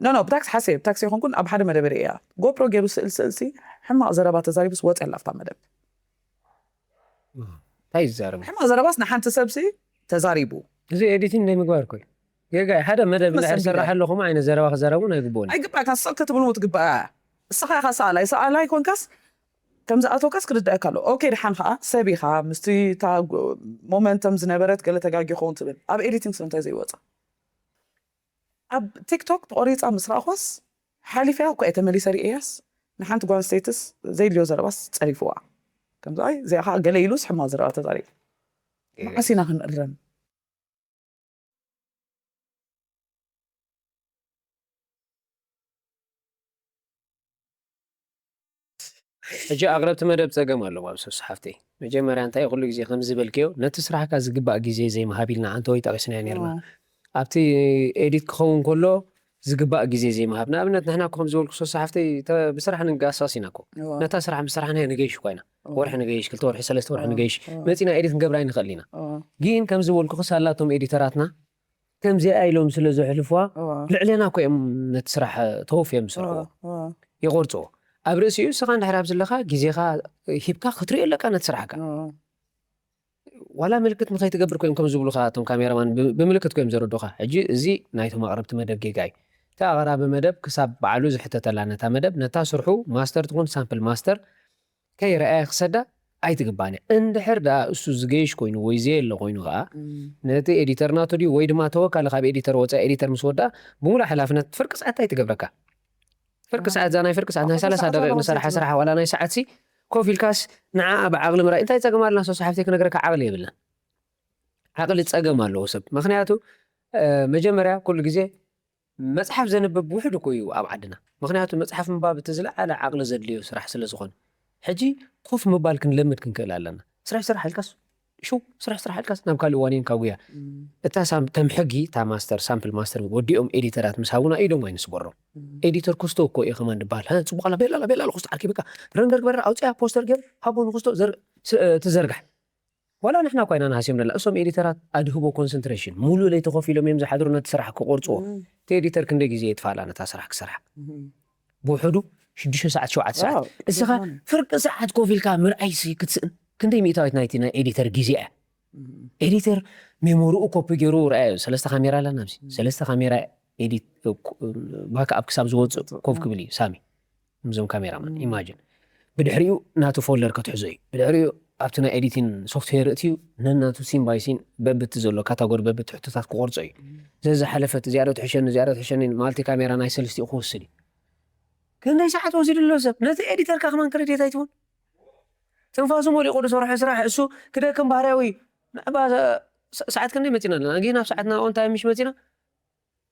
ኖ ኖ ብታክሲ ሓሰየ ብታክሲ ይኮንኩን ኣብ ሓደ መደበር እያ ጎፕሮ ገይሩ ስእል ስእልሲ ሕማቅ ዘረባ ተዛሪቡስ ወፅ ያለ ኣብታ መደብ። እንታይ ይዛረብ? ሕማቅ ዘረባስ ንሓንቲ ሰብሲ ተዛሪቡ እዚ ኤዲቲንግ ናይ ምግባር ኮይ ጌጋ ሓደ መደብ መሰል እንድሕር ዝሰራሕ ጌጋ። ኣለኹም ዓይነት ዘረባ ክዛረቡ ኣይግብኦን እዩ። ኣይግባእካ ስቕ ክትብል እውን ትግባእ። እስኻ ኢኻ ሰኣላይ ሰኣላይ ኮንካስ ከምዚ ኣቶካስ ክርዳእካ ኣሎ። ኦኬ ድሓን ከዓ ሰብ ኢኻ ምስቲ እታ ሞመንተም ዝነበረት ገለ ተጋጊ ይኸውን ትብል ኣብ ኤዲቲንግ ስለምንታይ ዘይወፃ? ኣብ ቲክቶክ ተቆሪፃ ምስ ረኣኾስ ሓሊፈያ እኮ እየ ተመሊሰ ርእያስ ንሓንቲ ጓል ስቴትስ ዘይድልዮ ዘረባስ ፀሪፍዋ። ከምዚ ኣይ እዚኣ ከዓ ገለ ኢሉስ ሕማቅ ዘረባ ተዛሪቡ። መዓስ ኢና ክንእረም? ሕጂ ኣቕረብቲ መደብ ጸገም ኣለዎም ኣብ ሰብሲ ሓፍተይ። መጀመርያ እንታይ ኩሉ ግዜ ከም ዝበልክዮ ነቲ ስራሕካ ዝግባእ ግዜ ዘይምሃብ ኢልና ኣንተ ወይ ጠቒስናዮ ነርና። ኣብቲ ኤዲት ክኸውን ከሎ ዝግባእ ግዜ ዘይምሃብ። ንኣብነት ንሕና እኮ ከም ዝበልኩ ሰብሲ ሓፍተይ ተ- ብስራሕ ንንቀሳቐስ ኢና እኮ። ነታ ስራሕ ምስ ሰራሕናዮ ንገይሽ እኳ ኢና። ወርሒ ንገይሽ፣ ክልተ ወርሒ፣ ሰለስተ ወርሒ ንገይሽ። መጺና ኤዲት ክንገብራ ኣይንኽእል ኢና። ግን ከም ዝበልኩ ክሳላቶም ኤዲተራትና ከምዚኣ ኢሎም ስለ ዘሕልፍዋ ልዕሌና እኮ እዮም ነቲ ስራሕ ተወፍዮም ዝሰርሕዎ። ይቆርፅዎ ኣብ ርእሲኡ እስኻ እንድሕር ኣብ ዘለኻ ግዜኻ ሂብካ ክትሪኦ ኣለካ ነቲ ስራሕካ። ዋላ ምልክት ንኸይትገብር ኮይም ከም ዝብሉኻ እቶም ካሜራማን ብ- ብምልክት ኮይም ዘረዱኻ። ሕጂ እዚ ናይቶም ኣቕረብቲ መደብ ጌጋ እዩ። እቲ ኣቕራቢ መደብ ክሳብ ባዕሉ ዝሕተተላ ነታ መደብ ነታ ስርሑ ማስተር ትኹን ሳምፕል ማስተር ከይረኣየ ክሰዳ ኣይትግባእን እያ። እንድሕር ደኣ እሱ ዝገይሽ ኮይኑ ወይ ዘየለ ኮይኑ ከዓ ነቲ ኤዲተር ናቱ ድዩ ወይ ድማ ተወካሊ ካብ ኤዲተር ወፃኢ ኤዲተር ምስ ወድኣ ብሙሉእ ሓላፍነት ፍርቂ ሰዓት እንታይ ትገብረካ? ፍርቂ ሰዓት እዛ ናይ ፍርቂ ሰዓት ናይ ሰላሳ ደቂቕ ንሰርሓ ስራሕ ዋላ ናይ ሰዓት ሲ ኮፍ ኢልካስ ንዓኣ ብዓቕሊ ምርኣይ እንታይ ፀገም ኣለና? ሶስት ሓፍተይ ክነግረካ ዓቕሊ የብልና። ዓቕሊ ፀገም ኣለዎ ሰብ ምክንያቱ መጀመርያ ኩሉ ግዜ መፅሓፍ ዘንብብ ውሕድ እኮ እዩ ኣብ ዓድና። ምክንያቱ መፅሓፍ ምንባብ እቲ ዝለዓለ ዓቕሊ ዘድልዮ ስራሕ ስለ ዝኾነ ሕጂ ኮፍ ምባል ክንለምድ ክንክእል ኣለና። ስራሕ ስራሕ ኢልካስ ሽው ስራሕ ስራሕ ኢልካስ ናብ ካልእ ዋኒን ካብ ጉያ እታ ሳም ከም ሕጊ እታ ማስተር ሳምፕል ማስተር ወዲኦም ኤዲተራት ምስ ሃቡና ኢዶም ኣይንስበሮም። ኤዲተር ኩስቶ እኮ እዩ ከማን ድበሃል። ሃ፣ ፅቡቕ ኣላ ቤላ ኣላ ቤላ ኣላ ኩስቶ ዓርኪ በቃ ረንገር ግበራ ኣውፅያ ፖስተር ገር ሃቦ ንኩስቶ ዘር- ስ- ትዘርጋሕ ዋላ ንሕና እኳ ኢና ንሃስዮም ዘለና እሶም ኤዲተራት ኣድህቦ ኮንሰንትሬሽን ሙሉእ ለይቲ ኮፍ ኢሎም እዮም ዝሓድሩ ነቲ ስራሕ ክቆርፅዎ። እቲ ኤዲተር ክንደይ ግዜ የጥፋላ ነታ ስራሕ ክሰርሓ ብውሕዱ ሽዱሽተ ሰዓት ሸውዓተ ሰዓት እስኻ ፍርቂ ሰዓት ኮፍ ኢልካ ምርኣይሲ ክትስእን ክንደይ ሚእታዊት ናይቲ ናይ ኤዲተር ግዜ እያ። ኤዲተር ሜሞሪኡ ኮፒ ገይሩ ረኣዮ ሰለስተ ካሜራ ኣለና ኣብዚ ሰለስተ ካሜራ ኤዲት ባክ ኣብ ክሳብ ዝወፅእ ኮፍ ክብል እዩ ሳሚ እዞም ካሜራማን ኢማጂን ብድሕሪኡ ናቱ ፎልደር ከትሕዞ እዩ ብድሕሪኡ ኣብቲ ናይ ኤዲቲን ሶፍትዌር እትዩ ነናቱ ሲን ባይ ሲን በብቲ ዘሎ ካታጎሪ በብቲ ሕቶታት ክቆርጾ እዩ ዘዝሓለፈት እዚኣ ዶ ትሕሸኒ እዚኣ ዶ ትሕሸኒ ማልቲ ካሜራ ናይ ሰልስቲኡ ክወስድ እዩ ክንደይ ሰዓት ወሲዱ ኣሎ ሰብ ነቲ ኤዲተርካ ከማን ክረድየት ኣይትውን ትንፋሱ ሞሊቑ ዝሰርሖ ስራሕ እሱ ክደክም ባህርያዊ እዩ ንዕባ ሰዓት ክንደይ መፂና ኣለና ግን ኣብ ሰዓትና ኦን ታይም ምሽ መፂና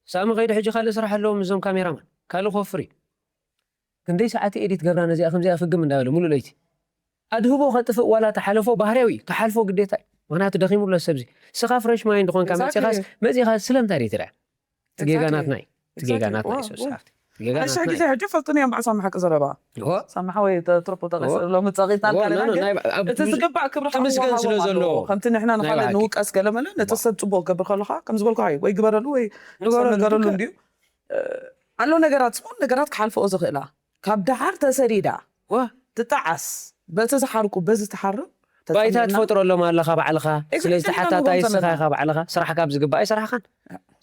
ሳሚ ከይዱ ሕጂ ካልእ ስራሕ ኣለዎም እዞም ካሜራማን ካልእ ክወፍር እዩ ክንደይ ሰዓት ኤዲት ገብራ ነዚኣ ከምዚኣ ፍግም እንዳበለ ሙሉእ ለይቲ ኣድህቦ ከጥፍእ ዋላ ተሓለፎ ባህርያዊ እዩ ክሓልፎ ግዴታ እዩ ምክንያቱ ደኺሙሎ ሰብዚ ስኻ ፍሬሽ ማይንድ ኾንካ መፂኻስ መፂኻ ስለምንታይ ደይ ትርያ ትጌጋ ናትና እዩ ትጌጋ ናትና እዩ ሰብሲ ሓፍቲ ጌጋ ሓደሻ ግዜ ሕጂ ፈልጥኒ እዮም በዓል ሳሚ ሓቂ ዘረባ። ሳሚ ሓወይ ትርፖ ጠቂስ ሎሚ ጸቂጣ ካልእ ነገር እቲ ዝግባእ ክብሪ ክምስገን ስለ ዘለዎ ከምቲ ንሕና ንኻልእ ንውቀስ ገለ መለ ነቲ ሰብ ጽቡቕ ክገብር ከለኻ ከም ዝበልኩ ሃይ ወይ ግበረሉ ወይ ንገረሉ እንድዩ ኣሎ ነገራት ዝኾን ነገራት ክሓልፈኦ ዝኽእላ ካብ ደሓር ተሰዲዳ ትጠዓስ በቲ ዝሓርቁ በዚ ትሓርም ባይታ ትፈጥረሎም ኣለኻ ባዕልኻ ስለዚ ተሓታታይ ስኻ ኢኻ ባዕልኻ ስራሕካ ኣብ ዝግባእ ኣይሰራሕኻን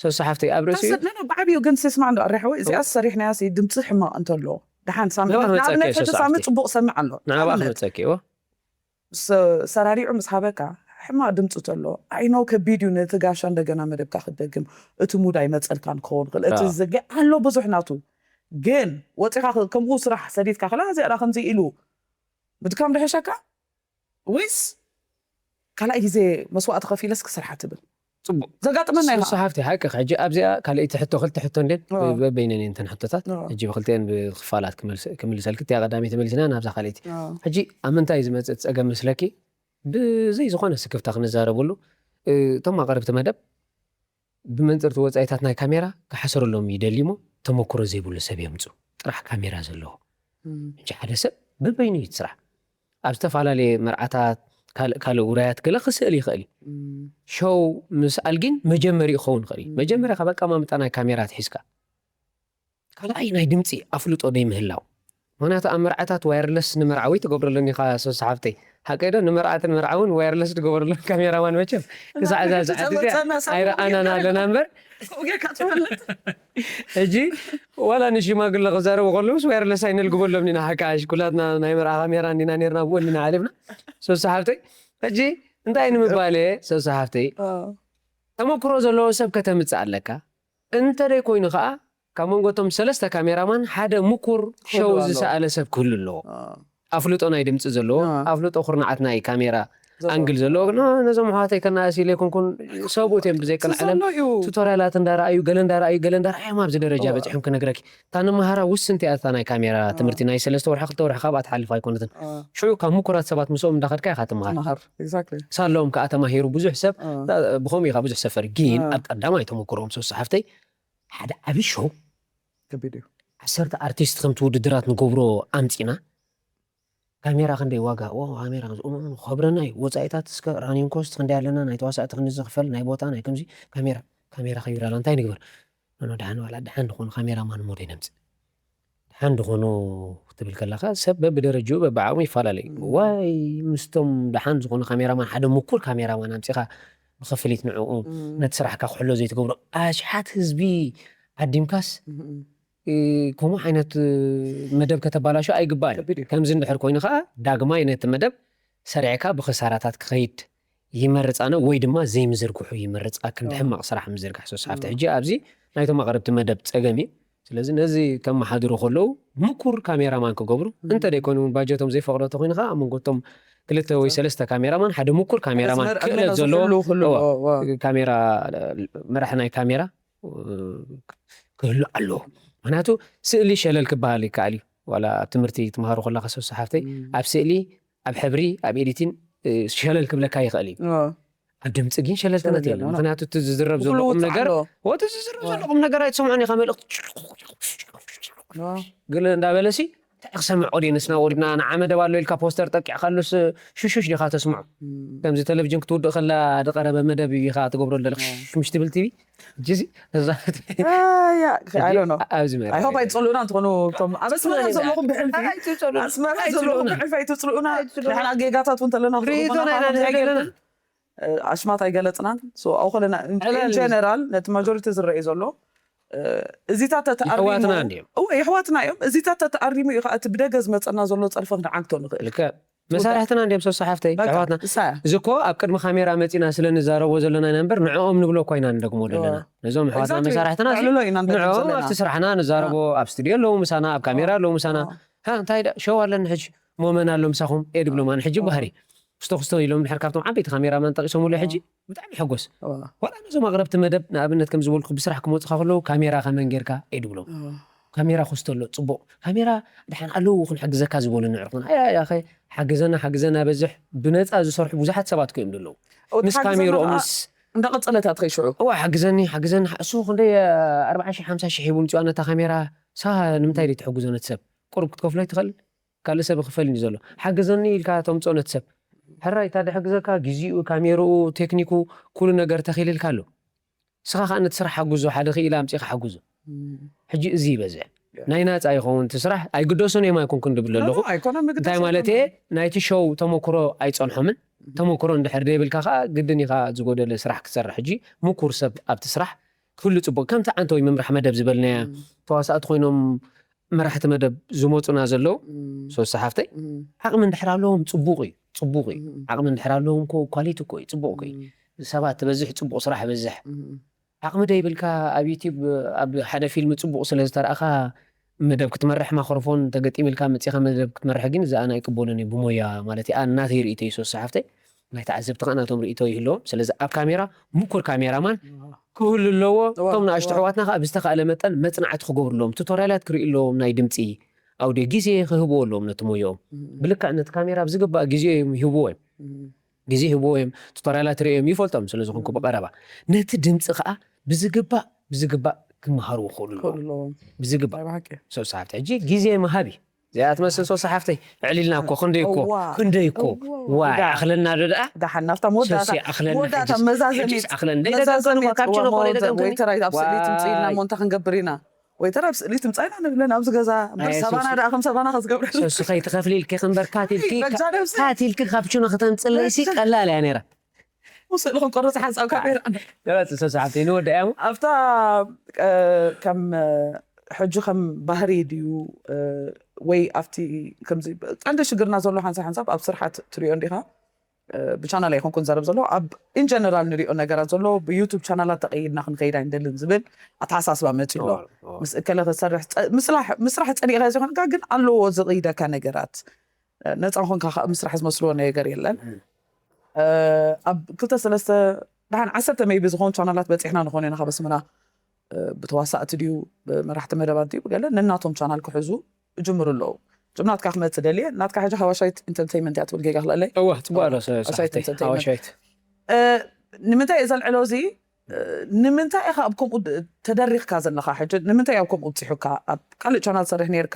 ሰሱ ሓፍተይ ኣብ ርእሲኡ ብዓብዩ ግን ስስማዕ እንዶ ኣሪሓወይ እዚኣስ ሰሪሕናያሲ ድምፂ ሕማቕ እንተሎ ደሓን ሳሚ ንኣብነት ሕጂ ሳሚ ፅቡቕ ሰምዕ ኣሎ ንዓባ ክመፀኪ እዎ ሰራሪዑ ምስ ሃበካ ሕማቕ ድምፂ ተሎ ኣይኖ ከቢድ እዩ ነቲ ጋሻ እንደገና መደብካ ክትደግም እቲ ሙድ ኣይመፀልካን ክኸውን ክእል እቲ ዝዘግዕ ኣሎ ብዙሕ ናቱ ግን ወፂኻ ከምኡ ስራሕ ሰዲድካ ከላ እዚኣ ከምዚ ኢሉ ምድካም ድሕሸካ ወይስ ካልኣይ ግዜ መስዋእቲ ከፊለስ ክሰርሓ ትብል ፅቡቅ ዘጋጥመና ኢና ሶስሓፍቲ ሓቂ ሕጂ ኣብዚኣ ካልኣይቲ ሕቶ ክልተ ሕቶ እንዴን በበይነን እንተን ሕቶታት ሕጂ ብክልተን ብክፋላት ክምልሰልክ እቲያ ቀዳመይቲ መሊስና ናብዛ ካልኣይቲ ሕጂ ኣብ ምንታይ ዝመፅእ ፀገም መስለኪ ብዘይ ዝኾነ ስክፍታ ክንዛረበሉ እቶም ኣቕረብቲ መደብ ብመንፅርቲ ወፃኢታት ናይ ካሜራ ክሓሰረሎም ይደሊ እሞ ተመክሮ ዘይብሉ ሰብ የምፁ ጥራሕ ካሜራ ዘለዎ ሕጂ ሓደ ሰብ በበይኑ እዩ ስራሕ ኣብ ዝተፈላለየ መርዓታት ካልእ ውራያት ገለ ክስእል ይኽእል እዩ ሾው ምስኣል ግን መጀመሪ ይኸውን ይኽእል እዩ መጀመሪያ ካብ ኣቀማምጣ ናይ ካሜራ ትሒዝካ ካልኣይ ናይ ድምፂ ኣፍልጦ ደይ ምህላው ምክንያቱ ኣብ መርዓታት ዋየርለስ ንመርዓዊ ትገብረለኒ ኢኻ ሶስ ሓፍተይ ሓቀዶ ንመርዓትን መርዓውን ዋየርለስ ትገበረሉ ካሜራማን መቸም ክሳዕ እዛ ሰዓት እዚ ኣይረኣናን ኣለና እምበር ሕጂ ዋላ ንሽማግለ ክዛረቡ ከለውስ ዋየርለስ ኣይነልግበሎም ኢና ሓካሽ ኩላትና ናይ መርዓ ካሜራ እንዲና ነርና ብኡ እንዲና ዓሊምና ሶስ ሓፍተይ ሕጂ እንታይ ንምባል እየ ሶስ ሓፍተይ ተመክሮ ዘለዎ ሰብ ከተምፅእ ኣለካ እንተ ደይ ኮይኑ ከዓ ካብ መንጎ እቶም ሰለስተ ካሜራማን ሓደ ምኩር ሸው ዝሰኣለ ሰብ ክህሉ ኣለዎ ኣፍልጦ ናይ ድምፂ ዘለዎ ኣፍልጦ ኩርናዓት ናይ ካሜራ ኣንግል ዘለዎ ነዞም ኣሕዋተይ ከነኣእስ ኢለ ይኮንኩን ሰብኡት እዮም ብዘይቀልዓለም ቱቶርያላት እንዳረኣዩ ገለ እንዳረኣዩ ገለ እንዳረኣዮም ኣብዚ ደረጃ በፂሖም ክነግረኪ እታ ንመሃራ ውስንቲ እያ እታ ናይ ካሜራ ትምህርቲ ናይ ሰለስተ ወርሒ ክልተ ወርሒ ካብኣ ትሓልፍ ኣይኮነትን ሽዑ ካብ ምኩራት ሰባት ምስኦም እንዳኸድካ ኢኻ ትመሃር ሳሎም ከዓ ተማሂሩ ብዙሕ ሰብ ብኸምኡ ኢኻ ብዙሕ ሰፈር ግን ኣብ ቀዳማይ ተመክሮኦም ሰው ሰሓፍተይ ሓደ ዓብዪ ሾው ከቢድ እዩ ዓሰርተ ኣርቲስት ከምቲ ውድድራት ንገብሮ ኣምፂና ካሜራ ክንደይ ዋጋ ኦ ካሜራ ዝእምኑ ከብረና እዩ ወፃኢታት እስከ ራኒንግ ኮስት ክንደይ ኣለና ናይ ተዋሳእቲ ክንዲ ዝኽፈል ናይ ቦታ ናይ ከምዚ ካሜራ ካሜራ ከይብራላ እንታይ ንግበር ኖኖ ደሓን ዋላ ደሓን ዝኾኑ ካሜራማን ሞዴ ነምፅእ ደሓን ዝኾኑ ክትብል ከለኻ ሰብ በብደረጅኡ በብዓቕሙ ይፈላለ እዩ ዋይ ምስቶም ደሓን ዝኾኑ ካሜራማን ሓደ ምኩር ካሜራማን ኣምፂኻ ብኽፍሊት ንዕኡ ነቲ ስራሕካ ክሕሎ ዘይትገብሮ ኣሽሓት ህዝቢ ዓዲምካስ ከምኡ ዓይነት መደብ ከተባላሾ ኣይግባእን ከምዚ እንድሕር ኮይኑ ከዓ ዳግማይ ነቲ መደብ ሰሪዕካ ብክሳራታት ክኸይድ ይመርፅ ኣነ ወይ ድማ ዘይምዝርግሑ ይመርፅ ኣክንዲ ሕማቕ ስራሕ ምዝርጋሕ ሶስሓፍቲ ሕጂ ኣብዚ ናይቶም ኣቕረብቲ መደብ ፀገም እዩ ስለዚ ነዚ ከመሓድሩ ከለዉ ምኩር ካሜራማን ክገብሩ እንተ ደይኮይኑ እውን ባጀቶም ዘይፈቕዶ ተኮይኑ ከዓ ኣብ መንጎ እቶም ክልተ ወይ ሰለስተ ካሜራማን ሓደ ምኩር ካሜራማን ክእለት ዘለዎ ካሜራ መራሒ ናይ ካሜራ ክህሉ ኣለዎ ምክንያቱ ስእሊ ሸለል ክበሃል ይከኣል እዩ ዋላ ኣብ ትምህርቲ ትምሃሩ ከለካ ሰብሲ ሓፍተይ ኣብ ስእሊ ኣብ ሕብሪ ኣብ ኤዲቲን ሸለል ክብለካ ይኽእል እዩ ኣብ ድምፂ ግን ሸለልትነት የለን ምክንያቱ እቲ ዝዝረብ ዘሎ ቁም ነገር እቲ ዝዝረብ ዘሎ ቁም ነገር ኣይትሰምዖን ኢኻ መልእክቲ ግን እንዳበለሲ እንታይ ክሰምዕ ኦዲየንስና ወሪድና ንዓ መደብ ኣሎ ኢልካ ፖስተር ጠቂዕካሉስ ሽሹሽ ዲኻ ተስምዖ ከምዚ ቴሌቪዥን ክትውድእ ከላ ዝቀረበ መደብ ኢኻ ትገብሮ ዘለክ ሽምሽ ትብል ቲቪ ሕጂዚ ነዛ ኣብዚ መራ ኣይሆፕ ኣይትፀልኡና እንትኾኑ እቶም ኣብ ኣስመራ ዘለኹም ብሕልፊ ኣስመራ ዘለኹም ብሕልፊ ኣይትፅልኡና ንሕና ጌጋታት እውን ተለና ሪኢቶና ኢና ዘለና ኣሽማት ኣይገለፅናን ኣብኡ ከለና ጀነራል ነቲ ማጆሪቲ ዝረአዩ ዘሎ እዚታት ተተኣሪሙ የሕዋትና እዮም እዚታት ተተኣሪሙ እዩ ከዓ እቲ ብደገ ዝመፀና ዘሎ ፀርፊ ክንዓግቶ ንኽእል መሳርሕትና እንዲም ሰብሲ ሓፍተይ ኣሕዋትና እዚ እኮ ኣብ ቅድሚ ካሜራ መፂና ስለ ንዛረቦ ዘለና ኢና እምበር ንዕኦም ንብሎ እኳ ኢና ንደግሞ ዘለና ነዞም ኣሕዋትና መሳርሕትና ንዕኦም ኣብቲ ስራሕና ንዛረቦ ኣብ ስቱድዮ ኣለዉ ምሳና ኣብ ካሜራ ኣለዉ ምሳና እንታይ ሸው ኣለኒ ሕጂ ሞመን ኣሎ ምሳኹም እየ ድብሎም ኣነ ሕጂ ባህሪ ክስቶ ክስቶ ኢሎም ድሕር ካብቶም ዓበይቲ ካሜራማን ጠቂሶምሉ ሕጂ ብጣዕሚ ይሕጎስ ዋላ ነዞም ኣቅረብቲ መደብ ንኣብነት ከም ዝበልኩ ብስራሕ ክመፁካ ከለዉ ካሜራ ከመን ጌርካ እየ ድብሎም ካሜራ ክስቶ ኣሎ ፅቡቅ ካሜራ ድሓን ኣለዉ ክንሕግዘካ ዝበሉ ንዕርኩን ኣያ ያኸ ሓግዘና ሓግዘና በዝሕ ብነፃ ዝሰርሑ ብዙሓት ሰባት ኮይም ዘለዉ ምስ ካሜርኦምስ እንዳቀፀለታ ትኸይ ሽዑ እዋ ሓግዘኒ ሓግዘኒ እሱ ክንደይ ኣርባዓ ሺሕ ሓምሳ ሺሕ ሂቡ ምፅዋ ነታ ካሜራ ንስኻ ንምንታይ ደይ ትሕግዞ ነቲ ሰብ? ቁሩብ ክትከፍሎ ኣይትኽእል? ካልእ ሰብ ክፈል እዩ ዘሎ። ሓግዘኒ ኢልካ ተምፅኦ ነቲ ሰብ። ሕራይ፣ እታ ድሕግዘካ ግዜኡ፣ ካሜርኡ፣ ቴክኒኩ፣ ኩሉ ነገር ተኺልልካ ኣሎ። ንስኻ ከዓ ነቲ ስራሕ ሓግዞ፣ ሓደ ክኢላ ኣምፂእካ ሓግዞ። ሕጂ እዚ ይበዝሕ። ናይ ናፃ ይኸውን እቲ ስራሕ፣ ኣይግደሶን እዮም ኣይኮንኩን ድብል ኣለኹ። እንታይ ማለት እየ? ናይቲ ሾው ተመክሮ ኣይፀንሖምን። ተመክሮ እንድሕር ደይብልካ ከዓ ግድን ኢኻ ዝጎደለ ስራሕ ክትሰርሕ። ሕጂ ምኩር ሰብ ኣብቲ ስራሕ ክህሉ ፅቡቅ። ከምቲ ዓንተወይ ምምራሕ መደብ ዝበልናያ፣ ተዋሳእቲ ኮይኖም መራሕቲ መደብ ዝመፁና ዘለዉ፣ ሶስት ሓፍተይ፣ ዓቕሚ እንድሕር ኣለዎም ፅቡቅ እዩ፣ ፅቡቅ እዩ። ዓቕሚ እንድሕር ኣለዎም እኮ ኳሊቲ እኮ እዩ፣ ፅቡቅ እኮ እዩ። ሰባት ትበዝሕ፣ ፅቡቅ ስራሕ ይበዝሕ። ዓቕሚ ደይብልካ ኣብ ዩቲብ ኣብ ሓደ ፊልም ፅቡቅ ስለ ዝተረኣኻ መደብ ክትመርሕ፣ ማክሮፎን ተገጢምልካ መፂኻ መደብ ክትመርሕ ግን እዚኣ ኣይቅበሎን እየ ብሞያ ማለት እየ። ኣነ ናተይ ርእይቶ እዩ ሶስት ሓፍተይ፣ ናይ ተዓዘብቲ ከዓ ናቶም ርእይቶ ይህልዎም። ስለዚ ኣብ ካሜራ ምኩር ካሜራማን ክህሉ ኣለዎ። እቶም ንኣሽቱ ኣሕዋትና ከዓ ብዝተኻእለ መጠን መፅናዕቲ ክገብርሎም፣ ቱቶርያላት ክርእዩ ኣለዎም፣ ናይ ድምፂ ኣውዲዮ ግዜ ክህብዎ ኣለዎም ነቲ ሞያኦም። ብልክዕ ነቲ ካሜራ ብዝግባእ ግዜ እዮም ይህብዎ እዮም። ግዜ ይህብዎ እዮም፣ ቱቶርያላት ርእዮም ይፈልጦም ስለ ዝኾንኩ ብቐረባ። ነቲ ድምፂ ከዓ ብዝግባእ፣ ብዝግባእ ክመሃርዎ ክኽእሉ ኣለዎም። ክኽእሉ ኣለዎም። ብዝግባእ። ናይ ብሓቂ። ሶስት ሓፍተይ፣ ሕጂ ግዜ ምሃብ እዩ። እዚኣ ትመስል ሶስት ሓፍተይ፣ ዕሊልና እኮ፣ ክንደይ እኮ፣ እዋ። ክንደይ እኮ። እዋ። ዋ፣ ይኣኽለና ዶ ደኣ? ደሓን ናብታ መወዳእታ፣ ሶሲ፣ ኣኽለና መወዳእታ ሕጂስ፣ መዛዘሚት፣ ሕጂስ ኣኽለን። ደይ መዛዘሚት፣ ደጋገምኳ፣ ካብችኖ እዋ፣ ኮነ መወዳ-፣ ደጋገምኩ። ወይተራይ ኣብ ስእሊ ዋይ። ትምፅኢልና እሞ እንታይ ክንገብር ኢና? ወይተራይ ኣብ ስእሊ ትምፃኢና ንብለን ኣብዚ ገዛ። እምበር ኣይ፣ ሰባና ሶሲ። ደኣ ከም ሰባና ከዝገብረልና። ሶሲ፣ ከይትኸፍሊ ኢልኪ እምበር ካት ኢልኪ፣ በጃ ነብሲ። ካት ኢልኪ ካብችኖ ከተምፅለይሲ ቀላል እያ ነይራ። ስእሊ ክንቆርፅ ሓንሳብ ካሜራ። ገባፅ ሶሲ ሓፍተይ፣ ንወዳእ እያ እሞ። ኣብታ፣ እ፣ ከም፣ እ፣ ሕጂ ከም ባህሪ ድዩ፣ እ፣ ወይ ኣብቲ ከምዚ ቀንዲ ሽግርና ዘሎ ሓንሳብ ሓንሳብ ኣብ ስርሓት ትሪኦ እንዲኻ፣ እ፣ ብቻናል ኣይኮንኩን ዘረብ ዘሎ፣ ኣብ ኢን ጀነራል ንሪኦ ነገራት ዘሎ ብዩቱብ ቻናላት ተቐይድና ክንከይድ ኣይንደልን ዝብል ኣተሓሳስባ መፂኡ ኣሎ። እዋ፣ እዋ። ምስ እከለ ክሰርሕ ፀ-፣ ምስራሕ፣ ምስራሕ ፀሊእካ ዘይኮንካ ግን ኣለዎ ዝቕይደካ ነገራት። እ፣ ነፃ ኮንካ ከዓ ምስራሕ ዝመስልዎ ነገር የለን። እም። እ፣ ኣብ ክልተ ሰለስተ ደሓን ዓሰርተ ሜይቢ ዝኾኑ ቻናላት በፂሕና ንኾን ኢና ካብ ኣስመራ፣ እ፣ ብተዋሳእቲ ድዩ ብመራሕቲ መደባት ድዩ ብገለ ነናቶም ቻናል ክሕዙ ይጅምሩ ኣለዉ። ጅም ናትካ ክመፅእ ደልየ፣ ናትካ ሕጂ ሃዋሻይት ኢንተርቴይንመንት እያ ትብል ጌጋ ክልኣለይ? እዋ፣ ፅቡቅ ኣሎ፣ ሶ-፣ ሃዋሻይት ሶ-፣ ኢንተርቴይንመንት። ሃዋሻይት። እ፣ ንምንታይ እየ ዘልዕሎ እዚ? እ፣ ንምንታይ ኢኻ ኣብ ከምኡ ድ-፣ ተደሪኽካ ዘለኻ ሕጂ? ንምንታይ ኣብ ከምኡ ኣብፂሑካ? ኣብ ካልእ ቻናል ትሰርሕ ነይርካ፣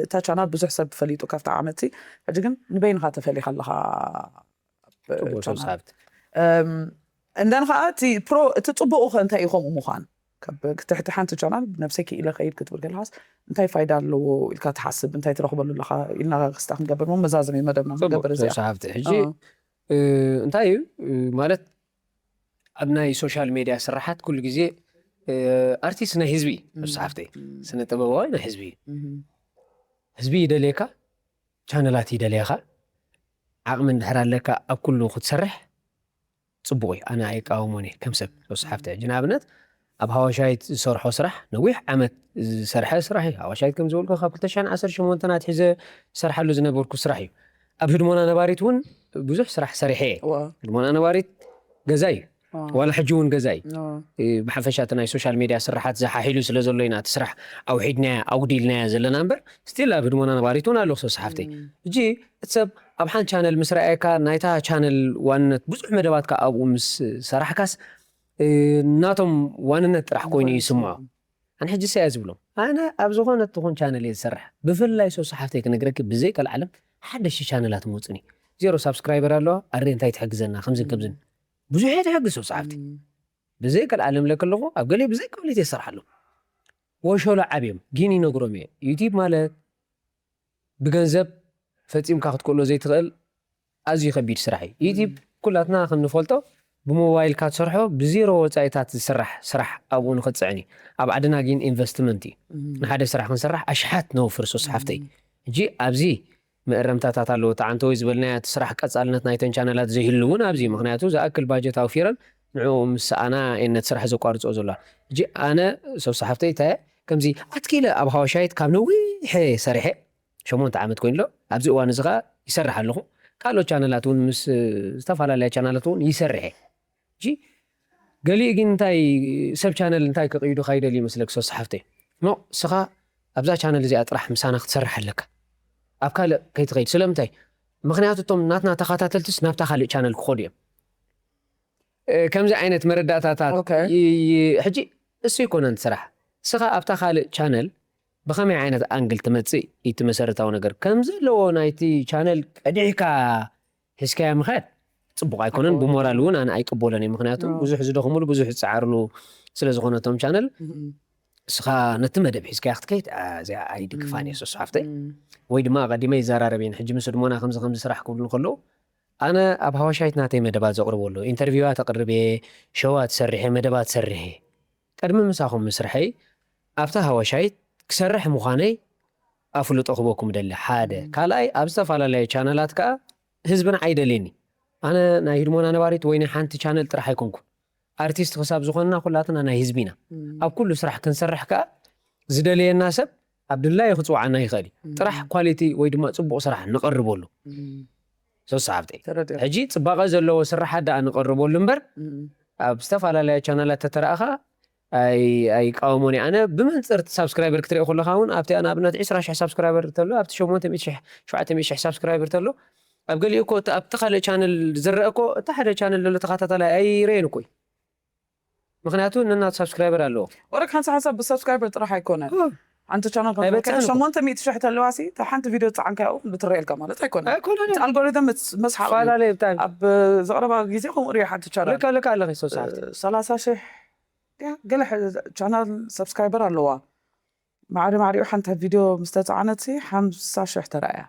እታ ቻናል ብዙሕ ሰብ ፈሊጡ ካብቲ ዓመትሲ፣ ሕጂ ግን ንበይንኻ ተፈሊኻ ኣለኻ። ኣብ ጽቡቅ ቻናል። ሰብሳብት። እም፣ እንደን ኸዓ እቲ ፕሮ-፣ እቲ ጽቡቕ ኸ እንታይ እዩ ከምኡ ምዃን? ካብ ትሕቲ ሓንቲ ቻናል ብነብሰይ ክኢለ ኸይድ ክትብል ከለኻስ እንታይ ፋይዳ ኣለዎ ኢልካ ትሓስብ? እንታይ ትረኽበሉ ኣለኻ? ኢልና ክስታ ክንገብር እሞ መዛዘሚ መደብና ጽቡቅ ክንገብር እዚኣ። ሰብሳብት። ሕጂ፣ ኣዎ። እ፣ እንታይ እዩ፣ እ፣ ማለት ኣብ ናይ ሶሻል ሜድያ ስራሓት ኩሉ ግዜ፣ እ፣ ኣርቲስት ናይ ህዝቢ እዩ፣ እም፣ ሰብሳብተይ። እም። ስነ ጥበባዊ ናይ ህዝቢ እዩ። እም። ህዝቢ ይደልየካ፣ ቻነላት ይደልየኻ። ዓቕሚ እንድሕር ኣለካ ኣብ ኩሉ ክትሰርሕ ጽቡቕ እዩ። ኣነ ኣይቃወሞን እየ ከም ሰብ፣ ሶስት ሓፍተ። ሕጂ ንኣብነት ኣብ ሃዋሻይት ዝሰርሖ ስራሕ ነዊሕ ዓመት ዝሰርሐ ስራሕ እዩ። ሃዋሻይት ከም ዝበልኩ ካብ ክልተ ሽሕን ዓሰርተ ሸሞንተን ኣትሒዘ ዝሰርሓሉ ዝነበርኩ ስራሕ እዩ። ኣብ ህድሞና ነባሪት እውን ብዙሕ ስራሕ ሰሪሐ እየ። እዋ። ህድሞና ነባሪት ገዛ እዩ። እዋ። ዋላ ሕጂ እውን ገዛ እዩ። እዋ። እ፣ ብሓፈሻ እቲ ናይ ሶሻል ሜድያ ስራሓት ዝሓሒሉ ስለ ዘሎ ኢና እቲ ስራሕ ኣውሒድናያ፣ ኣጉዲልናያ ዘለና እምበር፣ ስቲል ኣብ ህድሞና ነባሪት እውን ኣሎ ሶስት ሓፍተይ። እም። ሕጂ እቲ ሰብ ኣብ ሓንቲ ቻነል ምስ ረኣየካ፣ ናይታ ቻነል ዋንነት ብዙሕ መደባትካ ኣብኡ ምስ ሰራሕካስ፣ እ፣ ናቶም ዋንነት ጥራሕ ኮይኑ ይስምዖ። ኣነ ሕጂ ሰያ ዝብሎም፣ ኣነ ኣብ ዝኾነት ትኹን ቻነል እየ ዝሰርሕ። ብፍላይ ሶስት ሓፍተይ ክነግረኪ፣ ብዘይ ቀልዓለም ሓደሽቲ ቻነላት መውፅኒ። ዜሮ ሳብስክራይበር ኣለዋ፣ ኣረ እንታይ ትሕግዘና፣ ከምዝን ከምዝን። ብዙሕ እየ ትሕግዝ ሶስት ሓፍተይ። እም። ብዘይ ቀልዓለም ለክ ኣለኹ፣ ኣብ ገሊኡ ብዘይ ክፍሊት እየ ዝሰርሓሉ። ወሸሎ ዓብዮም፣ ግን ይነግሮም እየ። ዩቲብ ማለት ብገንዘብ ፈጺምካ ክትክእሎ ዘይትኽእል ኣዝዩ ከቢድ ስራሕ እዩ። ዩቲብ እም። ኩላትና ከም ንፈልጦ ብሞባይልካ ትሰርሖ ብዜሮ ወጻኢታት ዝስራሕ ስራሕ ኣብኡ ንኽትጽዕን እዩ። ኣብ ዓድና ግን ኢንቨስትመንት እዩ። እም። ንሓደ ስራሕ ክንሰርሕ ኣሽሓት ነውፍር ሶስት ሓፍተይ። እም። ሕጂ ኣብዚ መእረምታታት ኣለዎ። እቲ ዓንተወይ ዝበልናዮ እቲ ስራሕ ቀጻልነት ናይተን ቻነላት ዘይህሉ እውን ኣብዚ እዩ። ምኽንያቱ ዝኣክል ባጀት ኣውፊረን ንዕኡ ምስ ሰኣና እየን ነቲ ስራሕ ዘቋርጽኦ ዘለዋ። ሕጂ ኣነ ሶስት ሓፍተይ እንታይ እየ ከምዚ ኣትኪለ ኣብ ሃዋሻይት ካብ ነዊሐ ሰሪሐ ሸሞንተ ዓመት ኮይኑ ኣሎ። ኣብዚ እዋን እዚ ኸዓ ይሰርሕ ኣለኹ። ካልኦት ቻነላት እውን ምስ ዝተፈላለያ ቻነላት እውን ይሰርሕ እየ። ሕጂ ገሊኡ ግን እንታይ ሰብ ቻነል እንታይ ክቕይዱ ካይደል ይመስለክ ሶስት ሓፍተይ? ኖ፣ እስኻ ኣብዛ ቻነል እዚኣ ጥራሕ ምሳና ክትሰርሕ ኣለካ። ኣብ ካልእ ከይትኸይድ። ስለምንታይ? ምኽንያቱ እቶም ናትና ተኸታተልትስ ናብታ ካልእ ቻነል ክኸዱ እዮም። እ፣ ከምዚ ዓይነት መረዳእታታት ኦኬ። ይ-፣ ይ-፣ ሕጂ እሱ ይኮነን ስራሕ። እስኻ ኣብታ ካልእ ቻነል ብኸመይ ዓይነት ኣንግል ትመጽእ? እቲ መሰረታዊ ነገር ከም ዘለዎ ናይቲ ቻነል ቀዲሕካ ሒዝካዮ ምኻድ ጽቡቕ ኣይኮነን። ብሞራል እውን ኣነ ኣይቅበሎን እየ። ምክንያቱ ብዙሕ ዝደኽምሉ፣ ብዙሕ ዝጸዓርሉ ስለ ዝኾነ እቶም ቻነል፣ እስኻ ነቲ መደብ ሒዝካያ ክትከይድ፣ ኣ፣ እዚኣ ኣይድግፋን እየ፣ ሶስ ሓፍተይ። ወይ ድማ ኣቐዲመ ይዘራረብ እየን። ሕጂ ምስ ህድሞና ከምዚ ከምዚ ስራሕ ክብሉ ከለዉ፣ ኣነ ኣብ ሃዋሻይት ናተይ መደባት ዘቕርቦ ኣሎ። ኢንተርቪዋት ኣቕርብ እየ፣ ሸዋት ሰርሕ እየ፣ መደባት ሰርሕ እየ። ቅድሚ ምሳኹም ምስርሐይ ኣብታ ሃዋሻይት ክሰርሕ ምዃነይ ኣፍልጦ ክበኩም ደሊ። ሓደ። ካልኣይ፣ ኣብ ዝተፈላለየ ቻነላት ከኣ ህዝብና ኣይደልየኒ። ኣነ ናይ ህድሞና ነባሪት ወይ ናይ ሓንቲ ቻነል ጥራሕ ኣይኮንኩን። ኣርቲስት ክሳብ ዝኾንና ኩላትና ናይ ህዝቢ ኢና። ኣብ ኩሉ ስራሕ ክንሰርሕ ከኣ ዝደልየና ሰብ ኣብ ድላዩ ክጽውዓና ይኽእል እዩ። ጥራሕ ኳሊቲ ወይ ድማ ጽቡቕ ስራሕ ንቐርበሉ። ሶስ ሓፍተይ። ተረዲኦ። ሕጂ ጽባቐ ዘለዎ ስራሓት ደኣ ንቐርበሉ እምበር፣ ኣብ ዝተፈላለያ ቻናላት ተተረኣኻ ኣይ-፣ ኣይቃወሞን እየ። ኣነ ብመንጽር ሳብስክራይበር ክትሪኦ ከለኻ እውን ኣብቲ ንኣብነት ዕስራ ሽሕ ሳብስክራይበር ተሎ፣ ኣብቲ ሸሞንተ ሚእቲ ሽሕ፣ ሸውዓተ ሚእቲ ሽሕ ሳብስክራይበር ተሎ፣ ኣብ ገሊኡ እኮ እቲ ኣብቲ ካልእ ቻነል ዝረአ እኮ እቲ ሓደ ቻነል ዘሎ ተኸታታላይ ኣይረየን እኮ እዩ። ምክንያቱ ነናቱ ሳብስክራይበር ኣለዎ። ወረክ ሓንሳ ሓንሳ ብሳብስክራይበር ጥራሕ ኣይኮነን። ሓንቲ ቻናል ከም ኣይበጽሕን እኮ። ሸሞንተ ሚእቲ ሽሕ ተለዋሲ፣ እታ ሓንቲ ቪድዮ ዝጸዓንካያ እውን ብትረኤልካ ማለት ኣይኮነን። ኣይኮነን። እቲ ኣልጎሪዝም ምስ-፣ መስሓቕ እዩ። ፈላለየ ብጣዕሚ። ኣብ ዘቕረባ ግዜ ከምኡ ሪኣ ሓንቲ ቻናል። ልካ፣ ልካ ኣለኺ፣ ሶስ ሓፍቲ። እ፣ ሰላሳ ሽሕ ድያ? ገለ ሕ-፣ ቻናል ሳብስክራይበር ኣለዋ። ማዕረ ማዕሪኡ ሓንቲ ቪድዮ ምስ ተጻዕነትሲ ሓምሳ ሽሕ ተራእያ።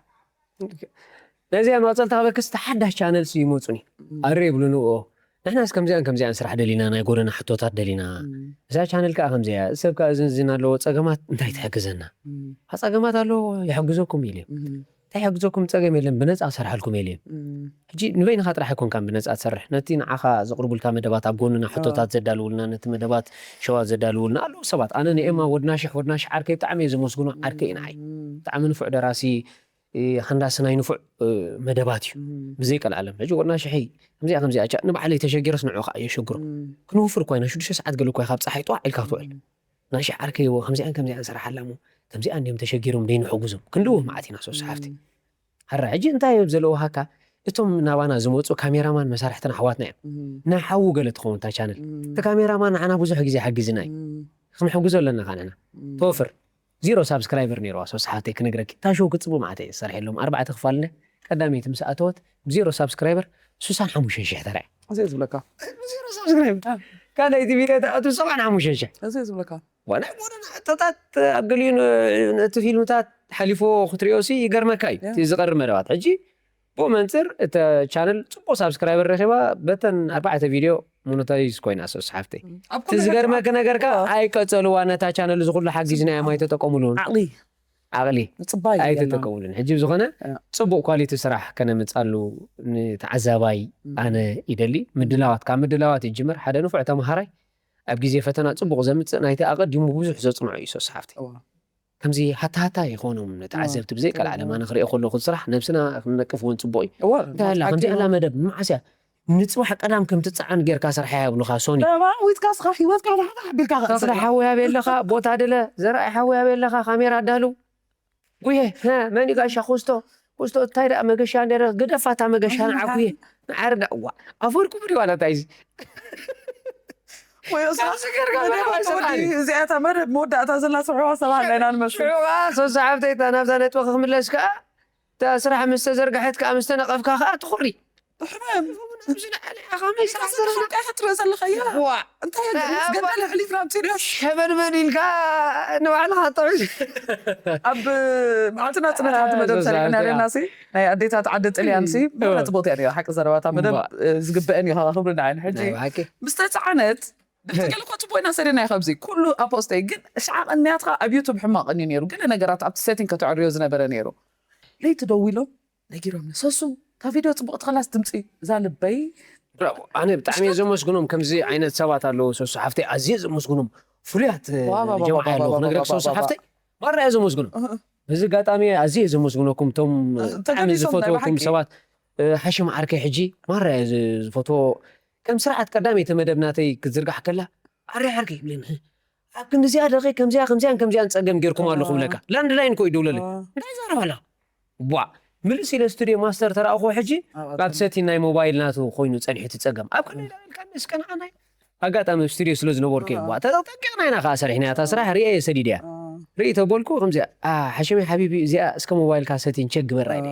ነዚኣ መቐጸልታ ክበክስ ተሓዳሽ ቻነልሲ ይመጹኒ። ኣረ ይብሉኒ፣ "ኦ፣ ንሕናስ ከምዚኣን ከምዚኣን ስራሕ ደሊና፣ ናይ ጎደና ሕቶታት ደሊና። እዛ ቻነል ከኣ ከምዚኣ እያ፣ እዚ ሰብ ከኣ እዝን እዝን ኣለዎ፣ ጸገማት እንታይ ትሕግዘና?" "ኣ፣ ጸገማት ኣለዎ፣ ይሕግዘኩም" ኢለ። "እንታይ ይሕግዘኩም? ጸገም የለን፣ ብነጻ ክሰርሓልኩም" ኢለ። ሕጂ ንበይንኻ ጥራሕ ኣይኮንካን ብነጻ ትሰርሕ። ነቲ ንዓኻ ዘቕርቡልካ መደባት፣ ኣብ ጎንና ሕቶታት ዘዳልውልና፣ ነቲ መደባት ሸዋት ዘዳልውልና ኣለዉ ሰባት። ኣነ ንኤማ ወድና ሽሕ፣ ወድና ሽሕ ዓርከይ ብጣዕሚ እየ ዘመስግኖ። ዓርከይ እዩ ንዓይ። ብጣዕሚ ንፉዕ ደራሲ፣ እ፣ ሃንዳሲ ናይ ንፉዕ፣ እ፣ መደባት እዩ። ብዘይ ቀልዓለም። ሕጂ ወድና ሽሐይ ከምዚኣ ከምዚኣ ቻ-፣ ንባዕለይ ተሸጊረስ ንዑ ከኣ የሸግሮ። ክንወፍር እኳ ኢና፣ ሽዱሽተ ሰዓት ገለ እኳ ካብ ጸሓይ ጥዋዕ ኢልካ ክትውዕል። ናይ ሽሕ ዓርከይ እዎ፣ ከምዚኣን ከምዚኣን ስራሕ ኣላ እሞ፣ ከምዚኣን እንድዮም ተሸጊሮም ደይ ንሕጉዞም። ክንድውህ መዓት ኢና ሶስ ሓፍቲ። ሓራ፣ ሕጂ እንታይ እዮም ዘለውሃካ? እቶም ናባና ዝመጹ ካሜራማን መሳርሕትን ኣሕዋትና እዮም። ናይ ሓዉ ገለ ትኸውን እታ ቻነል። እቲ ካሜራማን ንዓና ብዙሕ ግዜ ሓጊዝና እዩ። ክንሕግዞ ኣለና ከኣ ንሕና። ተወፍር። ዜሮ ሳብስክራይበር ነይርዋ፣ ሶስ ሓፍተይ ክነግረኪ። እታ ሾው ክትጽቡ መዓት እየ ዝሰርሐሎም። ኣርባዕተ ክፋል እነ ቀዳመይቲ ምስ ኣተወት ብዜሮ ሳብስክራይበር ሱሳን ሓሙሽተ ሽሕ ተራእያ። እዚ እየ ዝብለካ። ብዜሮ ሳብስክራይበር። ካልኣይቲ ቪድዮ ተኣቱ ሰብዓን ሓሙሽተ ሽሕ። እዚ እየ ዝብለካ። ዋላ ጎደና ሕቶታት ኣብ ገሊኡ ን-፣ ነቲ ፊልምታት ሓሊፍዎ ክትሪኦሲ ይገርመካ እዩ። ያ። እቲ ዝቐርብ መደባት። ሕጂ ብኡ መንጽር እተ ቻነል ጽቡቕ ሳብስክራይበር ረኺባ፣ በተን ኣርባዕተ ቪድዮ ሞኖታይዝ ኮይና፣ ሶስ ሓፍተይ። ኣብ እቲ ኩሉ ዝገርመኪ ሕቶ ነገር ከኣ እዋ። ኣይቀጸልዋ ነታ ቻነል እዚ ኩሉ ሓጊዝናዮም ኣይተጠቀሙሉን። ዓቕሊ። ዓቕሊ። ምጽባይ የለን። ኣይተጠቀሙሉን። ሕጂ ብዝኾነ ያ። ጽቡቕ ኳሊቲ ስራሕ ከነምጻሉ ንተዓዛባይ እም። ኣነ ይደሊ። ምድላዋት፣ ካብ ምድላዋት ይጅምር። ሓደ ንፉዕ ተመሃራይ ኣብ ግዜ ፈተና ጽቡቕ ዘምጽእ ናይቲ ኣቐዲሙ ብዙሕ ዘጽንዖ እዩ፣ ሶስ ሓፍተይ። እዋ። ከምዚ ሃታ ሃታ ይኾኖም ንተዓዘብቲ። እዋ። ብዘይ ቀልዓለም ኣነ ክሪኦ ከለኹ ስራሕ ነብስና ክንነቅፍ እውን ጽቡቕ እዩ። እዋ። እንታይ ኣላ፣ ከምዚ ኣላ መደብ፣ መዓስ እያ? ንጽባሕ ቀዳም ከም ትጸዓን ጌርካ ስርሓ ይብሉኻ፣ ሶኒ። ደማ ዊትካ ስኻ ህይወትካ ናህታ ኣቢልካ ተኽለ ሓወይ ኣበይ ኣለኻ? ቦታ ድለ። ዘርኣይ ሓወይ ኣበይ ኣለኻ? ካሜራ ኣዳሉ። ጉየ፣ ሀ፣ መን እዩ ጋሻ? ኩስቶ። ኩስቶ፣ እንታይ ደኣ መገሻ እንደ ግደፋታ መገሻ ንዓኩየ። ንዓርዳ፣ እዋ። ኣፈወርቂ ብሪዋላ እንታይ እዚ? ወይ እዛ ካብዚ ጌርካ መደብ መደብ ኣተወዲ፣ ኣይሰማዕን። እዚኣ እታ መደብ መወዳእታ ዘላ ስርሕዋ ሰባት ኣለና ንመስል። ሽዑ ከኣ ሶስት ሰዓብተይ እታ ናብዛ ነጥቢ ክምለስ ከኣ፣ እታ ስራሕ ምስ ተዘርግሐት ከኣ ምስ ተነቐፍካ ከኣ ትኹሪ። ሕማም። ኣብዚ ንዓሊ ኢኻ ከመይ ስራሕ ስራሕ ስራሕ ስራሕ ትርኢ ዘለኻ እያ። ዋ። እንታይ እያ? ዋ። ገለ ልዕሊት ናብ ስሪዮስ። ሸመንመን ኢልካ ንባዕልኻ ጥዑይ። ኣብ መዓልትና ጽናት ሓንቲ መደብ ሶስት ሰሪሕና ሰዓት ኣለና እያ። ሲ፣ ናይ ኣዴታት ዓዲ ጥልያን ሲ፣ እም። ብረት ቦታ እያ ነይራ። ሓቂ ዘረባታ መደብ፣ እምባ። እ፣ ዝግበአን እዩ፣ ክብሪ ንዓን። ሕጂ ናይ ብሓቂ። ምስ ተጻዕነት፣ ብትግል እኮ ጽቡቕ ኢና ሰሪናዮ ካብዚ። ኩሉ ኣብ ፖስተይ፣ ግን ሻዕ ቀንያትካ ኣብ ዩቱብ ሕማቕ እዩ ነይሩ። ገለ ነገራት ኣብቲ ሴቲንግ ከተዕርዮ ዝነበረ ነይሩ። ለይቲ ደዊሎም ነጊሮም፣ "ሰሱ፣ እታ ቪድዮ ጽቡቕቲ ከላስ ድምጺ እዛ ልበይ." ብራቮ። ኣነ ብጣዕሚ እየ ዘመስግኖም፣ ከምዚ ዓይነት ሰባት ኣለዉ። ሰሱ ሓፍተይ ኣዝየ ዘመስግኖም። ፍሉያት፣ ዋ፣ ዋ፣ ዋ፣ ጀምዓ ዋ፣ ኣለዉ። ዋ፣ ክነግረክ ዋ፣ ሰሱ ዋ፣ ዋ። ሓፍተይ፣ ማራ እየ ዘመስግኖም። እህ፣ እህ። በዚ ኣጋጣሚ ኣዝየ ዘመስግነኩም፣ እቶም እ፣ ብጣዕሚ ተገዲሶም ናይ ዝፈትወኩም ብሓቂ። ሰባት፣ እ፣ ሓሽም ዓርከይ ሕጂ ማራ እየ ዝ-፣ ዝፈትዎ። ከም ስርዓት ቀዳመይቲ መደብ ናተይ ክትዝርጋሕ ከላ፣ "ኣረ ዓርከይ" ይብለኒ። ኣብ ክንዲዚኣ ደቒቕ ከምዚኣ፣ ከምዚኣን ከምዚኣን ጸገም ጌርኩም ኣለኹም ለካ። ላንድ ላይን እኮ ይድውለለይ። ዋ። እንታይ ይዛረብ ኣላ? ዋ፣ ምልስ ኢለ ስቱድዮ ማስተር ተራእኹ ሕጂ፣ ኣብ ኣብ ሰቲ ናይ ሞባይል ናቱ ኮይኑ ጸኒሑ እቲ ጸገም። ኣብ ክንዲ ኢለ ኢልካ ምስ ቀንዓናይ፣ ኣጋጣሚ ኣብ ስቱድዮ ስለ ዝነበርኩ እየ። ዋ። ዋ፣ ተጠንቂቕና ኢና ከኣ ሰሪሕና እታ ስራሕ ርእየ እየ ሰዲደያ። ዋ። ርኢ ተበልኩ ከምዚኣ ሓሸመይ ሓቢቢ እዚኣ እስከ ሞባይልካ ሰቲን ቸክ ግበራ ኢለ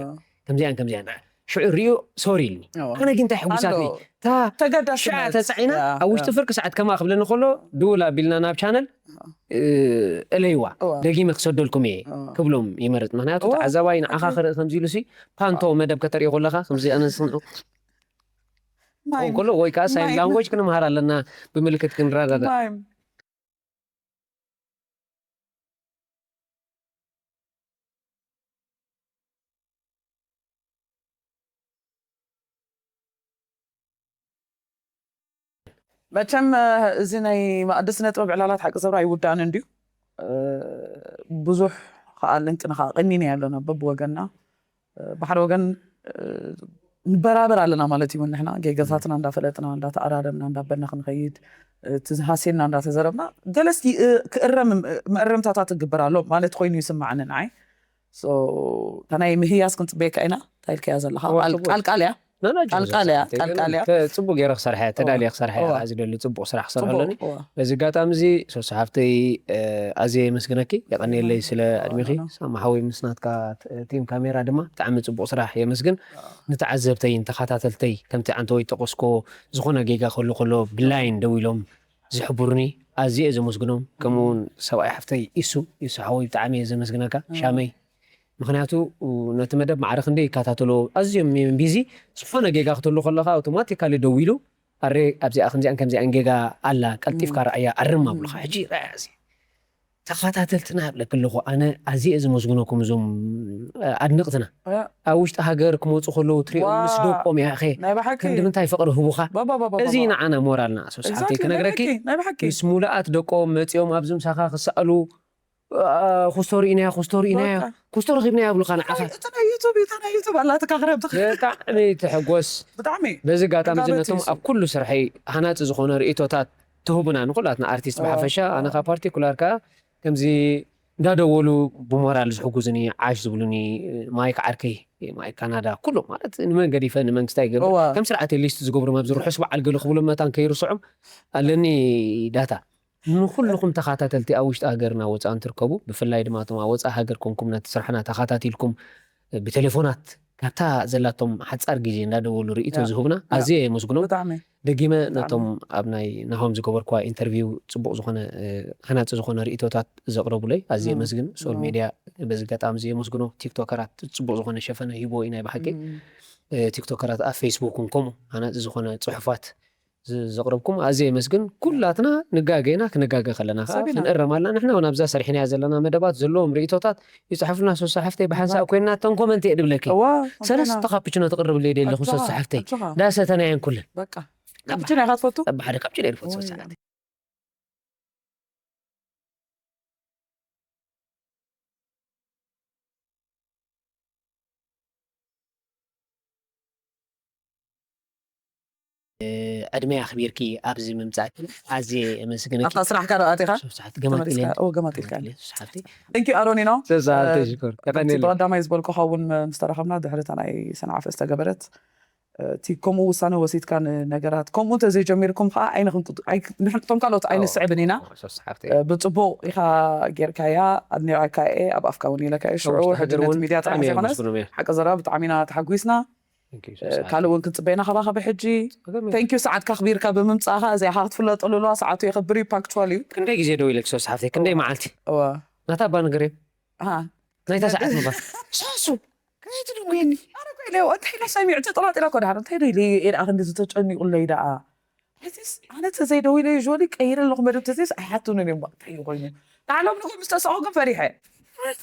ከምዚኣን ከምዚኣን ሽዑ ሪኡ ሶሪ ኢልኒ። ኣነ ግን እንታይ ሕጉሳትኒ እታ ተጋዳስነት። ሽዓ ተፃዒና ኣብ ውሽጢ ፍርቂ ሰዓት ከማ ክብለኒ ከሎ ድውል ኣቢልና ናብ ቻነል እለይዋ ደጊመ ክሰደልኩም እየ ክብሎም ይመርፅ። ምክንያቱ ተዓዛባይ ንዓኻ ክርኢ ከምዚ ኢሉ ሲ ፓንቶ መደብ ከተርእዮ ከለኻ ከምዚ ኣነ ዝስምዑ ከሎ ወይ ከዓ ሳይን ላንጎጅ ክንምሃር ኣለና ብምልክት ክንረዳዳ። መቸም እዚ ናይ መኣዲ ስነ ጥበብ ዕላላት ሓቂ ሰብራ ኣይውዳእን እንድዩ። ብዙሕ ከዓ ልንቅንኻ ቀኒና ኣለና በብወገንና። ብሓደ ወገን ንበራበር ኣለና ማለት እዩ። ንሕና ጌጋታትና እንዳፈለጥና እንዳተኣራረምና እንዳበልና ክንኸይድ እቲ ዝሃሴና እንዳተዘረብና ገለስ ክእረም መእረምታታት ትግበር ኣሎ ማለት ኮይኑ ይስማዓኒ ንዓይ። እታ ናይ ምህያስ ክንፅበየካ ኢና። እንታይ ኢልካያ ዘለካ ቃልቃል እያ። ቃልቃል እያ። ቃልቃል እያ። ጽቡቅ ገይረ ክሰርሐ ተዳልየ ክሰርሐ ዝደሊ ጽቡቅ ስራሕ ክሰርሐ ኣለኒ። በዚ ኣጋጣሚ እዚ ሶስ ሓፍተይ ኣዝየ የመስግነኪ፣ የቀንየለይ ስለ ዕድሜኺ። ሳማ ሓወይ ምስ ናትካ ቲም ካሜራ ድማ ብጣዕሚ ጽቡቅ ስራሕ የመስግን። ንተዓዘብተይን ተኸታተልተይ ከምቲ ዓንተወይ ጠቀስኮ ዝኾነ ጌጋ ከሉ ከሎ ብላይን ደው ኢሎም ዝሕብሩኒ ኣዝየ ዘመስግኖም። ከምኡ እውን ሰብኣይ ሓፍተይ ኢሱ ኢሱ ሓወይ ብጣዕሚ እየ ዘመስግነካ ሻመይ። ምክንያቱ ነቲ መደብ ማዕረ ክንደይ ይከታተሎ ኣዝዮም ቢዚ ዝኾነ ጌጋ ክትህሉ ከለካ ኣውቶማቲካሊ ደው ኢሉ ኣረ ኣብዚኣ ከምዚኣን ከምዚኣን ጌጋ ኣላ ቀልጢፍካ ረኣያ ኣርም ኣብሉካ ሕጂ ረኣያ እዚ ተኸታተልትና ብለክ ኣለኹ ኣነ ኣዝየ ዝመስግነኩም እዞም ኣድንቕትና ኣብ ውሽጢ ሃገር ክመፁ ከለዉ ትሪኦም ምስ ደቆም ያኸ ክንዲ ምንታይ ፍቕሪ ህቡኻ እዚ ንዓና ሞራልና ሶስሓተይ ክነግረኪ ምስ ሙሉኣት ደቆም መፂኦም ኣብዚ ምሳኻ ክሰኣሉ ኩስቶ ርኢናዮ ኩስቶ ርኢናዮ ኩስቶ ረኺብናዮ ይብሉኻ ንዓኻ። እታ ናይ ዩቱብ እታ ናይ ዩቱብ ኣላትካ ክረብትኻ። ብጣዕሚ ትሕጎስ። ብጣዕሚ በዚ ኣጋጣሚ እዚ ነቶም ኣብ ኩሉ ስርሐይ ሃናፂ ዝኾነ ርእቶታት ትህቡና ንኩላትና ኣርቲስት ብሓፈሻ ኣነ ካብ ፓርቲኩላር ከኣ ከምዚ እንዳደወሉ ብሞራል ዝሕጉዝኒ ዓሽ ዝብሉኒ ማይክ ዓርከይ ማይክ ካናዳ ኩሎም ማለት ንመን ገዲፈ ንመንግስታይ ገብ ከም ስርዓት ሊስት ዝገብሩ ኣብዚ ርሑስ በዓል ገለ ክብሎም መታን ከይርስዖም ኣለኒ ዳታ ንኹልኹም ተኻታተልቲ ኣብ ውሽጢ ሃገርና ወፃእን ትርከቡ ብፍላይ ድማ እቶም ኣብ ወፃኢ ሃገር ኮንኩም ነቲ ስራሕና ተኻታቲልኩም ብቴሌፎናት ካብታ ዘላቶም ሓፃር ግዜ እንዳደወሉ ርእቶ ዝህቡና ኣዝየ የመስግኖም። ደጊመ ነቶም ኣብ ናይ ናሆም ዝገበርኩዋ ኢንተርቪው ፅቡቅ ዝኾነ ሃናፂ ዝኾነ ርእቶታት ዘቅረቡለይ ኣዝየ የመስግን። ሶል ሜድያ በዚ ኣጋጣሚ እዚ የመስግኖ። ቲክቶከራት ፅቡቅ ዝኾነ ሸፈነ ሂቦ እዩ ናይ ብሓቂ ቲክቶከራት ኣብ ፌስቡክ እውን ከምኡ ሃናፂ ዝኾነ ፅሑፋት ዘቕረብኩም ኣዝየ የመስግን። ኩላትና ንጋገ ኢና፣ ክንጋገ ከለና ከዓ ክንእረም ኣለና። ንሕና እውን ኣብዛ ሰሪሕናያ ዘለና መደባት ዘለዎም ርእይቶታት ይፅሐፉልና። ሶስት ሓፍተይ ብሓንሳእ ኮይንና እተን ኮመንት እየ ድብለኪ። ሰለስተ ካፕችኖ ትቕርብለይ ደ ኣለኹ ሶስት ሓፍተይ። ዳሰተናየን ኩለን። ካፕችኖ ኢኻ ትፈቱ? ብሓደ ካፕችኖ እየ ዝፈቱ ሶስት ሓፍተይ። ዕድመይ ኣኽቢርኪ ኣብዚ ምምጻእኪ ኣዝየ የመስግነኪ። ኣብታ ስራሕካ ዶ ኣቲኻ? ሶስት ሰዓት ገማት ኢለን። ተመሊስካ? ኦ፣ ገማት ኢልካ። ገማት ኢለን፣ ሶስት ሰዓት። Thank you ኣሮኒኖ። ሶስት ሰዓት እ፣ ሽኮር። ከምቲ የቐንየለይ። ብቐዳማይ ዝበልኩኻ እውን ምስ ተራኸብና ድሕሪ እታ ናይ ሰንዓፈ ዝተገበረት፣ እ፣ እቲ ከምኡ ውሳነ ወሲድካ ንነገራት ከምኡ እንተዘይጀሚርኩም ከዓ ኣይንኽንቅጡ-፣ ኣይ-፣ ንሕን-፣ እቶም ካልኦት ኣይንስዕብን ኢና። ሶስት ሰዓት። እ፣ ብፅቡቕ ኢኻ ጌርካያ፣ ኣድኒቐካ እየ፣ ኣብ ኣፍካ እውን ኢለካ እየ። ሽዑ ውሽጢ ሕጂ ሃገር ነቲ እውን ሚድያ ጥራሕ ብጣዕሚ እዮም ዘይኮነስ መስጉኖም እዮም። ሓቂ ዘረባ ብጣዕሚ ኢና ተሓጒስና። Thank you፣ እ፣ ሶስት ሰዓት። ካልእ እውን ክንፅበየና ካባኻ ብሕጂ። ኣገርም እዩ። Thank you ሰዓትካ ኣኽቢርካ ብምምፃእኻ፣ እዚኣ ኸዓ ክትፍለጠሉ ኣለዋ። ሰዓቱ የኽብር እዩ፣ ፓክቹዋል እዩ። ክንደይ ግዜ ደው ኢለኪ ሶስት ሓፍተይ? ክንደይ መዓልቲ? እዋ። ናታ እባ ንገርዮ። ኣሃ። ናይታ ሰዓት ምባ። ሶሱ፣ ከመይ ትድንጉየኒ? ኣነ እኮ ኢለ፣ እንታይ ኢለ ሰሚዑ ተጠራጢረ እኮ ደሓር። እንታይ ዶ ኢለ እየ ደኣ ክንዲ ዝተጨኒቑለይ ደኣ? ሕዚስ ኣነ ተዘይደው ኢለ ዩዥዋሊ ቀይረ ኣለኹ መደብ ተዘይስ ኣይሓቱንን እዮም። እንታይ እዩ ኮይኑ? ንዓሎም ንኹ ምስ ተሰቑ ግን ፈሪሐ።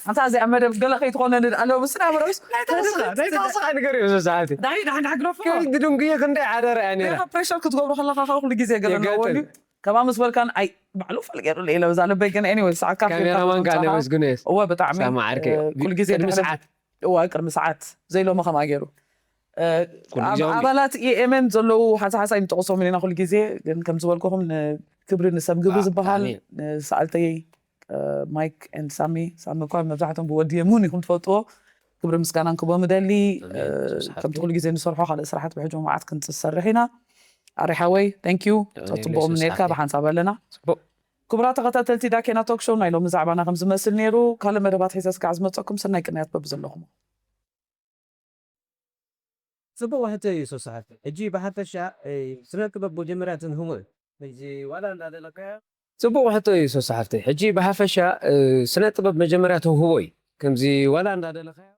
ኣንታ እዚኣ መደብ ገለ ከይትኾነኒ ደኣ ኣለዉ። ምስ ናብረውስ ናይ ተወስኻ፣ ናይ ተወስኻ ንገርዮ ሶስት ሰዓት። ዳይ፣ ዳይ፣ ዳይ፣ ግረፎ። ከይትድንጉየ ክንደይ ሓደረ እያ ነይራ። ፕሬሸር ክትገብሩ ከለኻ ከዓ ኩሉ ግዜ ገለ የጋጥም። ነዎ እዩ። ከማ ምስ በልካን ኣይ ባዕሉ ፈልጥ ገይሩለይ ኢለ በዛ ልበይ ግን ኤኒወይ ሰዓትካ ኣኺብካ ካሜራማን ከዓ ክትመፅእ ከለኻ ነመስግኖ እየ። እወ ብጣዕሚ ሳማ ዓርከይ። እ፣ ኩሉ ግዜ ቅድሚ ድሕሪ ሰዓት። እዋ ቅድሚ ሰዓት ዘይሎሚ ከምኣ ገይሩ እ፣ ኩሉ ኣብ ግዜ ኣባላት ኢኤምኤን ዘለዉ ሓንሳ ሓንሳ ኣይንጠቕሶምን ኢና ኩሉ ግዜ ግን ከም ዝበልኩኹም ንክብሪ ንሰብ ግብሪ አ፣ ዝበሃል ብጣዕሚ። ንሰኣልተይ እ፣ ማይክ ኤንድ ሳሚ ሳሚ እኳ መብዛሕትኦም ብወዲ የሙን ኢኹም ትፈልጥዎ ክብሪ ምስጋና ንክቦም እደሊ ኣሜን። እ፣ ሶስት ሰዓት። ከምቲ ኩሉ ግዜ ንሰርሖ ካልእ ስራሓት ብሕጂ መዓት ክንሰርሕ ኢና ኣሪ ሓወይ thank you ኣሜን። ሶ ጽቡቕ ሶስት ምንየልካ ሰዓት። ብሓንሳብ ኣለና ጽቡቕ። ክቡራት ተኸታተልቲ ዳኬና ቶክ ሾው፣ ናይ ሎሚ ዛዕባና ከም ዝመስል ነይሩ። ካልእ መደባት ሒዘ ስጋዕ ዝመፀኩም፣ ሰናይ ቅንያት በብዘለኹም። ጽቡቕ ሕቶ እዩ ሶስ ሓፍተይ። ሕጂ ብሓፈሻ ስነ ጥበብ መጀመርያ ትንህቦ እዩ። ሕጂ ዋላ እንዳደለካዮ ጽቡቕ ሕቶ እዩ ሶስ ሓፍተይ። ሕጂ ብሓፈሻ ስነ ጥበብ መጀመርያ ተውህቦ እዩ። ከምዚ ዋላ እንዳደለካዮ